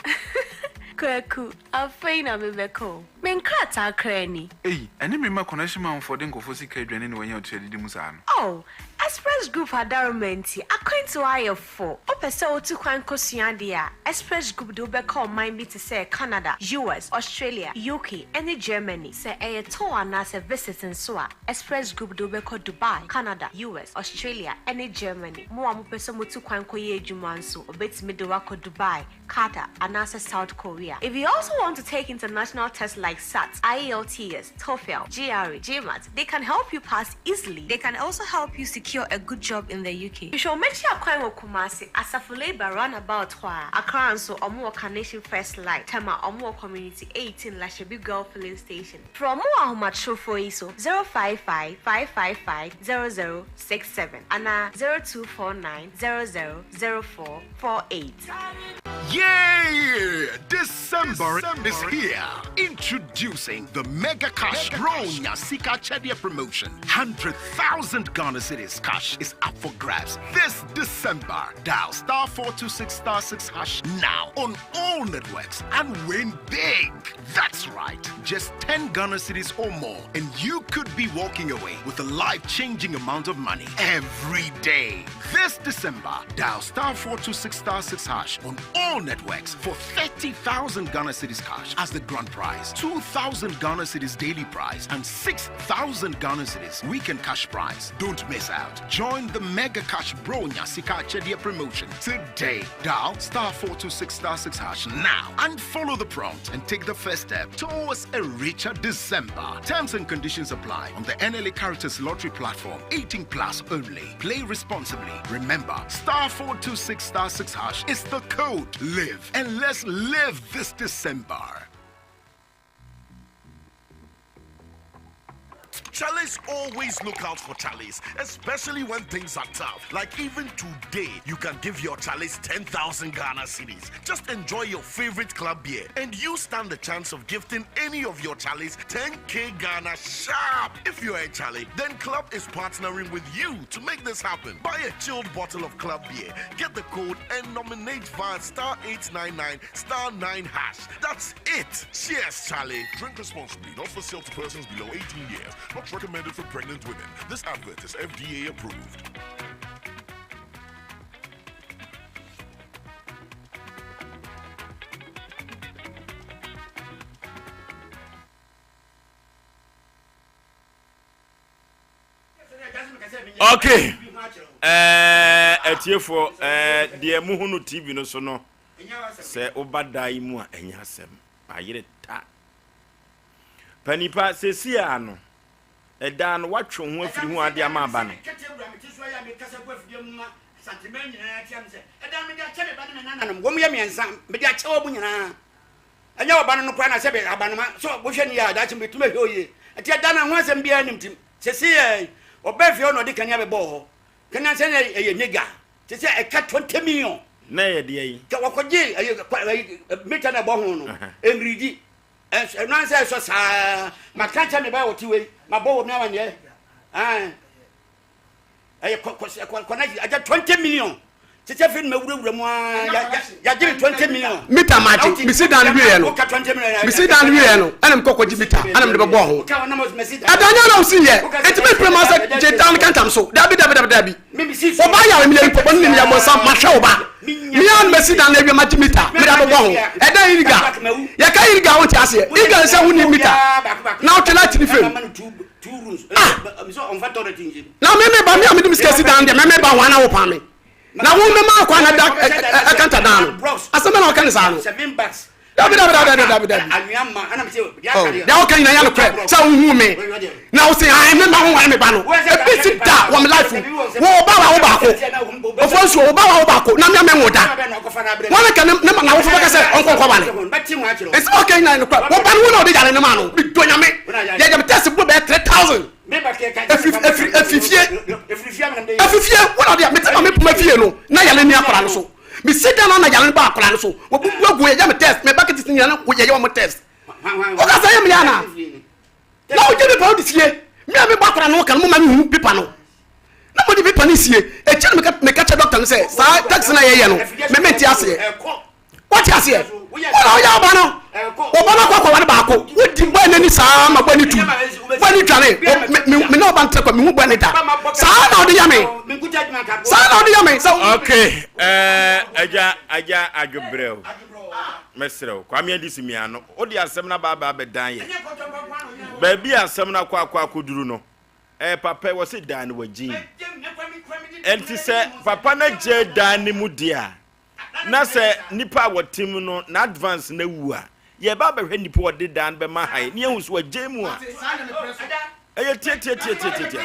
Kwaku, afei na mebɛka o. Me nkrataa koraa ni. Ei, ɛne me mma connection manfoɔ de nkurɔfoɔ sika adwane na wanya otua didi mu saa no. Oh, Express Group adaworoma nti, akwantuo ayɛ fo. Wopɛ sɛ wotu kwan kɔsua adeɛ a, Express Group de wo bɛkɔ ɔman bi te sɛ Canada, US, Australia, UK, ne Germany. Sɛ ɛyɛ tour anaasɛ visit nso a, Express Group de wo bɛkɔ Dubai, Canada, US, Australia, ne Germany. Mo a mopɛ sɛ motu kwan kɔyɛ adwuma nso, wɔbɛtumi de wo akɔ Dubai, Qatar, anaasɛ South Korea. If you also want to take international tests like SAT, IELTS, TOEFL, GRE, GMAT, they can help you pass easily. They can also help you secure a good job in the UK. Hwehwɛ wɔn akyi akwan wɔ Kumasi, Asafo Labour roundabout hɔ ara. Accra nso, wɔn wɔ Carnation First Light, Tema, wɔn wɔ Community 18 Lashibi Girl Filling Station. Frɛ wɔn wɔ ahomatrofoɔ yi so, 055 555 0067 anaa 0249 00 04 48. Yay! December is here. Introducing the Mega Cash Bronya Sika Chedia promotion. 100,000 Ghana Cedis cash is up for grabs this December. Dial star 426 star 6 hash now on all networks and win big. That's right, just 10 Ghana cedis or more, and you could be walking away with a life changing amount of money every day. This December, dial star 426 star 6 hash on all networks for 30,000 Ghana cedis cash as the grand prize, 2,000 Ghana cedis daily prize, and 6,000 Ghana cedis weekend cash prize. Don't miss out. Join the Mega Cash Bro Nyasika Chedia promotion today. Dial star 426 star 6 hash now and follow the prompt and take the first step towards a richer December. Terms and conditions apply on the NLA Caritas Lottery platform. 18 plus only. Play responsibly. Remember, star 426 star 6 hash is the code. Live and let's live this December. Charlies always look out for Charlies, especially when things are tough. Like even today, you can give your Charlies 10,000 Ghana cedis. Just enjoy your favorite club beer, and you stand the chance of gifting any of your Charlies 10k Ghana sharp. If you're a Charlie, then Club is partnering with you to make this happen. Buy a chilled bottle of Club beer, get the code, and nominate via star 899 star 9 hash. That's it. Cheers, Charlie. Drink responsibly, not for sale to persons below 18 years. Not recommended for pregnant women. This advert is FDA approved. Okay. Eh, atiefoɔ eh, deɛ muhu no tv no so no sɛ woba da yi mu a ɛnyɛ asɛm ayere ta Panipa, seesei ara no, ɛda no, woatwe wo ho afiri ho ade ama aba no. Wɔn yɛ mmiɛnsa, mede akyɛ wɔn nyinaa. Ɛnyɛ ɔba no no koraa na sɛbe abanoma sɛ wohwɛ no yie a daakye bɛtumi ahwɛ wo yie. Nti ɛda no ho asɛm biara nnim nti sesei ɛ ɔbaa fie hɔ na ɔde kanea bɛbɔɔ hɔ. Kanea sɛ na ɛyɛ nega te sɛ ɛka 20 million. Na ɛyɛ deɛ yi? Kɛ wɔkɔgye ɛyɛ ɛyi mita na ɛbɔ ho no ɛnredi ɛno ansɛ ɛsɔ saa maka kyɛ me ba ɔte wei mabɔ wɔ me amanneɛ ɛn ɛyɛ kɔ kɔ kɔ na agya 20 million te sɛ afei na mawurawura mu aa yɛagye me 20 million mita magye mesi dan no wieɛ no mesi dan no wieɛ no ɛna mekɔ kɔgye mita ɛna mede bɛbɔɔ ho ɛda nyɛ na wosi yɛ ɛnti mepere ma sɛ gye dan no kantam so dabi dabi dabi dabi ɔba yare meyɛ nipa bɔne ne meyɛ bɔnsam mahwɛ wo ba mea no masi dan no awie magye mita mede abɛbɔ ho ɛda iriga yɛka iriga wonte aseɛ iriga ne sɛ wonni mita na wotwe light ne fam Ah! Na me me ba me a mede me sika si dan deɛ me me ba wɔn na wɔpam me na wo me ma akwa na da ɛkanta dan no asɛm bɛ na ɔka ne saa no dabi dabi dabi dabi dabi dabi oh deɛ ɔka nyina yɛ nokorɛ sɛ wohu me na wo se ae me ma ho ware me ba no ebi si da wɔ me life wo wo ba wa wo baako ofo nsuo wo ba wa wo baako na me a me nwo da wɔn ka ne na wofo bɛka sɛ ɔnkɔ nkɔ wale Nsɛm a ɔka nyinaa yɛ nokorɛ. Wo ba no, wo na ɔde yare no maa no. Medɔ Nyame. Yɛyɛ me test bro bɛyɛ 3000. Ɛfiri ɛfiri ɛfiri fie. Ɛfiri fie. Wo na ɔde mete ma me poma fie no na yare ni akwadaa no so. Mesi dan na yare no ba akwadaa no so. Wɔbubu agu yɛyɛ me test. Me ba ketete nyinaa no yɛyɛ wɔn test. Woka sɛ yɛ me ana? Na wogye pepa wode sie. Me a mebɔ akwadaa no ka no mo ma mehu pepa no. Na mode pepa no sie. Akyire no meka kyerɛ doctor no sɛ saa test no a yɛyɛ no me mente aseɛ. Wate aseɛ? Wo na woyɛ ɔba no. Ɔba no akɔ akɔware baako. Wodi bɔe no ani saa ma bɔe no tu. Bɔe no dwane. Me me ne ɔba no tena kwa, mehu bɔe no da. Saa na ɔde yɛ me. Saa na ɔde yɛ me. Sɛ Okay, eh, agya, agya adwobrɛw. Mɛsrɛ wo, Kwame Adisi Miano, wode asɛm no aba aba abɛdan yɛ. Baabi a asɛm no akɔ akɔ akɔduru no, eh, papa wɔ se dan no wagye. Ɛnti sɛ papa no agye dan no mu deɛ a, Na sɛ nipa a wɔte mu no n'advance no awu a, yɛba abɛhwɛ nipa a ɔde dan no bɛma ha yi, na yɛahu sɛ wagyae mu a. Ɛyɛ tiatiatiatiatia.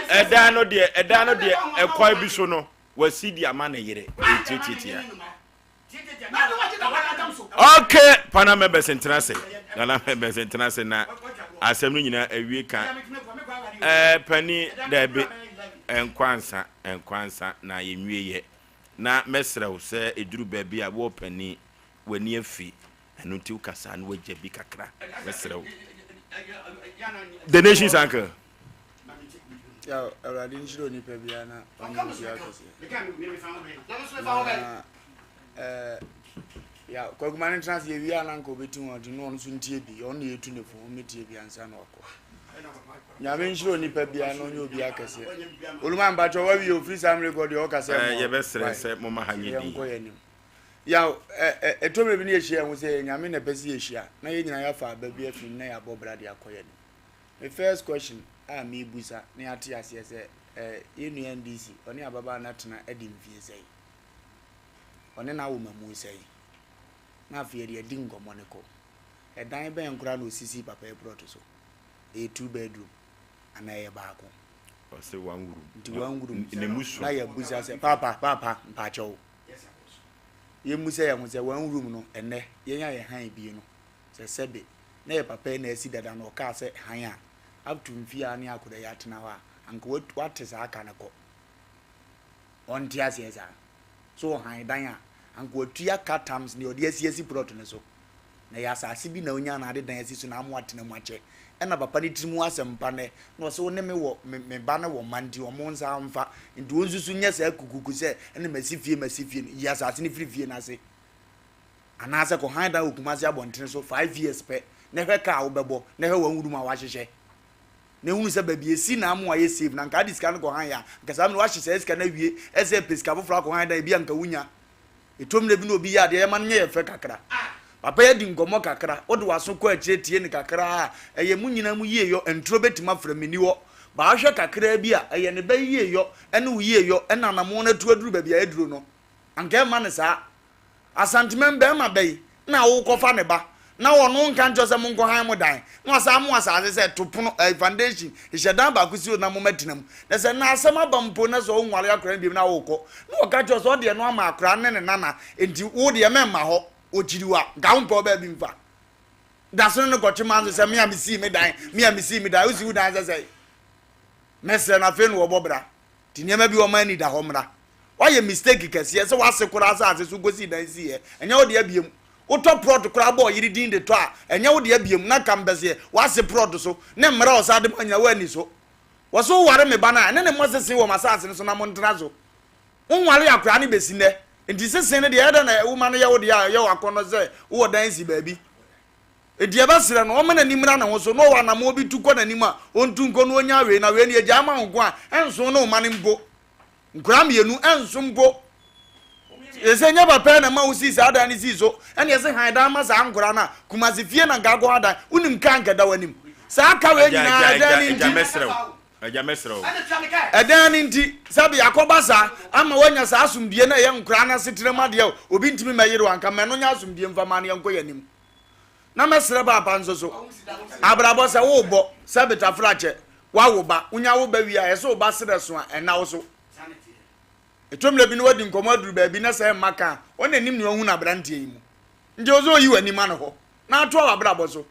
Ɛdan no deɛ, ɛdan no deɛ, ɛkwan bi so no, wasi de ama ne yere. Ɛyɛ tiatiatia. Okay, pana members ntena ase. Nana members ntena ase na asɛm no nyinaa awie ka. Eh, pani daabi nkɔ ansa, nkɔ ansa na yɛnwie yɛ. Na mɛsrɛ wo sɛ ɛduru baabi a wɔ pani w'ani afi ɛno nti wokasa na wagya bi kakra. Mɛsrɛ wo. The nation's uncle. Yaw, Awurade nhyira onipa biara na ɔnyɛ obiara kɛseɛ. Na ɛɛ ya kwakuma no ntena ase yɛwie a na nka ɔbɛti ho ɔde no ɔno nso ntie bi ɔno na yɛtu ne fo ɔmmɛtie bi ansa na wakɔ. Nyame nhyira onipa biara na ɔnyɛ obiara kɛseɛ. Oluma mpakyɛ wawie ofiri saa mmerɛ kɔ deɛ ɔka sɛ mmoa. Yɛbɛsrɛ sɛ moma ha nyɛ din. Yɛnkɔ yɛn anim. Yaw, ɛ ɛtɔ mmerɛ bi ne yɛhyia yɛn ho sɛ Nyame na ɛpɛ sɛ yɛhyia na yɛn nyinaa yɛafa aba bi afiri mu na yɛabɔ bra de akɔ yɛn anim. Me first question a mebusa na yɛate aseɛ sɛ eh, yɛn nua NDC, ɔne ababaa no atena adi mfie sɛn? Ɔne no awo mamu sɛn? Na afei yɛde adi nkɔmmɔ no kɔ. Ɛdan bɛn koraa na ɔsisii papa yi plot so? Ɛyɛ two bedroom anaa ɛyɛ baako? Ɔse one room. Nti one room. Ne mu so. Na yɛbusa sɛ, papa, papa, mpakyɛw. Yɛmmusa yɛn ho sɛ one room no, ɛnnɛ, yɛn a yɛhan bie no, sɛ sɛbe na yɛ papa yi na asi dada na ɔkaa sɛ hann a, up to mfie a ne akwadaa yi atena hɔ a, anka wate saa ka no kɔ. Ɔnte aseɛ saa. So ɔhan dan a, anka watua ka times nea ɔde asi asi plot no so. Na ɛyɛ asase bi na onya na ade dan asi so na ama watena mu akyɛ. Ɛna papa no tirim asɛm pa nɛ, na ɔsɛ wo ne me wɔ, me, me ba no wɔ mma nti ɔmo nsa mfa. Nti ɔnsusu nyɛ saa kukuku sɛ ɛna masi fie masi fie no, yi asase no firi fie no ase. Anaasɛ kɔ han dan wɔ Kumasi abɔntene so five years pɛ na hwɛ car a wobɛbɔ na hwɛ wɔn room a wahyehyɛ na ehunu sɛ baabi esi na ama wayɛ safe na nka ade sika no kɔ han yɛ a nka saa mmerɛ wahye saa sika no awie ɛsɛ pɛ sika foforɔ akɔ han dan ebi a nka wonya ɛtɔ mmerɛ bi na obi yɛ adeɛ yɛma no nyɛ yɛ fɛ kakra papa yɛ di nkɔmmɔ kakra wode w'aso kɔ akyire tie no kakra a ɛyɛ mo nyinaa mu yie yɔ nturo bɛtumi afrɛ me ni hɔ baahwɛ kakra bi a ɛyɛ ne bɛ yie yɔ ɛne wo yie yɔ ɛna anamɔn no atu aduru baabi a aduro no anka ɛmma no saa Asanteman barima bɛn na wokɔfa ne ba Na ɔno nka nkyerɛ sɛ monkɔ han mo dan, na wasan mo asase sɛ to pono, ɛɛ foundation, hyehyɛ dan baako si hɔ na mommɛtena mu. Na sɛ na asɛm aba mpo na sɛ wonware akwadaa no biom na wokɔ, na wɔka kyerɛ wo sɛ ɔde ɛno ama akwadaa no ne ne nana, enti wo deɛ mɛmma hɔ, ɔkyiri wo a, nka wompɛ wo baabi mfa. Dasono no kɔtwe ma nso sɛ me a mesii me dan, me a mesii me dan, wosi wo dan sɛ sɛn? Mɛsrɛ no afei na wɔbɔ bra. Nti nneɛma bi wɔma ani da hɔ mmra. Woayɛ mistake kɛseɛ sɛ w'ase koraa asase so kɔsii dan siiɛ, ɛnyɛ wo dea biom. Wotɔ prɔt koraa bɔ ɔyere din de tɔ a, ɛnyɛ wo dea biom. Na nka mpɛseɛ w'ase prɔt so ne mmara a ɔsan de ma nyina woanni so. Wɔse woware me ba no a, ɛne ne mmɔ sese wɔ m'asase no so na montena so. Wonwaree akoraa no bɛsi nnɛ, nti sese no deɛ ɛyɛ dɛn na woma no yɛ wo dea a ɛyɛ wo akɔnnɔ sɛ wowɔ dan si baabi? Enti yɛbɛsrɛ no ɔmma n'ani mmra ne ho so na ɔwɔ anammɔn bi tu kɔ n'anim a, ɔntu nkɔ na ɔnya wei, na wei no yɛgyae ma wo nko a, ɛnso ne wo mma no mpo. Nkwadaa mmienu, ɛnso mpo. Ɛsɛ nyɛ papa na ɛma wosii saa dan no sii so, ɛne ɛsɛ han dan ma saa nkwadaa no a, Kumasi fie na nka akɔ adan, wonim kaa nka da w'anim. Saa ka wei nyinaa ɛdan no nti. Agya mɛsrɛ wo. Ɛdan no nti, sɛbe akɔba saa ama woanya saa asomdue no a ɛyɛ nkoraa no asetena mu adeɛ a obi ntumi mmɛyere wo anka ma ɛno nyɛ asomdue mfa ma no yɛnkɔ yɛn anim. Na mɛsrɛ paapa nso so, abrabɔ sɛ worebɔ sɛbe tafrakyɛ, woawo ba, wonya wo ba wie a, ɛsɛ wo ba serɛ so a ɛnna wo so. Ɛtɔ mmerɛ bi na woadi nkɔmmɔ aduru baabi na sɛ ɛmma ka a, ɔna nim nea ɔhu no aberanteɛ yi mu. Nti ɛwɔ sɛ ɔyi w'ani ma no hɔ na atoa w'abrabɔ so.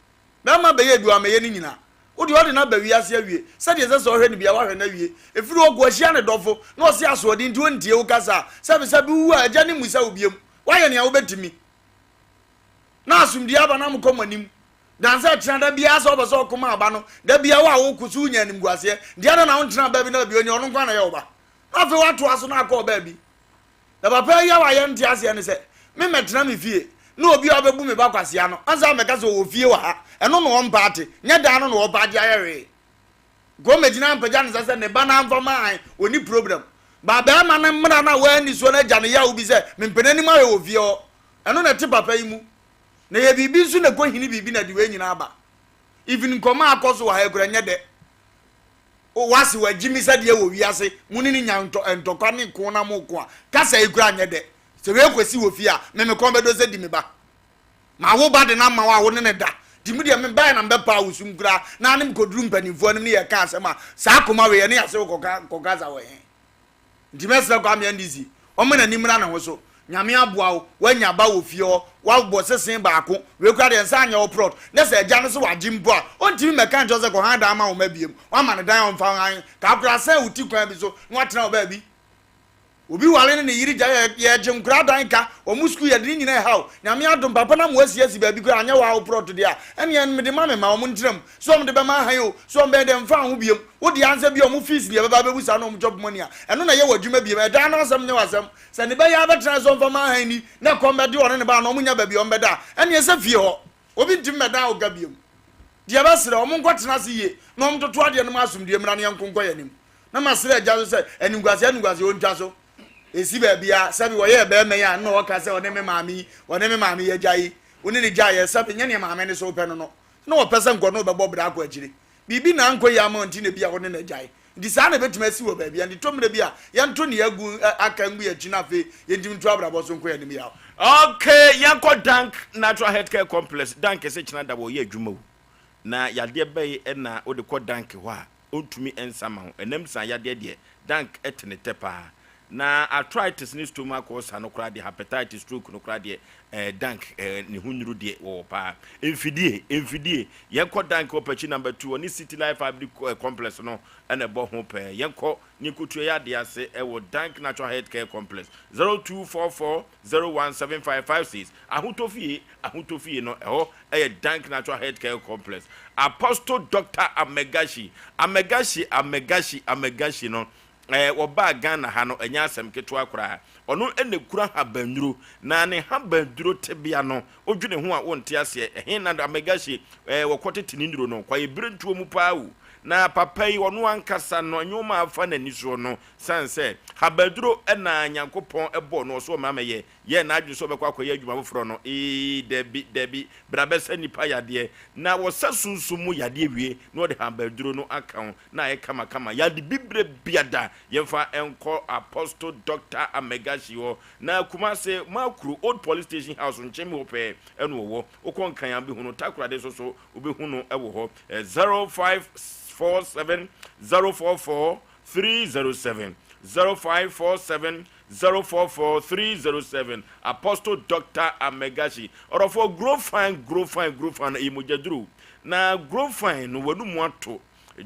Bɛrima bɛyɛ bi wammɛyɛ ne nyina. Wo deɛ ɔde no aba wiase awie. Sɛdeɛ ɛsɛ sɛ ɔhwɛ no biara wahwɛ no awie. Ɛfiri hɔ kɔ ahyia ne dɔfo na ɔse asoɔden nti ɔntie wo kasa a, sɛbesɛbe wowu a agya no mmisa wo biom. Woayɛ nea wobɛtumi. Na asomdwie aba na mokɔ mo anim. Dan sɛ kyena da biara sɛ wopɛ sɛ ɔko ma aba no, da biara wo a woko so wonya animguaseɛ. Nti adɛn na wontena baabi na baabi ɔnyɛ ɔno nko ara na ɛyɛ wo ba. Na afei woatoa so na akɔ ɔbaa bi. Na papa yi yaw a yɛnte aseɛ ne sɛ, me mɛtena me fie na obi a ɔbɛbu me ba kwasea no ansa mɛka sɛ ɔwɔ fie wɔ ha, ɛno na ɔmpa ate, nyɛ daa no na ɔpa agye ayɛ hwee. Nka ɔmmɛgyina ampagya ne nsa sɛ ne ba no amfa ma an, ɔnni problem. Ba barima no mmara no a wanni soɔ no agya no yaw bi sɛ mempɛ n'anim ahwɛ wɔ fie hɔ. Ɛno na ɛte papa yi mu. Na ɛyɛ biribi nso na ɛkɔhini biribi na ɛde wei nyinaa aba. Even nkɔmmɔ a akɔ so wɔ ha yi koraa ɛnyɛ dɛ. O wase wagyimi sɛ deɛ wɔ wiase mo ne no nya ntɔ ntɔkwa ne ko na mo ko a kasa yi koraa nyɛ dɛ sɛ wei kɔsi wɔ fie a me me kɔn bɛdɔ sɛ di me ba ma wo ba de no ama wo a wo ne no da nti me deɛ me baɛ na mebɛpaa wo sum koraa na ne mekɔduru mpanimfoɔ anim ne yɛka asɛm a saa koma wei ɛne yɛase wo kɔka kɔkasa wɔ he. Nti mɛsrɛ Kwame NDC ɔmma n'ani mmra ne ho so. Nyame aboa wo, woanya ba wɔ fie hɔ, woabɔ sese baako, wei koraa deɛ nsa anyɛ wo prɔt, na sɛ agya no se wagye mpo a, ɔntumi mmɛka nkyerɛ wo sɛ kɔhan dan ma wo mma biom, woama no dan a ɔmfa nhan, kaa koraa sɛn wo ti kwan bi so na watena wo baabi. Obi ware ne ne yere gyae a, yɛgye nkoraa dan ka, wɔn sukuu yɛde ne nyinaa ɛhaw. Nyame adom, papa no ama woasi asi baabi koraa anyɛ wo a wo prɔt deɛ a, ɛneɛ mede ma me mma, wɔn ntena mu. Sɛ wɔn de bɛma ahan o, sɛ wɔn bɛyɛ dɛ mfa ho biom. Wo deɛ ansɛ bi a wɔn fees deɛ bɛba abɛbu saa na wɔn chop money a, ɛno na ɛyɛ w'adwuma biom. Ɛdan no asɛm nyɛ w'asɛm. Sɛ ne bɛyɛ ara bɛtena ase ɔmfa ma ahan ni na ɛkɔm bɛde ɔne ne ba anaa wɔn nnya baabi a wɔn bɛda a, ɛneɛ sɛ fie hɔ. Obi ntumi mmɛdan wo ka biom. Deɛ bɛsrɛ, wɔn nkɔ tena ase yie na wɔn ntoto adeɛ no ma asomdue mmra na yɛnko nkɔ yɛn anim. Na masrɛ agya nso sɛ, animguaseɛ animguaseɛ ɔntwa so. Ɛsi baabiara, sɛbe wɔyɛɛ bɛrima yi a na ɔka sɛ ɔne me maame yi, ɔne me maame yi agya yi, wo ne no gyaeɛ, sɛbe nyɛ neɛ maame no so wopɛ no no. Na ɔpɛ sɛ nka ɔne wo bɛbɔ bra akɔ akyire. Biribi na ankɔ yie ama wo nti na ebia wo ne no agyae. Nti saa na ebetumi asi wɔ baabi a. Nti tɔ mmerɛ bi a, yɛnto nea agu aka ngu yɛn akyi na afei yɛntumi ntu abrabɔ so nkɔ yɛn anim yaw. Okay, yɛnkɔ Dank Natural Healthcare Complex. Dank sɛ kyena da wɔyɛ adwuma o. Na yadeɛ bɛn na wode kɔ Dank hɔ a ɔntumi nsa ma wo? Ɛnam sa yadeɛ deɛ, Dank te ne tɛ paa. Na arthritis ne stomach ulcer no koraa deɛ, hepatitis, stroke no koraa deɛ, eh, Dank eh, ne ho nnuru deɛ wɔwɔ paa. Mfidie, mfidie, yɛnkɔ Dank wɔ Pakyi number 2, ɔne City Life Agri eh, Complex no ɛna ɛbɔ ho pɛɛ. Yɛnkɔ ne yɛnkɔtua yɛ adeɛ ase ɛwɔ Dank Natural Health Care Complex, 0244 017556. Ahotɔ fie, Ahotɔ fie no ɛhɔ ɛyɛ Dank Natural Health Care Complex. Apostle Doctor Amegashi, Amegashi, Amegashi, Amegashi no, Ɛɛ, wɔbaa Ghana ha no, ɛnyɛ asɛm ketewa koraa. Ɔno na ɛkura habannuro, na ne habannuro tebea no, wodwene ho a wonte aseɛ. Ɛhe na Amegahye ɛɛ wɔkɔtete ne nnuro no? Kwaebirentuo mu paa o. Na papa yi ɔno ankasa no nneɛma a afa n'ani soɔ no sane sɛ habaduro na Nyankopɔn bɔɔ no ɔso ɔma mɛyɛ yɛɛ n'adwene sɛ ɔbɛkɔ akɔyɛ adwuma foforɔ no ee dabi dabi bra bɛsa nnipa yadeɛ na wɔsa sunsum mu yadeɛ wie na ɔde habaduro no aka ho na ayɛ kama kama yade bibire biada yɛmfa nkɔ Apostle Doctor Amegashi hɔ na Kumase Makuro Old Police Station House nkyɛn mu hɔ pɛɛ ɛna ɔwɔ wokɔ Nkran a wobɛhu no Takoradi nso so wobɛhu no wɔ hɔ 0547 044 307 0547 044 307 Apostle Doctor Amegashi ɔdɔfoɔ grow fine grow fine grow fine ɛyɛ mogya duro na grow fine no w'anum ato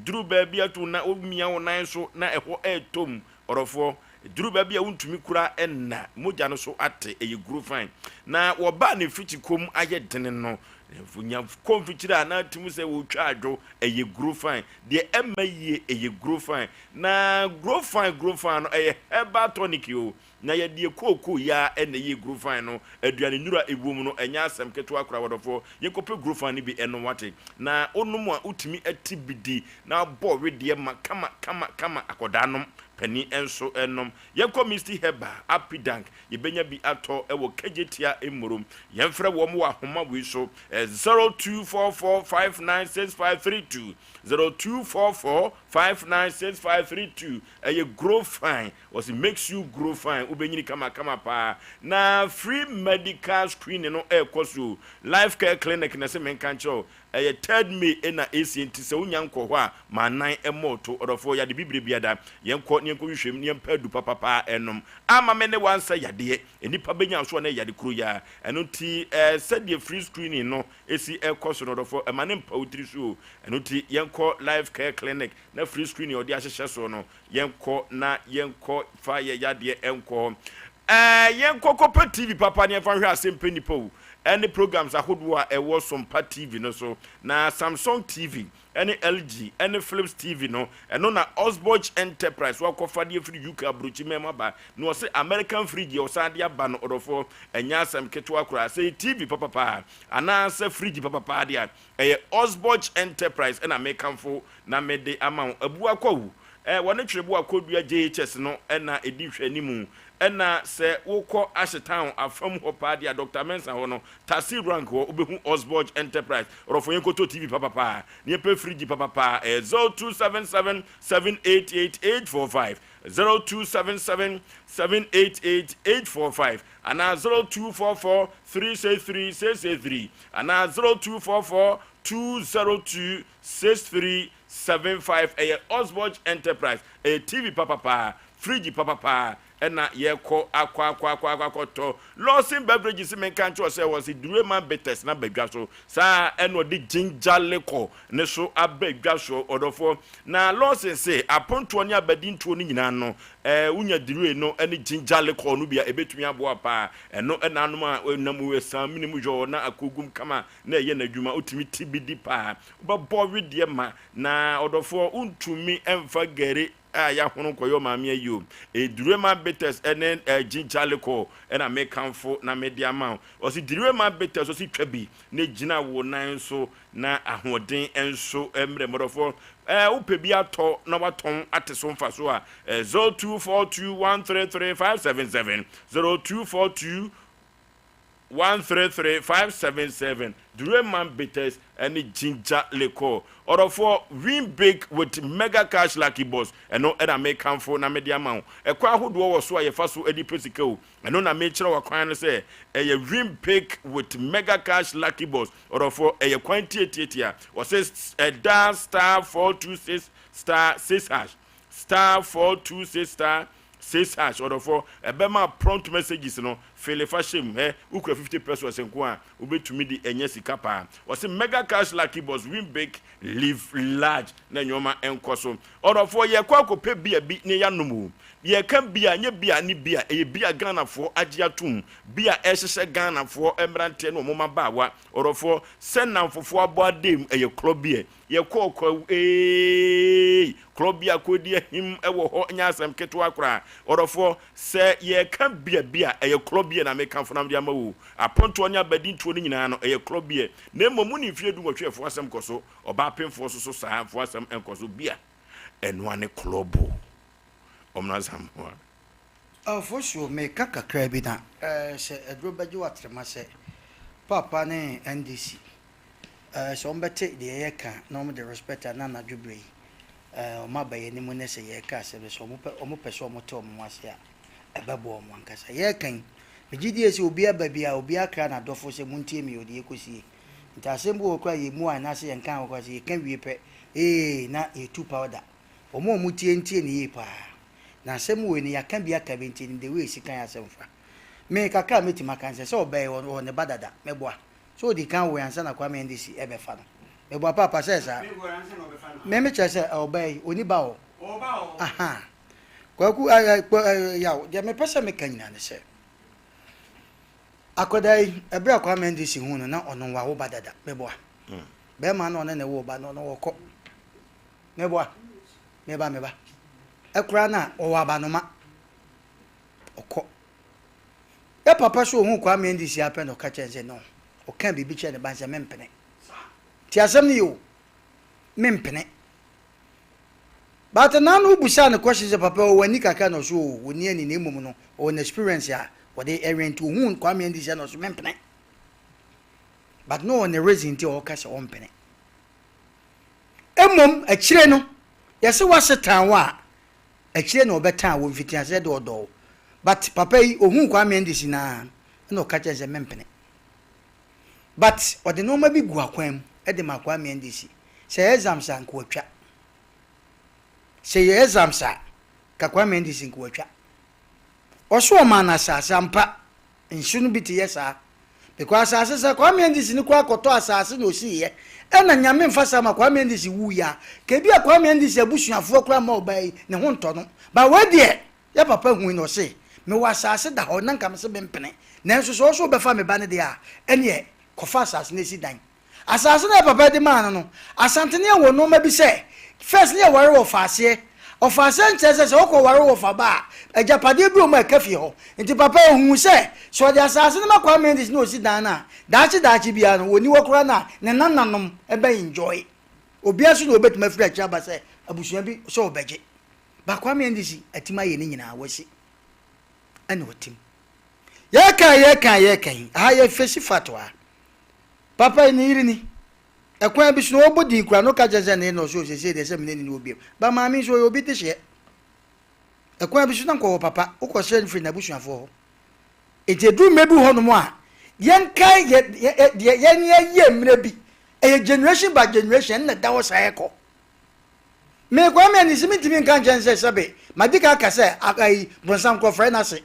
duru baabi ato na womia wo nan so na ɛhɔ ɛretɔ mu ɔdɔfoɔ duru baabi a wontumi kura ɛna mogya no so ate ɛyɛ grow fine na wɔbaa ne mfikyi kom ayɛ dene no nya kɔ mfikyire a na atim sɛ wɔtwa adwo ɛyɛ grow fine deɛ ɛmma yie ɛyɛ grow fine na grow fine grow fine no ɛyɛ herbal tonic o na yɛde kooko ya ɛna ɛyɛ grow fine no aduane nnuro a ɛwɔ mu no ɛnyɛ asɛm ketewa koraa. Wɔdɔfoɔ, yɛnkɔpɛ grow fine no bi ɛnom wate na wonom a wotumi ati bi di na abɔ wedeɛ ma kama kama kama. Akɔdaa nom, panin nso ɛnom. Yɛnkɔ Misty Herbal Apidank, yɛbɛnya bi atɔ ɛwɔ Kejetia Mmorom. Yɛmfrɛ wɔn wɔ ahoma wei so 0244596532, 0244596532. Ɛyɛ grow fine, wɔsi makes you grow fine, wobɛnyini kama kama paa. Na free medical screening no ɛrekɔ so, Life Care Clinic na ɛsɛ menka nkyerɛw ɛyɛ 3rd May ɛna esi. Nti sɛ wonya nkɔ hɔ a ma nan ɛmɔ to ɔdɔfoɔ yade bibire biada yɛnkɔ ne yɛnkɔ hwehwɛ mu ne yɛmpɛ adu papapa ɛnom ama me ne wansa yadeɛ nipa bɛnya so a na yade kuro ya. Ɛno nti sɛdeɛ free screening no esi ɛkɔ so no, ɔdɔfoɔ, ɛma ne mpa wo tiri so o. Ɛno nti yɛnkɔ Life Care Clinic na free screening ɔde ahyehyɛ so no, yɛnkɔ na yɛnkɔ fa yɛ yadeɛ ɛnkɔ yɛnkɔ kɔpɛ TV papa ne yɛmfa hwɛ Asɛmpɛ Nipa o ɛne programs ahodoɔ a ɛwɔ Sompa TV no so. Na Samsung TV ɛne LG ɛne Philips TV no, ɛno na Osborg Enterprise wakɔfa deɛ firi UK aburokyi mɛma ba na ɔsɛ American fridge a ɔsan de aba no. Ɔdɔfoɔ, ɛnyɛ asɛm ketewa koraa sɛ TV papapaa anaasɛ fridge papapaa deɛ a ɛyɛ Osborg Enterprise ɛna mekamfo na mede ama wo. Abua Kwawu wɔne Twerɛbo Akɔdua JHS no ɛna ɛdi hwɛ anim. Ɛna sɛ wokɔ Ahyetown afam hɔ paa deɛ a, Dr Mensa hɔ no, taxi rank hɔ, wobɛhu Osborg Enterprise. Ɔdɔfo, yɛnkɔtɔ TV papapaa ne yɛpɛ fridge papapaa. Ɛyɛ 0277 788 845, 0277 788 845 anaa 0244 363 663 anaa 0244 202 6375. Ɛyɛ Osborg Enterprise, ɛyɛ TV papapaa, fridge papapaa ɛna yɛkɔ akɔ akɔ akɔ akɔ akɔtɔ. Lawson Beverages, menka nkyerɛ sɛ wɔ sɛ Durema Bitters na badwa so saa ɛna ɔde ginger liquor ne so aba dwa so. Ɔdɔfoɔ, na Lawson se apontoɔ ne abadintoɔ no nyinaa no wonya dure no ne ginger liquor no bi a ɛbɛtumi aboa paa. Ɛno ɛna anom a ɛnam ɛsan mene mu yɔɔ na akɔgum kama na ɛyɛ n'adwuma. Wotumi ti bi di paa, wobɛbɔ wedeɛ ma. Na ɔdɔfoɔ, wontumi ɛmfa gari a yɛahono nkɔyɛ ɔmaame ayi o. Durema Bitters ɛne ginger liquor ɛna mekamfo na mede ama wo. Ɔsi Durema Bitters, ɔsi twa bi na gyina wo nan so na ahoɔden nso mmerɛ. Mmɔdɔfoɔ, wopɛ bi atɔ na watɔn ate so mfa so a, 0242133577, 0242 133577. Dureman Bitters ɛne ginger liquor. Ɔdɔfoɔ, win big with Mega Cash Lucky Boss. Ɛno ɛna mekamfo na mede ama wo. Ɛkwan ahodoɔ wɔ so a yɛfa so de pɛ sika o. Ɛno na mekyerɛ wɔ kwan no sɛ ɛyɛ win big with Mega Cash Lucky Boss. Ɔdɔfoɔ, ɛyɛ kwan tietietie a wɔsɛ ɛda *426*6#, *426*6#. Ɔdɔfoɔ, ɛbɛma prompt messages no fele fa hyɛ mu. Ɛ wokura 50 pesos nko a wobɛtumi de ɛnyɛ sika paa. Wɔsɛ Mega Cash Lucky Boss, win big, live large na nneɛma nkɔ so. Ɔdɔfoɔ, yɛkɔ akɔpɛ bia bi ne yɛanom o. Yɛka bia nyɛ bia ne bia, ɛyɛ bia Ghanafoɔ agye atom, bia ɛhyehyɛ Ghanafoɔ mmeranteɛ ne ɔmo mabaawa. Ɔdɔfoɔ, sɛ namfofoɔ abɔ adem ɛyɛ korɔ beer. Yɛkɔɔ kɔ ee korɔ bi a kɔdi ahim ɛwɔ hɔ nyɛ asɛm ketewa koraa. Ɔdɔfoɔ, sɛ yɛka bia bi a ɛyɛ korɔ. Club beer na mekamfo na mede ama wo o. Apontoɔ ne abadintoɔ no nyinaa no, ɛyɛ club beer. Na mmom wonni mfeɛ dunwɔtwe a ɛfoɔ asɛm kɔ so, ɔbaa pemfoɔ nso so saa, mfoɔ asɛm nkɔ so. Beer, ɛno ara ne club o. Ɔmena Asamoah. Ɔfosuo, meka kakra bi na sɛ aduro bɛgye wo atrema sɛ Paapa ne NDC sɛ wɔn bɛte deɛ yɛka na wɔn de respect a na anadwo berɛ yi wɔn aba yɛn anim ne sɛ yɛreka asɛm no sɛ wɔn pɛ wɔn pɛ sɛ wɔn te wɔn ho ase a ɛbɛboa wɔn ankasa. Yɛreka yi, megye die sɛ obi aba bi a obi akra n'adɔfo sɛ montie me o deɛ ɛkɔsie. Nti asɛm bi wɔ hɔ koraa a yɛmmu anaasɛ yɛnka ho koraa sɛ yɛka wie pɛ ee na yɛtu powder. Wɔn a wɔtie ntie no yie paa. Na asɛm wei no yɛaka bi aka bi nti yɛnim the way yɛsi ka yɛn asɛm fa. Me kakra a mɛtumi aka ne sɛ, sɛ ɔbaa yi ɔwɔ ne ba dada, mɛboa. Sɛ ɔdi kan woe ansa na Kwame NDC ɛbɛfa no. Mɛboa paapa sɛ saa. Me me kyerɛ sɛ ɔbaa yi ɔni ba wɔ. Aha. Kwaku yaw deɛ mepɛ sɛ meka nyinaa ne sɛ akwadaa yi ɛberɛ a Kwame NDC hu no na ɔno wawo ba dada. Mɛboa. Bɛrima no ɔne ne wo ba no ɔno wɔkɔ. Meboa, meba, meba. Ɛkoraa no a, ɔwɔ abanoma. Ɔkɔ. Yɛ papa so ohuu Kwame NDC ara pɛ na ɔka kyerɛ no sɛ no. Ɔkaa biribi kyerɛɛ ne ba no sɛ mempene. Nti asɛm no ye o. Mempene. But naa no wobusaa no question sɛ papa ɔwɔ ani kakra na ɔso o, ɔnni ani na mmom no ɔwɔ no experience a ɔde ɛwɛn nti ohuu Kwame NDC a na ɔso mempene. But na ɔwɔ ne reason nti a ɔka sɛ ɔmpene. Mmom akyire no, yɛse w'ase tan wo a, akyire na ɔbɛtan wo, mfitiaseɛ deɛ ɔdɔ wo. But papa yi, ohuu Kwame Andisi no ara na ɔka kyerɛɛ no sɛ mempene. But ɔde nnoɔma bi gu akwan mu de maa Kwame Andisi. Sɛ ɛyɛ exams a, nka watwa. Sɛ ɛyɛ exams a, nka Kwame Andisi nka watwa. Ɔso ɔmaa no asase ampa, Nsu no bi te yɛ saa. Because asase sɛ Kwame Andisi no koraa kɔtɔ asase na osii yɛ ɛna Nyame nfa saa ma Kwame Andisi wuu yɛ a, ka ebi a Kwame Andisi abusuafoɔ koraa mma ɔbaa yi ne ho ntɔ no. But wei deɛ yɛ papa hui na ɔse mewɔ asase da hɔ na nka mese mempene nanso sɛ ɔse wobɛfa me ba no deɛ a ɛneɛ kɔfa asase no si dan. Asase no a papa de maa no no, Asantene wɔ nnoɔma bi sɛ, first ne yɛware wɔ ɔfaaseɛ. Ɔfaaseɛ nkyerɛ sɛ sɛ wokɔ ware wɔ ɔfa ba a, agyapadeɛ bi wɔ mu a ɛka fie hɔ. Nti papa ohuu sɛ, sɛ ɔde asase no ma Kwame Mendes na ɔsi dan no a, daakye daakye biara no, wɔnni hɔ koraa no a, ne nananom bɛ enjoy. Obiara nso na ɔbɛtumi afiri akyire aba sɛ abusua bi sɛ ɔbɛgye. But Kwame Mendes atim ayɛ ne nyinaa, wasi ɛna ɔtim. Yɛka a yɛka a yɛka yi, aha yɛ face fact wɔ ha. Papa yi ne yere ni. Ɛkwan bi so no ɔbɔ din koraa na ɔka kyerɛ sɛ ne yere na ɔsɛ osiesie deɛ sɛ mene ne ne wɔ biam. Ba maame nso ɔyɛ obi dehyeɛ. Ɛkwan bi so na nkɔwɔ papa wokɔ srɛ no firi n'abusuafoɔ hɔ. Enti ɛduru mmerɛ bi wɔ hɔnom a yɛnkae yɛ deɛ yɛn yɛyɛ mmerɛ bi. Ɛyɛ generation by generation ɛna ɛda hɔ saa ɛkɔ. Me Kwame Anisi mentumi nka nkyɛn sɛ sɛbe madi kan aka sɛ ayi bronsam nkurɔfoɔ n'ase.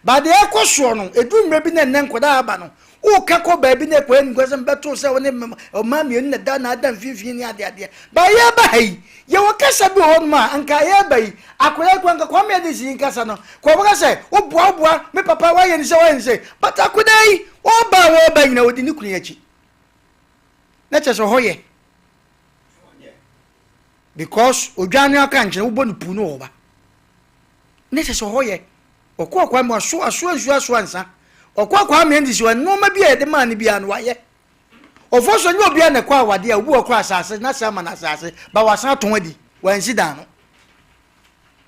But deɛ ɛkɔ soɔ no, ɛduru mmerɛ bi na ɛnnɛ nkwadaa aba no, woka kɔ baabi na ɛkɔyɛ animguasɛm bɛto sɛ wo ne mmaa mmienu na da na ada mfimfini ne adeadeɛ. But yɛreba ha yi, yɛwɔ kasa bi wɔ hɔnom a anka yɛreba yi, akwadaa yi koraa anka Kwame Adesi yi nkasa no, kɔ ɔbɛka sɛ woboa woboa me papa woayɛ ne sɛ woayɛ ne sɛ. But akwadaa yi, ɔreba a wɔreba nyinaa ɔdi ne kunu akyi. Na kyerɛ sɛ ɔhɔ yɛ. Because odwan no aka nkyɛn wobɔ no puu no ɔba. Ne kyɛ sɛ ɔhɔ yɛ. Ɔkɔ ɔkwan mu aso asoa nsuo asoa nsa. Ɔkɔ akɔ amea ndisi hɔ nneɛma bi a yɛde maa no biara no wayɛ. Ɔfɔ so nyɛ obiara na ɛkɔ awadeɛ a obi wɔ kora asase na sɛ ama no asase ba wasan atɔn adi wansi dan no.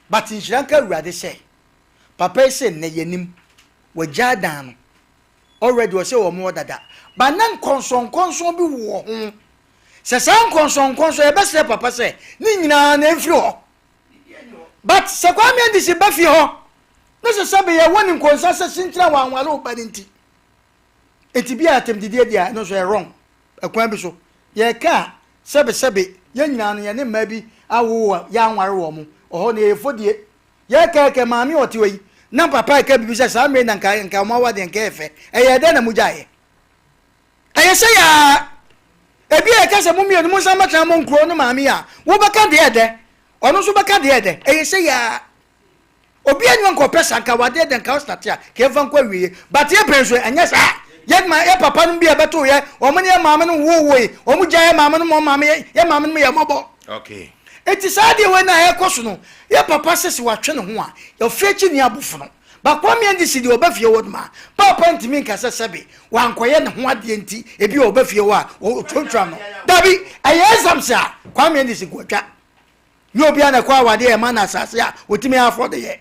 But nhyira nka Awurade sɛ papa yi sɛ nnɛ yɛnim wagyaa dan no already ɔsɛ wɔn wɔ dada but na nkɔnsɔnkɔnsɔn bi wɔ ho sɛ saa nkɔnsɔnkɔnsɔn yɛbɛsrɛ papa sɛ ne nyinaa na ɛmfiri hɔ. But sɛ Kwame Andisi ba fie hɔ na sɛ sɛbe yɛ wɔ ne nkonsa sɛ sinkyina wanware wo ba no nti nti bi a atɛmdidie deɛ a ɛno nso yɛ wrong ɛkwan bi so yɛka a sɛbe sɛbe yɛn nyinaa no yɛne mmaa bi awowo a yɛanware wɔn mo ɔhɔ no yɛyɛ fodie yɛka ɛkɛ maame ɔte hɔ yi na papa ɛka biribi sɛ saa mmerɛ na nka nka wɔn awadeɛ nka ɛyɛ fɛ ɛyɛ dɛn na mo gyaeɛ Ɛyɛ sɛ yaa. Ebia yɛka sɛ mo mmienu monsan mmɛtena mo nkuro no maame yi a, wobɛka deɛ ɛdɛ, ɔno nso bɛka deɛ ɛdɛ. Ɛyɛ sɛ yaa. Obiara nni hɔ nka ɔpɛ saa, nka wadeɛ dɛ, nka ɔstate a, ka yɛmfa nkɔ awieɛ. But yɛ pɛn so ɛnyɛ saa. Yɛ ma yɛ papa nom bi a ɛbɛtoo yɛ, wɔn ne yɛ maame nom wowoe, wɔn gyae yɛ maame nom, wɔn maame yɛ, yɛ maame nom yɛ mmɔbɔ. Okay. Enti saa adeɛ wei no a ɛrekɔ so no, yɛ papa sese watwe ne ho a, ɔfiri akyi nni abofono. But Kwame Andisi deɛ ɔba fie hɔ nom a, paapa ntumi nka sɛ sɛbe wankɔyɛ ne ho adeɛ nti ebi a ɔba fie hɔ a ɔtwantwan no. Dabi, ɛyɛ exams a Kwame Andisi nko atwa. Nyɛ obiara na ɛkɔ awadeɛ a ɛma no asase a ɔtumi afford yɛ.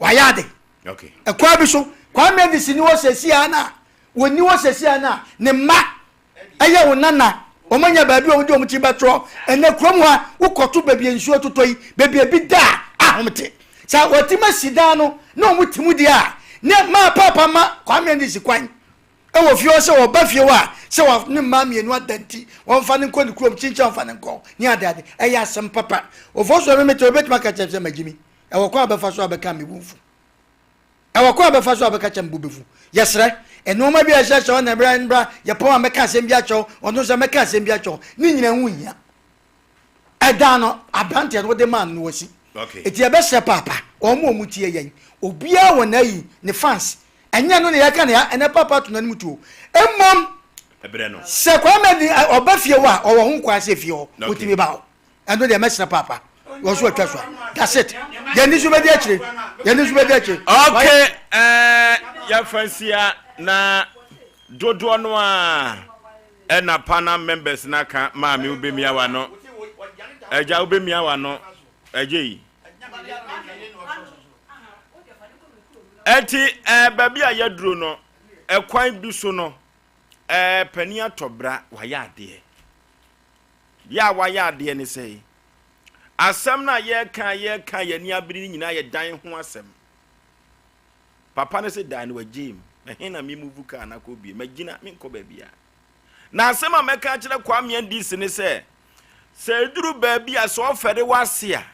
Wayɛ ade. Okay. Ɛkwan bi so, Kwame Andisi ni hɔ sɛsi a na wɔnni hɔ sɛsi a na ne mma Ɛyɛ wo nana, wɔanya baabi a wɔde wɔn ti bɛtorɔ. Ɛnnɛ kurom ha, wokɔto baabi a nsuo totɔ yi, baabi a ebi da a, ahom te. Sɛ wɔatumi asi dan no na wɔte mu deɛ a, ne maa paapa ma Kwame Anisi kwan wɔ fie hɔ sɛ ɔba fie hɔ a, sɛ wɔne mmaa mmienu ada nti, wɔmfa no nkɔ ne kurom, kyinkyin a wɔmfa no nkɔ ne adeade. Ɛyɛ asɛm papa. Ofosu a me mete hɔ, obɛtumi aka kyerɛ me sɛ magyimi. Ɛwɔ kwan a bɛfa so a bɛka a me bo mfu. Ɛwɔ kwan a bɛfa so a bɛka kyerɛ me bo bɛfu. Yɛsrɛ, nnoɔma bi a ɛhyɛhyɛ hɔ na bra mbra yɛpɔn a mɛka asɛm bi akyerɛ wo, ɔno nso mɛka asɛm bi akyerɛ wo. Ne nyinaa ho nhia. Ɛdan no, aberanteɛ no wode maa no no wasi. Eti yɛbɛsrɛ paapa, wɔn a wɔn tie yɛn, obiara wɔ n'ayi, ne fans. Ɛnyɛ ɛno na yɛka no ya, ɛnɛ paapa ato n'anim tuo. Mmom, sɛ Kwame de ɔba fie hɔ a, ɔwɔ ho kwan sɛ fie hɔ, wotumi ba hɔ. Ɛno deɛ mɛsrɛ paapa wɔ so atwa so a that's it yɛn ni so bɛdi akyire yɛn ni so bɛdi akyire. Okay ɛɛ yɛfa nsia na dodoɔ no a ɛna panel members na ka maame wobɛmia wa no ɛgya wobɛmia wa no ɛgye yi ɛti ɛɛ baabi a yɛduro no ɛkwan bi so no ɛɛ panin atɔ bra wayɛ adeɛ. Deɛ a wayɛ adeɛ ne sɛn? Asɛm no a yɛreka a yɛreka a yɛn ani abere no nyinaa yɛ dan ho asɛm. Papa no se dan no wagyee mu. Ɛhe na me move car no akɔ bie? Magyina, menkɔ baabiara. Na asɛm a mɛka akyerɛ Kwame NDC ne sɛ, sɛ ɛduru baabi a sɛ ɔfɛre w'ase a,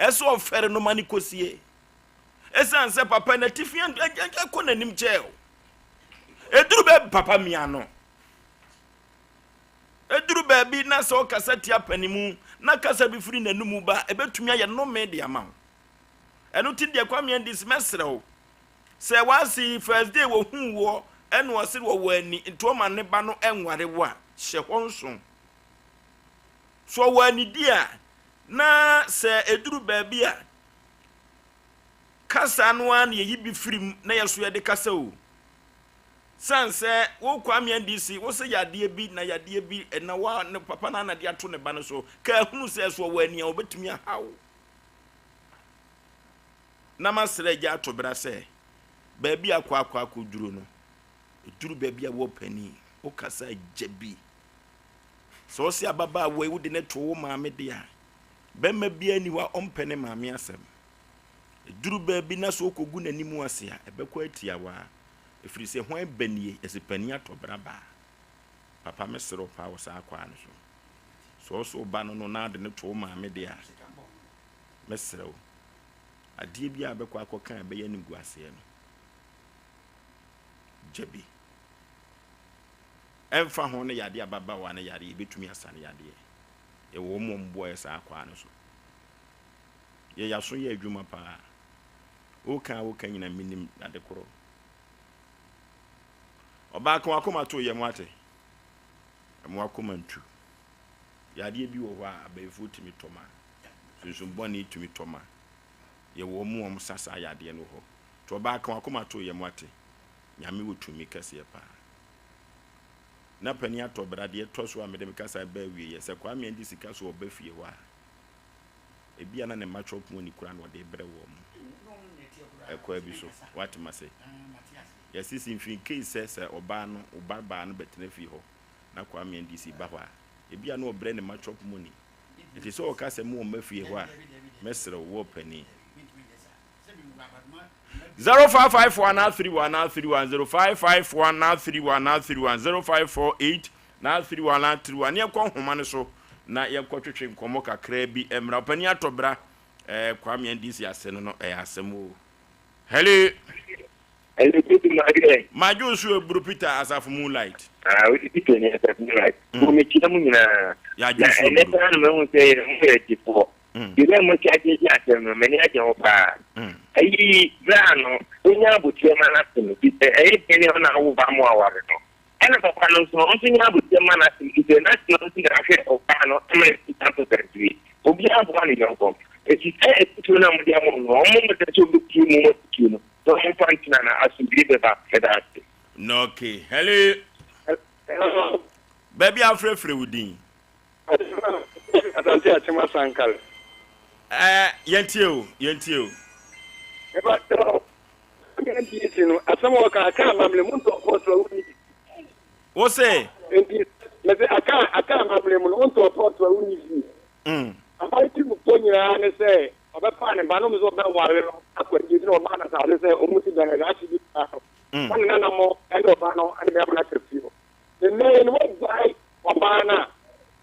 ɛsɛ ɔfɛre no ma no kɔsie. Ɛsiane sɛ papa no atifi ɛkɔ n'anim kyɛɛ o. Ɛduru baabi papa mia no. Ɛduru baabi na sɛ ɔkasa tia panimu na kasa bi firi n'anomu ba a, ɛbɛtumi ayɛ nnome de ama wo. Ɛno nti deɛ Kwame Andis mɛsrɛ wo, sɛ w'ase first day wɔhuu woɔ ɛna ɔse wɔwɔ ani nti ɔma ne ba no nware wo a, hyɛ hɔ nso. So ɔwɔ anidie a, na sɛ ɛduru baabi a, kasa no ara na yɛyi bi firi mu na yɛso yɛde kasa o. Sane sɛ wo Kwame NDC wo se yadeɛ bi na yadeɛ bi na wa ne papa no ana de ato ne ba no so ka ahunu sɛ so ɔwɔ ani a ɔbɛtumi aha wo. Na masrɛ agya ato bra sɛ baabi a akɔ akɔ akɔduro no ɛduru baabi a wɔ panin wo kasa agya bi sɛ ɔse ababaawa yi wode ne to wo maame de a bɛma biara ni hɔ a ɔmpɛ ne maame asɛm ɛduru baabi na sɛ ɔkɔgu n'anim ase a ɛbɛkɔ atia waa. Ɛfiri sɛ hwan ba nie? Yɛse panin atɔ bra baa. Papa mesrɛ wo paa wɔ saa kwaa no so. Sɛ ɔsɛ wo ba no no na ade no to wo maame deɛ a, mɛsrɛ wo. Adeɛ bi a bɛkɔ akɔka a ɛbɛyɛ animguaseɛ no, gya bi. Ɛmfa ho ne yadeɛ ababaawa no yareɛ, yɛbɛtumi asa no yadeɛ. Yɛwɔ wɔn a wɔboa yɛ saa kwaa no so. Yɛ yaso yɛ adwuma paa. Woka a woka nyina menim ade korɔ. Ɔbaa ka wakoma to yam wate. Ɛmo wakoma ntu. Yadeɛ bi wɔ hɔ a abayifoɔ tumi tɔ ma. Sunsum bɔne tumi tɔ ma. Yɛwɔ wɔn a wɔn sa saa yadeɛ no wɔ hɔ. Nti ɔbaa ka wakoma to yam wate. Nyame wɔ tumi kɛseɛ paa. Na panin atɔ bra deɛ ɛtɔ so a mede me kasa ba awieɛ sɛ Kwame andi sika so ɔba fie hɔ a. Ebia na ne mma chop money koraa na ɔde rebrɛ wɔn. Ɛkwan bi so. Woate m'ase? Yɛse sɛ in case sɛ sɛ ɔbaa no, wo ba baa no bɛtena fie hɔ na Kwame NDC ba hɔ a, ebia na ɔbrɛ ne mma chop money. Nti sɛ ɔka sɛ mo mma fie hɔ a, mɛsrɛ wo, wo ɔpanin. 0554 931 931 0554 931 931 0548 931 931 ne yɛnkɔ nhoma no so na yɛnkɔ twetwe nkɔmmɔ kakraa bi mmra. Ɔpanin atɔ bra eh, Kwame NDC ase no no ɛyɛ asɛm o. Hello. Hello, Peter Madwe. Madwo nso eburu Peter Asafo Moonlight. Ah, wodi Peter ni Asafo Moonlight. Mo mekyia mu nyinaa. Yɛadwo Na nso ɛnɛ eburu. paa na mahu sɛ yɛn ho yɛ gyefoɔ. Deɛ na moatwa agyegye asɛm no, m'ani agye ho paa. Ayi, berɛ a no, wonya aboterɛ ma no ase no, firi sɛ ɛyɛ den ne ɔna awo ba mo aware no. Ɛna papa no nso, ɔno nso nya aboterɛ ma no ase no, firi sɛ n'ase no nso na ahwɛ ɔbaa no ama no sika mpɛpɛnsoɔ yi. Obiara boa ne yɔnko. Enti saa afotuo no a mode ama wɔn no, wɔmmɔ mmɔden sɛ wɔbɛtie mo afotuo no, na wɔmfa ntena, na asomdwoeɛ bɛba. Meda ase. Okay, hello. Hello. Baabi a wofrɛfrɛ wo din. Asante Akyem Asankare. Ɛɛ, yɛntie o, yɛntie o. Ɛba sɛ NDC no, asɛm a wɔka aka amammerɛ mu ntɔ pɔtɔ a wonni bi. Wo se? Nti, mese aka aka amammerɛ mu no, wontɔ pɔtɔ a wonni bi. Aban ti mu pɔ nyinaa ne sɛ ɔbɛfa ne ba no sɛ ɔbɛware no akɔ akyiri na ɔmaa no asase sɛ ɔmu si dan na ahye bi koraa no. Ɔne nanamɔ ne ɔba no ne bɛrima no aka fie hɔ. Ne nnɛ yi no wagyae ɔbaa no a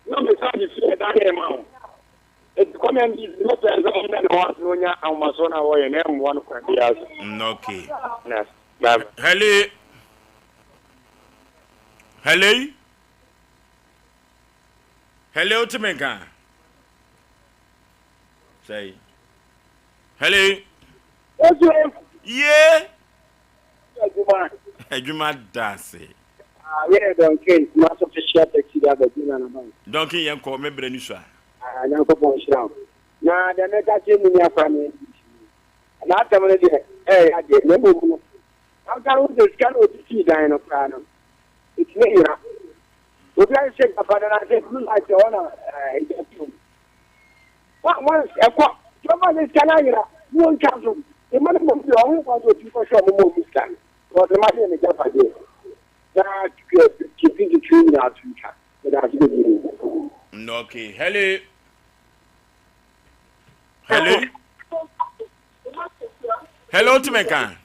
na ɔbɛsan de fie a ɛda ne ma ho. Enti Kwame NDC mɛpɛ sɛ ɔmmrɛ ne ho ase na ɔnya ahomasoɔ no a ɔyɛ na ɛmmoa no kwan biara so. Okay. Bye bye. Hello. Hello. Hello, wote me nka? Sɛi. Hello. Ye. Adwuma. Adwuma da ase. Ah, yɛ Duncan, Kumasi official taxi driver bi na na Duncan yɛn kɔ me brɛ ni so a. Ah, Nyankopɔn nhyira wo. Na deɛ mɛka kyerɛ me nua Kwame n'asɛm no deɛ ɛyɛ adeɛ na mmom no anka no sɛ sika no ɔde sii dan no koraa no ɛtumi yera Obi ahyehyɛ gyapade no ase blue light ɛhɔ na ɛgya tuom. Once ɛkɔ tí wɔn ba sika no ayera ne wɔn twa so mma no mmom deɛ ɔho kwan sɛ otumi kɔhwɛ ɔmo ma ɔmo sika no wɔde ma deɛ ne gyapadeɛ na kipi titiri nyinaa to ntwa meda ase bebree. Okay, hello. Hello. Hello, Timeka.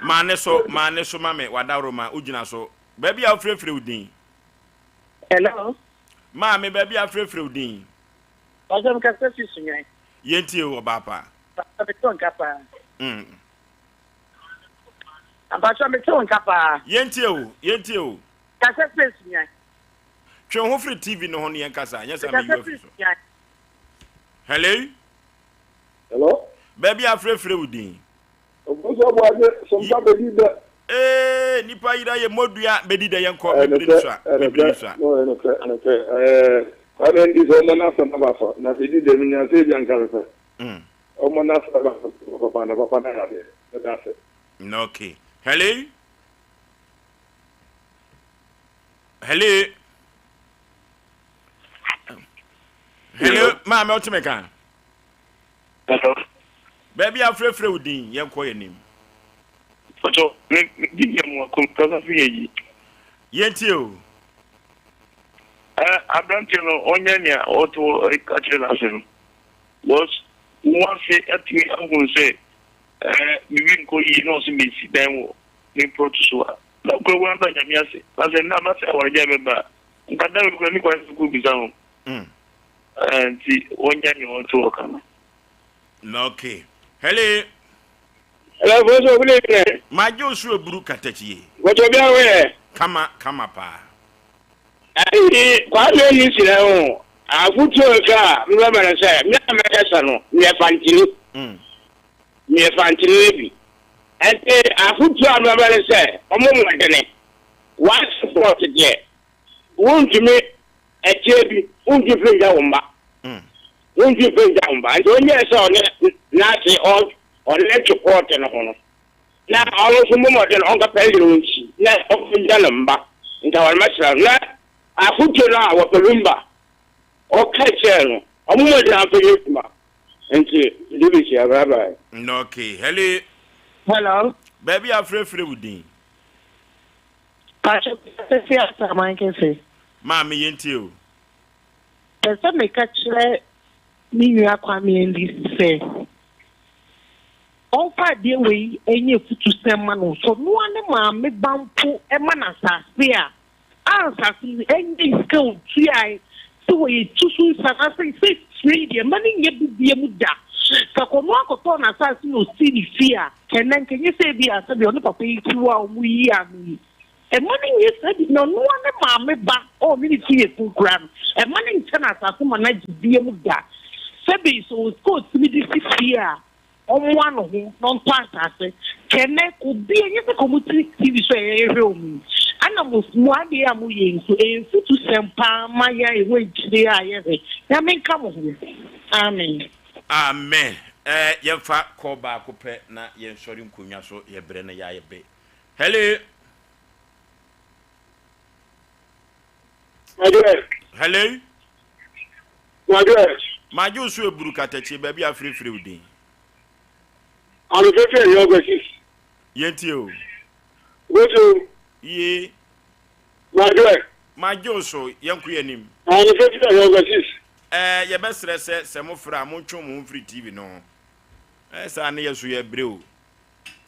Ma ne so, ma ne so ma me, wadaworo ma, wogyina so. Baabi a wofirefire wo din. Hello. Maame, baabi a wofirefire wo din. Ɔsɛ mi kasa fi Sunyani. Yɛntie wo, ɔbaa pa. Mpatsɔ mi te wo nka paa. Mm. Mpatsɔ mi te wo nka paa. Yɛntie wo, yɛntie wo. Kasa fi Sunyani. Twe wo ho firi TV no ho ne yɛn kasa, nyɛ saa meyi wo afiri so. Hello. Hello. Baabi a frɛfrɛ wo din. Obusu ɔbuade sompa bedi dɛ. Ee nipa yira yɛ modua bedi dɛ yɛn kɔ mebiri ni so a mebiri ni so a. No ɛnɔkrɛ ɛnɔkrɛ ɛɛ kwame ndi sɛ ɔmɔ n'asɛm aba so na sɛ di dɛm nya sɛ ebi anka fɛfɛ ɔmɔ n'asɛm aba so papa na papa na yadeɛ ɛda ase. Okay. Hello. Hello. Hello, maame ɔte me ka. Hello. Baabi a frɛfrɛ wo din yɛn kɔ yɛn nim. Ɔtɔ me me di yɛ mu akom kasa fi yɛ yi. Yɛn tie o. Ɛ aberanteɛ no ɔnyɛ nea ɔto akyerɛ n'ase no. Because wɔn ase atumi ahunu sɛ ɛɛ biribi nkɔ yie na ɔsɛ mesi dan wɔ me prɔto so a. Na kura wɔn aba nyame ase. Na sɛ nna aba sɛ awaregyae bɛba a nka dan wei kura ne kwan sɛ kɔ bisa ho. Ɛɛ nti wɔnyɛ nea ɔte hɔ ka no. Okay. Hello. Hello, Foso, good evening. Magye wo so aburu katakyie. Wɔtɔ bi awo yɛ. Kama, kama paa. Ayi, Kwame ni srɛ ho. Afotuo nso a mebɛma no sɛ, me a mɛkasa no, meyɛ fantini. Meyɛ fantini no bi. Ɛnti afotuo a mebɛma no sɛ, ɔmo mmɔdene. One support deɛ, wontumi ɛteɛ bi, wontumi mfa ngya wo mma. Wontumi mfa ngya wo mma. Nti ɔnyɛɛ sɛ ɔne n'ase ɔne twe kɔɔte no ho no, na ɔno nso mmɔ mmɔden ɔnkɔpɛ yere ɔnsi na ɔmfa ngya ne mma. Nti aware mɛsrɛ no. Na afotuo no a wɔpɛ lumba ɔka kyerɛɛ no, ɔmo mmɔden amfa nyɛ adwuma. Nti mede bɛhyia. Bye bye. Okay, hello. Hello. Baabi a frɛfrɛ wo din. Pakyɛ mekasa fi Asaman kɛse. Maame yɛntie o. Pɛ sɛ meka kyerɛ me nua Kwame Andy sɛ ɔmfa adeɛ wei nyɛ afutusɛm ma no. Sɛ ɔno ara ne maame ba mpo ma no asase a, a asase no ɛnyɛ sika a ɔtuae sɛ wɔyɛ tu so nsa anaasɛ sɛ firi deɛ mma no nyɛ bi biam da. Sɛ ɔno ara kɔtɔɔ n'asase na ɔsii ne fie a, Ɛnnɛ, nka ɛnyɛ sɛ ebia sɛdeɛ ɔne papa yi te hɔ a wɔyi ano yi. Mma no nyɛ saa bi, na ɔno ara ne maame ba a ɔne ne ti yɛ kun koraa no, mma no nkyɛ no asase ma no agye biam da. Sɛbe sɛ ɔwɔ sika a ɔtumi de si fie a, ɔmmoa ne ho na ɔntɔ asase. Kɛ nnɛ, obi, ɛnyɛ sɛ ka wɔte TV so a yɛhwɛ wɔn yi. Ana mo mo adeɛ a moyɛ yi nso ɛyɛ mfutusɛm paa ma yɛn a yɛwɔ akyire a yɛhwɛ. Nyame nka mo ho. Amen. Amen eh yɛmfa call baako pɛ na yɛnsɔre nkonnwa so yɛbrɛ no yɛayɛ be hello hello magye wo so eburu katakyie baabi a afirefire wo din Anofefe yɛ ɔgɔsis. Yɛntie o. Goso. Yie. Magye. Magye wo so yɛnko yɛn anim. Anofefe yɛ ɔgɔsis. Ɛɛ yɛbɛsrɛ sɛ sɛ mofrɛ a montwe mo ho mfiri TV no ho. Ɛɛ saa ne yɛ so yɛbrɛ o.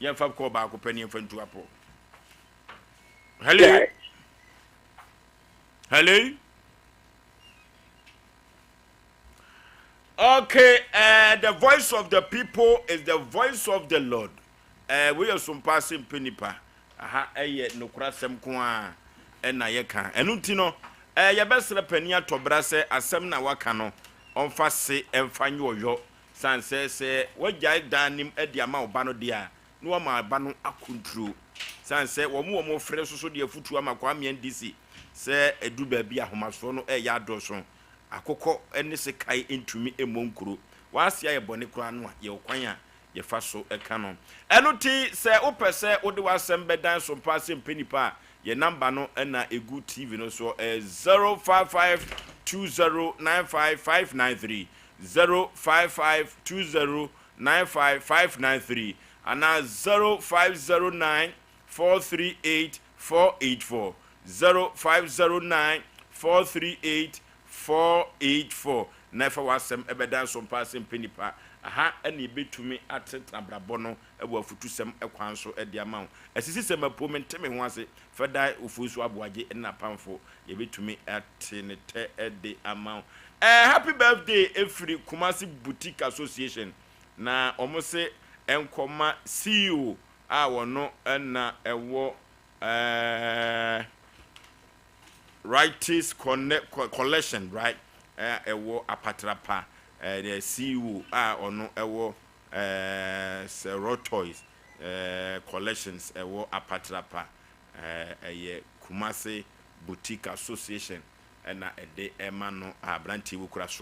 Yɛmfa kɔɔ baako pɛ ne yɛmfa ntu apɔ. Hello. Hello. Okay, uh, the voice of the people is the voice of the Lord. Uh, we are some passing penipa. Aha, ɛyɛ nokorasɛm ko a ɛna yɛka. Ɛno nti no, eh, yɛbɛsrɛ panin atɔbra sɛ asɛm na waka no, ɔmfa se ɛmfa nyɛ ɔyɔ. San sɛ sɛ wagyae dan nim de ama ɔba no deɛ a, na wama aba no akonturo. San sɛ wɔn wɔn frɛ soso de afutuo ama Kwame NDC sɛ ɛdu baabi ahomasoɔ no ɛyɛ adɔso. Akokɔ ne sekan ntumi mmɔ nkuro. W'ase ayɛ bɔne koraa no a, yɛwɔ kwan a yɛfa so ka no. Ɛno nti, sɛ wopɛ sɛ wode w'asɛm bɛdan so mpa sɛ mpɛ nipa a, yɛn namba no na ɛgu TV no soɔ, ɛyɛ 0552095593, 0552095593 anaa 0509438484. 0509 438 484 na ɛfa w'asɛm ɛbɛda nso mpa ase mpɛ nipa. Aha ɛna yɛbɛtumi atenetene abrabɔ no wɔ afutusɛm kwan so de ama wo. Asisi sɛ mapuo mente me ho ase fɛda Ofosu Aboagye ne n'apamfo yɛbɛtumi ate ne tɛ de ama wo. Eh, happy birthday ɛfiri Kumasi Boutique Association na wɔn se ɛnkɔma CEO a wɔno na ɛwɔ Ɛɛ Righteous Collection right a ɛwɔ Apatrapa, ɛɛ CEO a ɔno ɛwɔ ɛɛ Serotoys ɛɛ Collections ɛwɔ Apatrapa, ɛɛ ɛyɛ Kumasi Boutique Association ɛna ɛde ɛma no a aberanteɛ yi kura so.